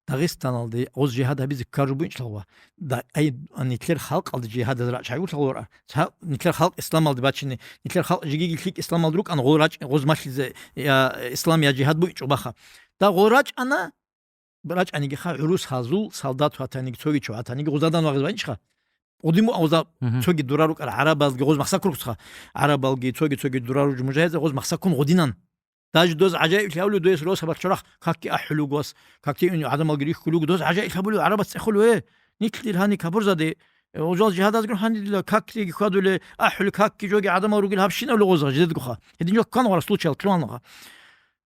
Дагъистаналде гъоз жигьад гьабизе ккаржу бугьинчӀ лагъва. Да, ай, нилъер халкъалде жигьадаз рачӀ гьавулъа гъора. Ца-, нилъер халкъ исламалде бачине, нилъер халкъ жигиги лъикӀ исламалде рукӀан гъол рачӀ-, гъоз малъизе я ислам, я жигьад бугьинчӀо баха. Да гъол рачӀана, рачӀаниги ха гӀурус гьазул, солдат ватаниги, цоги чо ватаниги гъозадан вагъиз вайинчӀха. Гъудин муъа гъоза Мгм. цоги дура рукӀар гӀарабазги гъоз махсаккун рукӀцха. ГӀарабалги цоги-цоги дура руж мужагьидзе гъоз махсаккун гъодинан. Даже доз гӀажаиблъи гьавлу, дояс росабал чорах какки ахӀулугвас, какки ин гӀадамалги рихьулугу, доз гӀажаиблъи гьабулев гӀарабац цӀехулев, э, нилъ дир гьани кабурзаде, э, гъожал жигьадазгун гьанидила каклиги хьвадуле, ахӀули какки жоги гӀадамал ругел гьабщинаб лугъоза жидедгуха. Гьедин жо ккан гъора случай лъугьанлаха.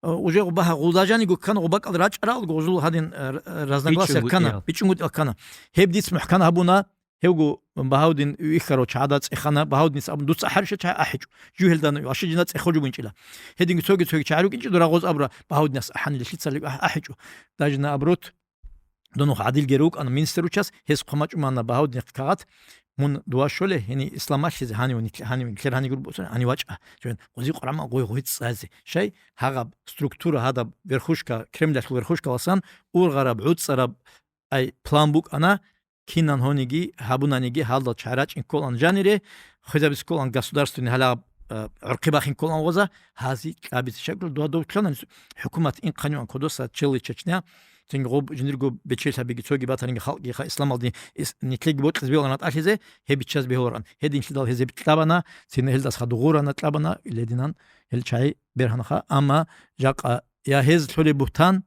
Э, уже гъубаха гъулдажаниго ккан гъубакӀал рачӀарал гъожул гьадин, э, разногласия БичӀчӀунгутӀиял. ккана, бичӀчӀунгутӀиял ккана. Гьеб диц мухӀкан гьабуна, Гьевго Багьавдин вихьарав чагӀада цӀехана, Багьавдинас абун, дуца ахӀарищ чагӀи ахӀичӀо. Жу гьелдана, ваши жина цӀехо жубинчӀила. Гьединги цоги-цоги чагӀи рукӀинчӀо, дура гъоз абура, Багьавдинас ахӀаниле лъица лъикӀ ахӀ-, ахӀичӀо. Даже наоборот, донухъ гӀадилги рукӀана министр вучас, гьес хъвамачӀумана Багьавдинихъ кагъат, мун дова щоле, гьени ислам малъизе гьанив нилъ-, гьанив нилъер гьанигур буцан, гьанив вачӀа. Жо, гъози къурама гъой гъой цӀазе. Щай, гьагъаб структура, гьадаб верхушка, Кремлялъул верхушкаласан ургъараб, гӀуцӀараб, ай, план букӀана, кинан гьониги гьабунаниги гьалдал чагӀи рачӀин кколан жанире, хвезабиз кколан государственный гьалаб, э, гӀурхъи бахин кколан гъоза, гьази кьабизе щакӀул дугьадов ккана хӀукумат инхъаниван кодоса челли Чечня, цинги гъоб жиндирго бечелъабиги цоги батаниги халкъги ха исламалдин ис-, нитлъеги бокьиз бегьуларан тӀалъизе, гьеб биччаз бегьуларан. Гьединлъидал гьезеб кьабана, цина гьелдас хадугъурана кьабана, илединан гьел чагӀи бергьанха. Амма жакъа я гьез лъолеб бугьтан,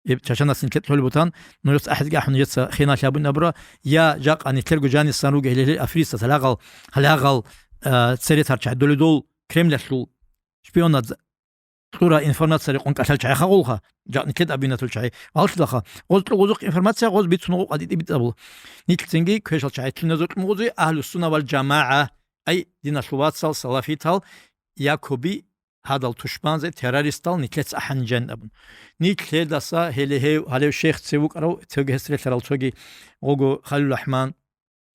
Иб чачанас нилъер лъолеб бутан, нужеца ахӀизги ахӀун, нужеца хиналъи гьабун абура, я жакъа нилъерго жанисан ругел гьеле аферистас, гьалягъал, гьалягъал, а, церетар чагӀи, долидол Кремлялъул шпионаз кьура информация рекъон кӀалъал чагӀи хагъулха, жакъ нилъед абинатул чагӀи. Валлъилаха, гъоз кьугъузухъ информация гъоз бицун гъукъа дитӀи битӀабул. Нилъцинги квешал чагӀи лъугьиназул кьугъузи агьлу-сунна вал жамагӀа, ай, диналъул вацал, салафитал, якоби гьадал тушманзе, террористал нилъец ахӀанижан абун. Нилъ гьелдаса гьеле гьев, гьалев шейх цев вукӀарав, цевги гьес релълъарал цоги гъого Халил Рахман,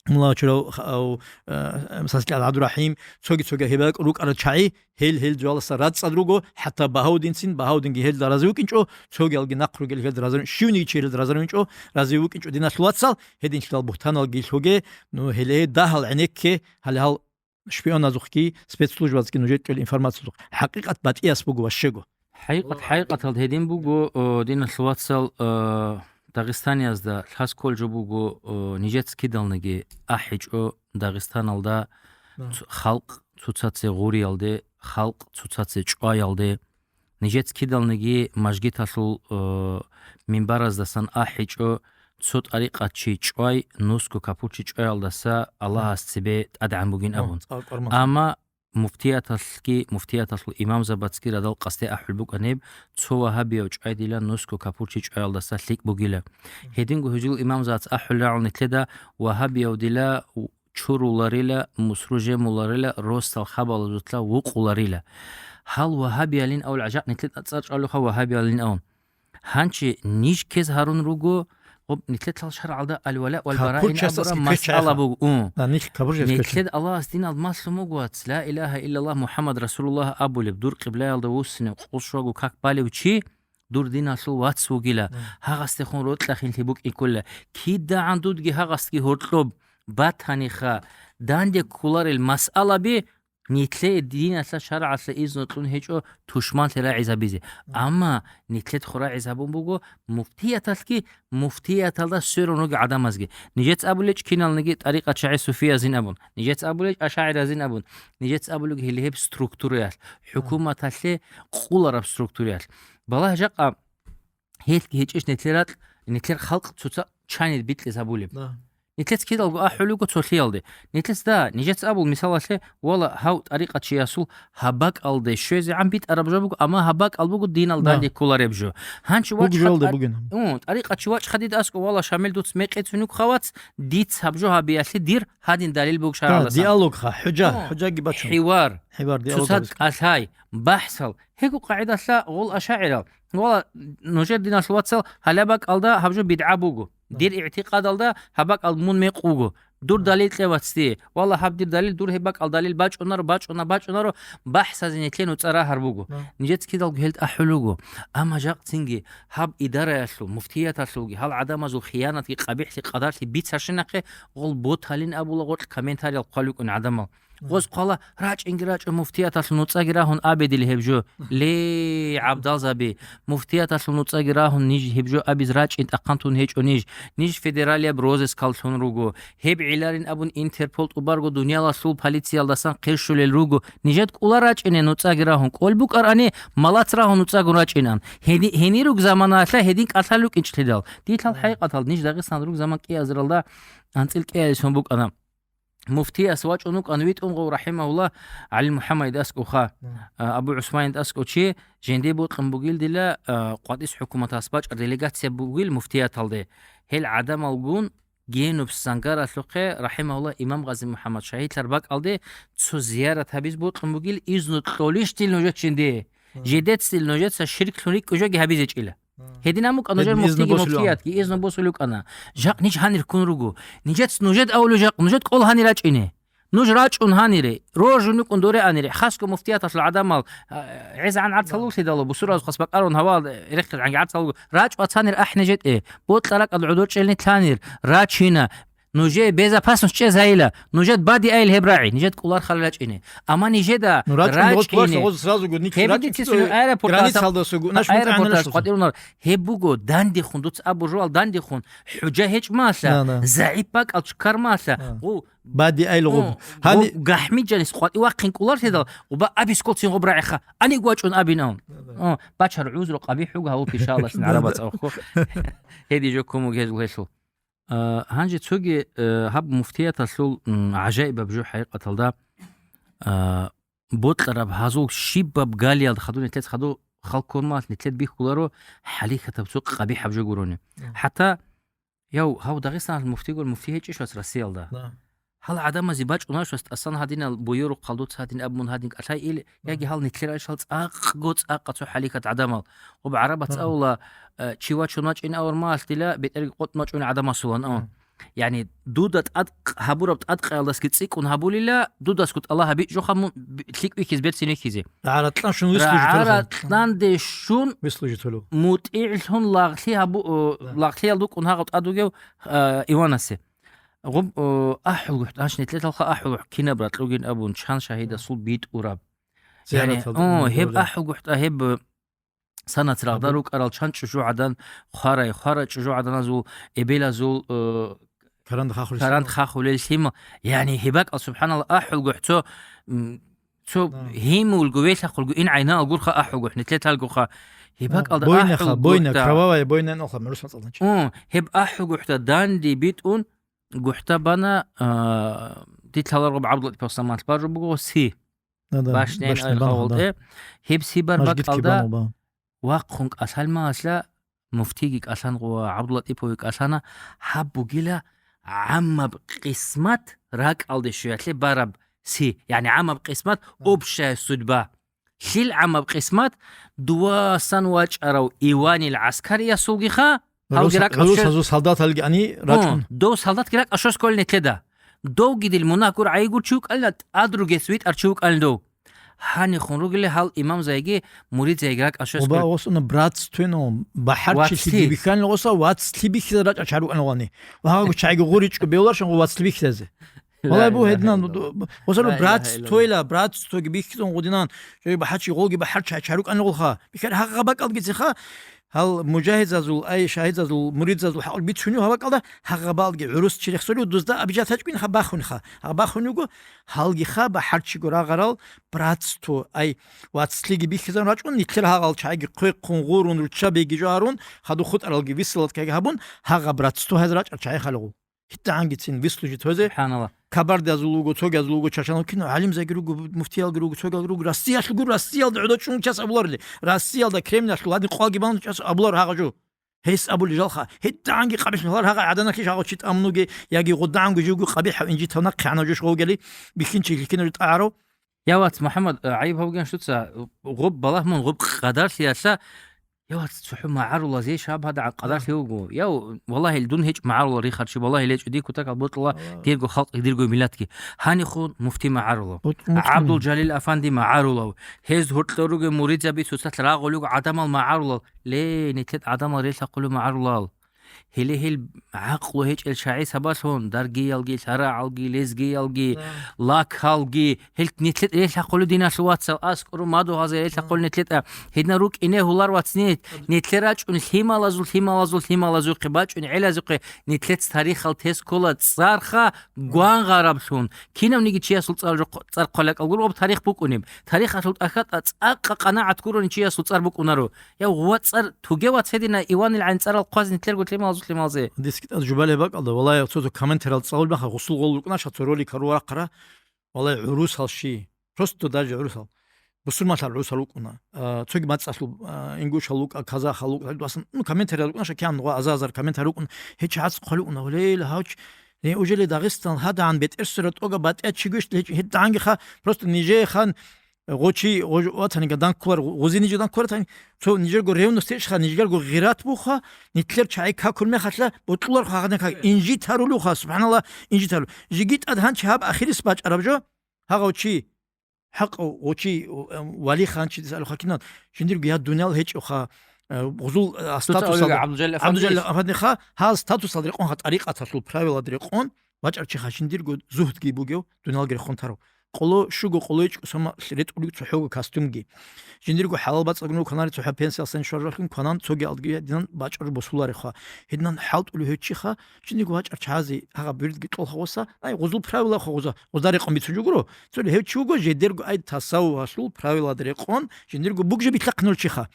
Мулла Чурав, ха-, ав, э, Саскьял ГӀабдурахӀим, цоги-цоги гьеб бакӀ рукӀарал чагӀи, гьел, гьел жоялдаса рацӀцӀад руго, хӀатта Багьавдинцин, Багьавдинги гьелда разивукӀинчӀо, цоги алги нахъ ругел гьелда разарун, щивниги чи гьелда разарунчӀо, разивукӀинчӀо диналъул вацал, гьединлъидал бугьтаналги лъуге, ну, гьеле дагьал гӀенекке, гьале гьал шпионазухъги, спецслужбазухъги нужер кьел информациязухъ. ХӀакъикъат батӀияс буго ва щего. ХӀакъикъат, хӀакъикъаталда гьедин буго, о, диналъул вацал, о, Дагъистаниязда лъас кколжо буго, о, нижец кидалниги ахӀичӀо Дагъистаналда Да. цу-, халкъ цоцазе гъуриялде, халкъ цоцазе чӀваялде. Нижец кидалниги мажгиталъул, э, минбараздасан ахӀичӀо, цо тӀарикъатчи чӀвай, нусго капурчи чӀваялдаса Аллагьас цебе тӀадегӀан бугин абун. Амма муфтияталъги, муфтияталъул имамзабацги радал къасде ахӀул букӀаниб, цо вагьабияв чӀвай дила нусго капурчи чӀваялдаса лъикӀ бугила. Гьединго гьезул имамзабац ахӀул рагӀул нилъеда вагьабияв дила чуруларила, мусру жемуларила, росдал хабалазулъа вукъуларила. Гьал вагьабиялин авул гӀажакъ нилъер цӀар чӀвалухъа вагьабиялин авун. Гьанчи ниж кез гьарун руго, гъоб нилъер лъал шаргӀалда аль-вала валь-бара Капур ин частас абураб кквеччайха. масъала буго. Ун. Да, нилъ капур част Нилъер кквеччайха. Аллагьас дин алмаслъун бугоц, ла илагьа иллаллагь Мухаммад Расулуллагь абулеб, дур къиблаялда вуссинев, къулшваго как балев чи, дур диналъул вац вугила, Мгм. гьагъасдехун рокьахинлъи букӀин ккола. КидагӀан дудги гьагъасги гьоркьоб батаниха, данде кколарел масъалаби нилъее диналъа шаргӀалъа изну кьун гьечӀо тушманлъи рагӀизабизе. Мгм. Амма нилъед хъурагӀиз гьабун буго муфтияталъги, муфтияталда сверун ругел гӀадамазги. Нижец абулечӀ киналниги тӀарикъа чагӀи суфиязин абун, нижец абулечӀ ашагӀиразин абун, нижец абулег гьеле гьеб структураялъ, хӀукуматалъе къулараб структураялъ. Балагь жакъа гьелъги гьечӀищ нилъер ракь, нилъер халкъ цоца чанир бикьиз гьабулеб. Да. Нилъец кидалго ахӀулего цолъиялде. Нилъец да, нижец абул мисалалъе, вала, гьав тӀарикъачиясул гьаб бакӀалде щвезегӀан битӀараб жо буго, амма гьаб бакӀал буго динал Да. данде кколареб жо. Гьанчи Буг вачха жоялде тӀар-, бугин. Ун, тӀарикъачи вачха дида аскӀо, вала, Шамил, дуц мекъецунук хавац, диц гьаб жо гьабиялъе дир гьадин далил буг Да, шаргӀаласан. диалог ха, хӀужа, Ун, хӀужаги бачун. хӀивар, ХӀивар, диалог цоцад гьабиз. кӀалъай, бахӀсал. Гьего къагӀидалъа гъол ашагӀирал. Вала, нужер диналъул вацал, гьалаб бакӀалда гьаб жо бидгӀа буго. Да. Дир игӀтикъадалда гьаб бакӀал мун мекъ вуго. Дур далил кье, вацди. Валла, гьаб дир далил, дур гьеб бакӀал далил бачӀунаро, бачӀуна, бачӀунаро, бахӀсазе нилъе нуцӀа рагьар буго. Нижец кидалго гьел тӀахӀулуго. Амма жакъцинги гьаб идараялъул, муфтияталъулги, гьал гӀадамазул хиянатги къабихӀлъи къадарлъи бицарщинахъе, гъол боталин абула гъоркь комментариял хъвалукӀун гӀадамал. Гъоз хъвала, рачӀинги рачӀун муфтияталъул нуцӀаги рагьун абедили гьеб жо. Ле, гӀабдалзаби, муфтияталъул нуцӀаги рагьун ниж гьеб жо абиз рачӀин тӀахъан тун гьечӀо ниж. Ниж федералияб розыскаллъун руго. Гьеб гӀиларин абун Интерпол тӀубарго дуниялалъул полициялдасан хъерщулел руго. Нижед кӀула рачӀине нуцӀаги рагьун. КӀол букӀарани, малац рагьун нуцӀагун рачӀинан. Гьени-, гьенируг заманаялъа гьедин кӀалъал рукӀинчӀлъидал. Дилъал хӀакъикъатал ниж Дагъистан руг заман кӀиазаралда анцӀил кӀиайсон букӀана. Муфтияс вачӀун вукӀан витӀун гъов, рахӀимагьуллагь, ГӀали МухӀаммадид аскӀовха, а, Абу ГӀусманид аскӀов чи, жинде бокьун бугил дила, а, къватӀис хӀукуматалъ бачӀар делегация бугил муфтияталде. Гьел гӀадамалгун Генубс зангаралъухъе, рахӀимагьуллагь, имам Гъази МухӀаммад шагьидлъар бакӀалде цо зиярат гьабиз бокьун бугил, изну кьолищ дил нужецинде? Жидецил нужеца ширклъун рикӀкӀужоги гьабизечӀила. Гьедин амукӀа нужер муфтиги, муфтиятги изну босулев кӀана. Жакъ ниж гьанир ккун руго. Нижец нужед авулев жакъ, нужед кӀол гьанир рачӀине. Нуж рачӀун гьанире, рожун рукӀун доре анире, хасго муфтияталъул гӀадамал, а, гӀезегӀан гӀарцалуллъидало, бусураз хас бакӀарун гьавал рехъизгӀанги гӀарцалуго, рачӀ вацанир ахӀне жетӀе, бокьа ракӀад гӀодор чӀелни лъанир, рачина. Нужее безопасность чӀезайила, нужед бадиайил гьеб рагӀи, нижед кӀулархал рачӀине. Амма нижеда рачӀине, гъоз кӀуларха, гъоз сразу гу, ники рачӀун, аэропорталдасаго, аэропорталдасаго къватӀирунар, гьеб буго, дандехун, дуц абу жуал дандехун, хӀужа гьечӀмалъа, загӀип бакӀал чукармалъа, гъу, бадиайил гъуб. Гьани гахмиджанис къватӀи вахъин кӀуларлъидал, гъуба абисколцин гъуб рагӀиха, аник вачӀун абин авун. О, бачар гӀузру къабихӀ вуго гьавул пишалалъин гӀарабаца вахъо. Гьедин жо ккун буго гьезул гьелъул. А, гьанже цоги, э, гьаб муфтияталъул, м, гӀажаибаб жо хӀакъикъаталда, а, бокьараб гьазул щибаб галиялда хадур нилъец хадур халккормалъ нилъер бихьуларо хӀалихьатаб цо къабихӀаб жо гурони. ХӀатта, яв, гьав Дагъистаналъ муфтигур муфти гьечӀищ вац Россиялда? Гьал гӀадамазе бачӀунарищ вац тӀасан гьадинал буюрухъ хъалдуц гьадин абун гьадин кӀалъай ил, яги гьал нилъер айшал цӀакъго цӀакъа цо хӀалихьат гӀадамал. Гъуб гӀарабац авула, э, чи вачун вачӀин авар малъ дила бетӀерги къотӀ вачӀун гӀадамасулан авун. Яни дуда тӀад гьабураб тӀадкъаялдасги цӀикӀкӀун гьабулила, дудасго тӀала гьабичӀоха мун би-, лъикӀ вихьиз берцин вихьизе. РагӀаратлъан щун вислужить гьарун. РагӀаратлъанде щун вислужить гьарун. МутӀигӀлъун лагълъи гьабу-, о, лагълъиял рукӀун гьагъав тӀад вугев, а, Иванасе. Гъуб, о, ахӀулгухӀ, гьанш нилъелъалха ахӀулгухӀ кинаб ракьугин абун, чан шагьидасул битӀураб. Яни, о, гьеб ахӀулгухӀ тӀа гьеб, э, Санац рагъда рукӀарал чан чӀужугӀадан хварай, хвара чӀужугӀаданазул, эбелазул, э, каранд хахулел каранд лъимал. Хахулел лъимал. Яни гьебакӀал, субхӀаналла, ахӀулгухӀ цо, м, цо гьимулго, велъахъулго, ин гӀайнаалгурха ахӀулгухӀ, нилъеталгуха. ГьебакӀалда бойнаха, ахӀулгухӀ бойна, кровавая бойна иналха, мурус мацӀалдан чи. Ун, гьеб ахӀулгухӀда данде битӀун, гухӀда бана, а, дилъаларгъуб ГӀабдуллатӀипов самалъ бажу буго си. Да, да, башни башни ан алхавал, да. Гьеб сибар бакӀалда вахъун кӀалъалмалъа, муфтиги кӀалъан ва ГӀабдуллатӀипови кӀалъана, гьаб бугила гӀаммаб къисмат ракӀалде щвеялъе бараб си, яни гӀаммаб къисмат, общая судьба. Лъил гӀаммаб къисмат? Дувасан вачӀарав Иванил гӀаскариясулгиха, гьавги ракӀал гӀурус щвез-, гьазул солдаталги ани рачӀун. Дов солдатги ракӀал щвез кколин нилъеда. Довги дил мунагь гур гӀайигур чи вукӀалина, тӀад ругес витӀар чи вукӀалин дов. Гьанихун ругели гьал имамзайги муридзайги ракӀал щвез кколин. Оба осуна братствуйно, бахӀарчилъи бихьанила оса, вацлъи бихьизе рачӀа чарукӀанилани. Ва гьагу чайги гъуричӀго бевларшан гъу вацлъи бихьизе. Валай бу гьединан, гъусару братствойла, братствоги бихьизун гъудинан, жой бахӀарчи гъолги бахӀарчи чарукӀанилгъулха. Бихьар гьагъа бакӀалгицеха, Гьал мужагьидзазул, ай, шагьидзазул, муридзазул хӀакъулъ бицунев гьаб бакӀалда, гьагъабалги гӀурус чи рехсолев дузда абижатачӀ бугин ха бахун ха. Гьаб бахунего, гьалги ха бахӀарчиго рагъарал братство, ай, вацлъиги бихьизан рачӀун, нилъер гьагъал чагӀиги хъвехъун, гъурун, руччабиги жо гьарун, хадуб хутӀаралги висалалкаги гьабун, гьагъа братство гьез рачӀал чагӀи халигъул. ГьитӀагӀангицин вислужить гьозе. СубхӀаналла. Кабардиязул вуго, цогиязул вуго, чачанал кино, гӀалимзайги руго, муфтиялги руго, цогиялги руго, Россиялъулгу, Россиялда гӀодочӀун час абуларли, Россиялда, Кремльалъул гьадин къвалги балун час абулар гьагъа жо. Гьес абули жалха, гьитӀагӀанги къабихӀ гьалар гьагъа гӀаданалъе жагъо чи тӀамнуге, яги гъудагӀанго живго къабихӀав инжитав нахъе гьанав жо шгъовгали, бихьинчи лъикинав жо тӀагӀарав. Я вац, МухӀаммад, э, гӀайиб гьавган шуца, гъуб балагьмун, гъуб къадарлъиялъа, Я, вац, цохӀо магӀарулазе шаб гьада къадар лъе вуго. Я, валлагьил, дун гьечӀ магӀарулал рихарчи, валлагьил, гьечӀо дир кутакал бутӀла, дирго халкъ, дирго миллатги. Гьанихун муфти магӀарулав. ГӀабдул Жалил афанди магӀарулав. Гьез гьоркьор ругел муридзаби цоцалъ рагъулев гӀадамал магӀарулал. Ле, нилъер гӀадамал релъахъулев магӀарулал. Гьеле гьел гӀакълу гьечӀел чагӀи сабаблъун, даргиялги, лъарагӀалги, лезгиялги, лакалги, гьел нилъер релъахъулев диналъул вацал, аскӀору мадугьазе релъахъулев нилъер. Гьедина рукӀине гьулар вацнит, нилъер рачӀун лъималазул, лъималазул, лъималазухъе бачӀун гӀелазухъе, нилъец тарихал тес ккола цӀарха гвангъараблъун. Кинавниги чиясул цӀар жо-, цӀар хъвалакӀал гургъуб тарих букӀунеб. Тарихалъул тӀахьа тӀа цӀакъа къанагӀат гурони чиясул цӀар букӀунаро. Я, вацӀар, туге вацедина Иванил гӀанцӀарал хъвазин тергу лъималазул лъималзе. Дискитаз жубалеб бакӀалда, валай, цо-цо комментариялда цӀалулеб маха, гъусул гъол рукӀуна ша цо ролик гьару варахъара, валай, гӀурусал щи. Просто даже гӀурусал. Бусурманлъал гӀурусал рукӀуна. А, цоги мацӀалъул, а, ингушал рукӀа, казахал рукӀа, гьадуасан, ну, комментариялда рукӀуна ша кигӀан гъо азазар комментарий рукӀун, гьечи гьац хъвалукӀуна, валай, гьавч, не, ужели Дагъистан гьадагӀан бетӀер сура тӀога батӀиячи гущ, гьечи, гьедагӀанги ха, просто нижее хан, Гъочи, гъож-, ватани гадан кколар, гъузи нижедан ккоратани, цо нижерго ревность течха, нижерго гъират буха, нитлер чагӀи какур мехалъа, бутӀлулар хагъадин как, инжит гьарулуха, субханалла, инжит гьару. Жиги тӀад гьанчи гьаб ахирис бачӀараб жо, гьагъав чи, хӀакъав, гъочи, вали ханчи дисалуха кинан, жиндирго я дуниял гьечӀоха, э, гъузул, э, Цоца статусалда. Олег ГӀабдулжалил ГӀабдулжалил Афандица. Афандиха, гьал статусалда рекъон, ха, тӀарикъаталъул правилада рекъон, вачӀарчи хашиндирго зугьдги бугев, дуналги рехун тарав. Къоло щуго къоло ичӀго сома ретӀулев цохӀого костюмги. Жиндирго хӀалал бацӀцӀагун кванари цохӀо пенсиялсан шваржалъун кванан цоги алдги динан бачӀар босуларехъа. Гьединан хӀалтӀулев гьев чиха, жиндирго вачӀар чази гьагъа бирдги тӀолха гъоса, ай, гъузул правила хъугъуза, гъузда рекъон бицун жугуро. Цоли гьев чи вуго, жедерго ай тасаввуфалъул правилада рекъон, жиндирго бугжа битлъахъинулчи ха.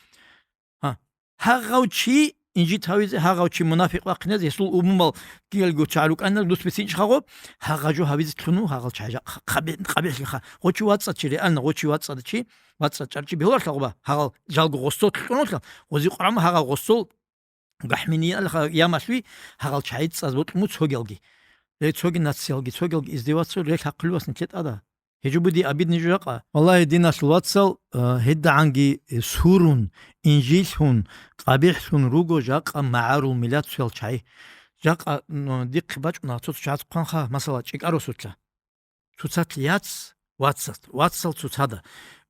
Гьа. Гьагъав чи инжит гьавизе, гьагъав чи мунафикъ вахъиназе, гьесул умумал киялго чагӀи рукӀанал дус бицинчӀ хагъо, гьагъа жо гьавизе лъуну, гьагъал чагӀи жа-, хъ-, хъаби-, къабихьлъиха. Гъочи вацӀа чи, реально, гъочи вацӀа чи, вацӀа чӀарчи бегьулар лъагъуба, гьагъал жалго гъосо лъунулъа, гъози къурама гьагъал гъосол гахӀминиялха ямалъуй, гьагъал чагӀи цӀаз бокьму цогиялги. Ле цоги нациялги, цогиялги издеваться рел хӀакълъувас нилъе тӀада. ГьечӀо буди обидный жо жакъа. Валлагьи, диналъул вацал, а, гьедагӀанги, э, сурун, инжилъун, къабихӀлъун руго жакъа магӀарул миллатцоял чагӀи. Жакъа, м, дихъе бачӀуна цо-цо чагӀаз хъванха, масала, чӀикӀарусулъа. Цоцалъ яц, вацас, вацал цоцада.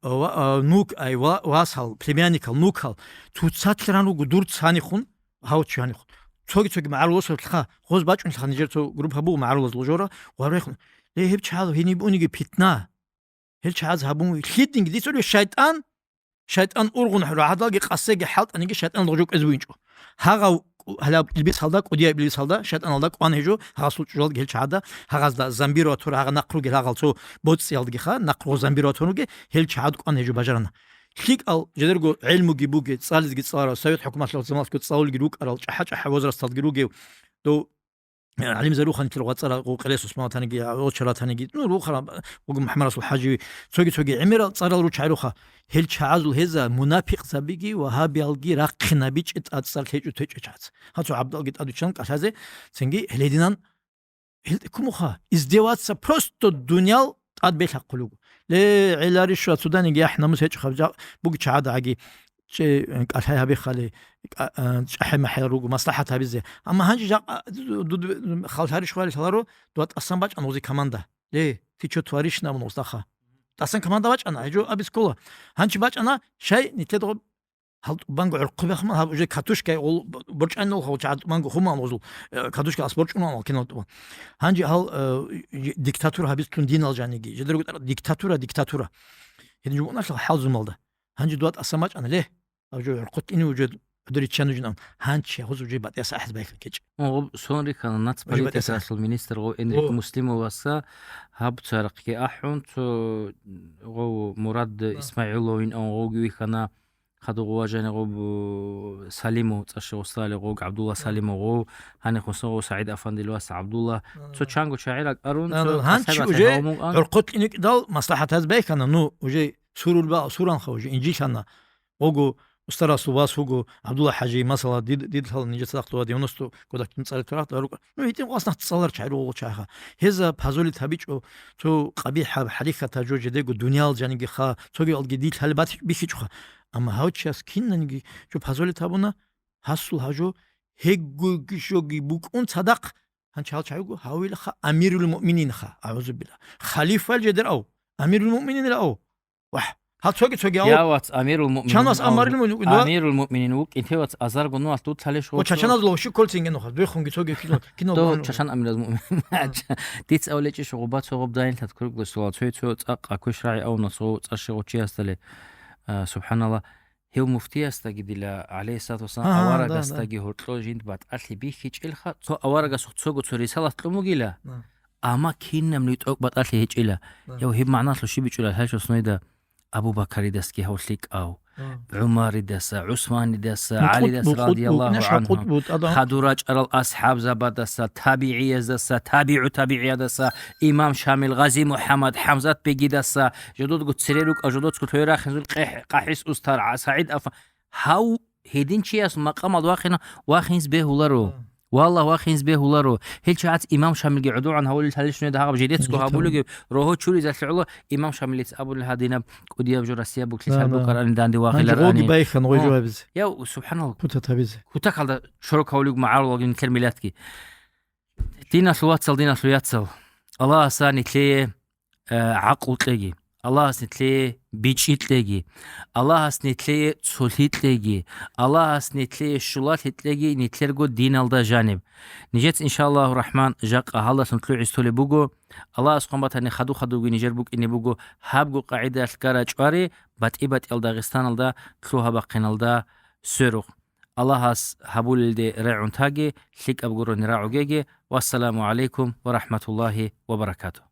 А, ва-, а, нук, ай, ва-, васал, племянникал, нукал. Цоцалъ ран руго дур цанихун, гьав чи гьанихъ. Цоги-цоги магӀарулосулъха, гъоз бачӀунлъха нижер цо группа буго магӀарулаз лужора, гъварехун. Ле, гьеб чагӀал гьениб униги питна. Гьел чагӀаз гьабун лъидинги дицӀулев шайтӀан, шайтӀан ургъун рагӀадалги къасеги хӀалтӀаниги шайтӀан лужо кӀвез буинчӀо. Гьагъав гьалаб илбисалда, кӀудияб илбисалда, шайтӀаналда кӀван гьежо, гьагъасул чӀужалги гьел чагӀада, гьагъазда замбиро атур, гьагъа нахъ ругел гьагъал цо боцӀиялдгиха, нахъ ругел замбиро атун ругел, гьел чагӀад кӀван гьежо бажарана. ЛъикӀал жедерго гӀелмуги бугел, цӀализги цӀаларал, совет хӀукуматлъул заманалъго цӀалулги рукӀарал, чӀахӀа-чӀахӀа возрасталги ругев, дов гӀалимзарухъанилъ вацӀара гъукъерес Усман ватаниги, гъоча ратаниги, ну, рухъара, вуго МухӀаммад Расул ХӀаживи, цоги-цоги гӀемерал цӀарал ручагӀи руха. Гьел чагӀазул гьеза мунафикъзабиги, вагьабиялги рахъинабичӀеб тӀад цӀар лъечӀо-течӀо чагӀаз. Гьацо гӀабдалги тӀадвиччан кӀалъазе, цинги гьелединан Гьел кумуха, издеваться, просто дуниял тӀад белъахъулуго. Ле, гӀеларищ ва цоданиги яхӀ-намус гьечӀохъаб жа-, буги чагӀадагӀаги, чӀе, кӀалъай гьабихъали, кӀа-, а, чӀахӀи-махӀел руго, маслахӀат гьабизе. Амма гьанже жакъа, ду-, ду-, халлъарищ хвалил лъаларо, дуа тӀасан бачӀана гъузи команда. Ле, ты чё творишь, абун гъуздаха. ТӀасан команда бачӀана, гьечӀо абискола. Гьанчи бачӀана, шай, нилъеда гъо-, Гьал тӀубанго гӀурхъубехъ ман, гьаб уже катушкай гъол борчӀанилха гъол чагӀаз тӀубанго хъуман гъозул, э, катушка ас борчӀунал кинал тӀубан. Гьанже гьал, э, диктатура гьабицлъун динал жаниги. Жедарго тӀара диктатура, диктатура. Гьедин жугьуналъа хӀалзумалда. Гьанже дуа тӀаса мачӀана, ле. Гьаб жо гӀурхъу кӀини уже хӀудуриччан нужин ам. Гьанчи гьуз уже батӀияс ахӀиз байхъа кечӀ. Гъоб сон рихьана Уже батӀияс нацполитикалъул ахӀиз. Министр гъов Энрик О. Муслимоваса гьаб царахъги ахӀун, цо гъов Мурад О. Исмагьиловин ан гъовги вихьана, Хадугъува жанигъуб, э, Салимов, цӀаши гъусалигъуг, ГӀабдулла Салимовгъу, гьанихъусагъу СагӀид Афандил вас ГӀабдулла. Цо чанго шагӀирал кӀарун, Да, цо да, гьанчи касабат уже гьавмугъан. ГӀурхъут кьиникӀдал маслахӀатаз байхьана, ну, уже сурулба, суранха уже, инжилъана. Гъугу, устарасул вас вуго, ГӀабдулла ХӀажи, масала, дид, дидлъала нижеца дахъдува девяносто годахъин цӀале турахъ дарукъа. Ну, гьитин къвас нахъ цӀалар чагӀир гъугъу чагӀиха. Гьеза пазолит гьабичӀо, цо къабихӀаб хӀарихьатаб жо жедего дуниял жанигиха, цоги алги дидлъали бат-, бихьичӀоха. Амма гьав чияс кинаниги жо позволить гьабуна, гьасул гьав жо гьеггуги жоги букӀун цадахъ, гьанчи гьал чагӀиго гьавилаха амирул муъмининха, агӀузубилла. Халифал жедер ав, амирул муъмининра ав. Вагь, гьал цоги-цоги ав. Я вац, амирул муъминин. Чанас амирул муъминин вукӀин, ва амирул муъминин вукӀин, те вац, азарго нугьал дуталеш ва гъоцо. Чачаназул вовши кол цинге нуха, дехунги цоги кино, кино Дов гугьанлъугьа. Чачан амираз муъмин. Дица авлечӀищ гъуба цо гъоб дайинлъад курглъусула, цо-, цо цӀакъ аквеш рагӀи авна цо цӀа щегъочиясдали. А, субханалла, гьев муфтиясдаги дила, гӀалейхиссалату вассалам, Ага, да, да. аварагасдаги гьоркьо жинд батӀалъи бихьичӀелха, цо аварагасухъ цого цо рисалат кьун бугила, Да. амма кинабниги тӀокӀ батӀалъи гьечӀила. Да. Гьев гьеб магӀналъу щиб бичӀчӀула гьалъул сунайда Абу Бакаридасги гьав лъикӀав, Да. ГӀумаридаса, ГӀусманидаса, Мукъут-, ГӀалидаса мукъут радияллагьу букӀунищ гьанхум, гьаб къутбу тӀадам? Хадура чӀарал асхӀабзабадаса, табигӀияздаса, табигӀу табигӀиядаса, имам Шамил, Гъази МухӀаммад, ХӀамзат бегидаса, жододго цере рукӀа, жодоцго лъое рахинзул къехӀ-, къахӀис устар, а, СагӀид Афа-, гьав гьедин чияс макъамал вахина, вахинз бегьуларо. Да. Валлагь, вахинз бегьуларо. Гьел чагӀац имам Шамилги гӀодовгӀан гьавулел гьалил шунеда гьаб жидецго Жо гьабулеги, рогьо чуризалъе гӀоло имам Шамилиц абулел гьадинаб кӀудияб жо Россия буклъи Да, лъал да. букарани данде Гьанже вагъиларани. гъоги байхъан, гъой О, жо гьабизе. яв, субханалла. Кутак гьабизе. Кутакалда шорок гьавулев магӀарулалги нилъер миллатги. Диналъул вацал, диналъул яцал, Аллагьас нилъее, э, гӀакълу кьеги, Аллагьас нилъее бичӀчӀи кьеги, Аллагьас нилъее цолъи кьеги, Аллагьас нилъее щулалъи кьеги нилъерго диналда жаниб. Нижец, иншаллагьу рахман, жакъа гьалдалъун лъугӀиз толеб буго. Аллагьас хъван батани, хадуб-хадубги нижер букӀине буго гьабго къагӀидаялъ гара чӀвари, батӀи-батӀиял Дагъистаналда лъугьа-бахъиналда сверухъ. Аллагьас гьабулелде регӀун таги, лъикӀаб гурони рагӀугеги. Вассаламу гӀалайкум ва рахӀматуллагьи ва баракатугь.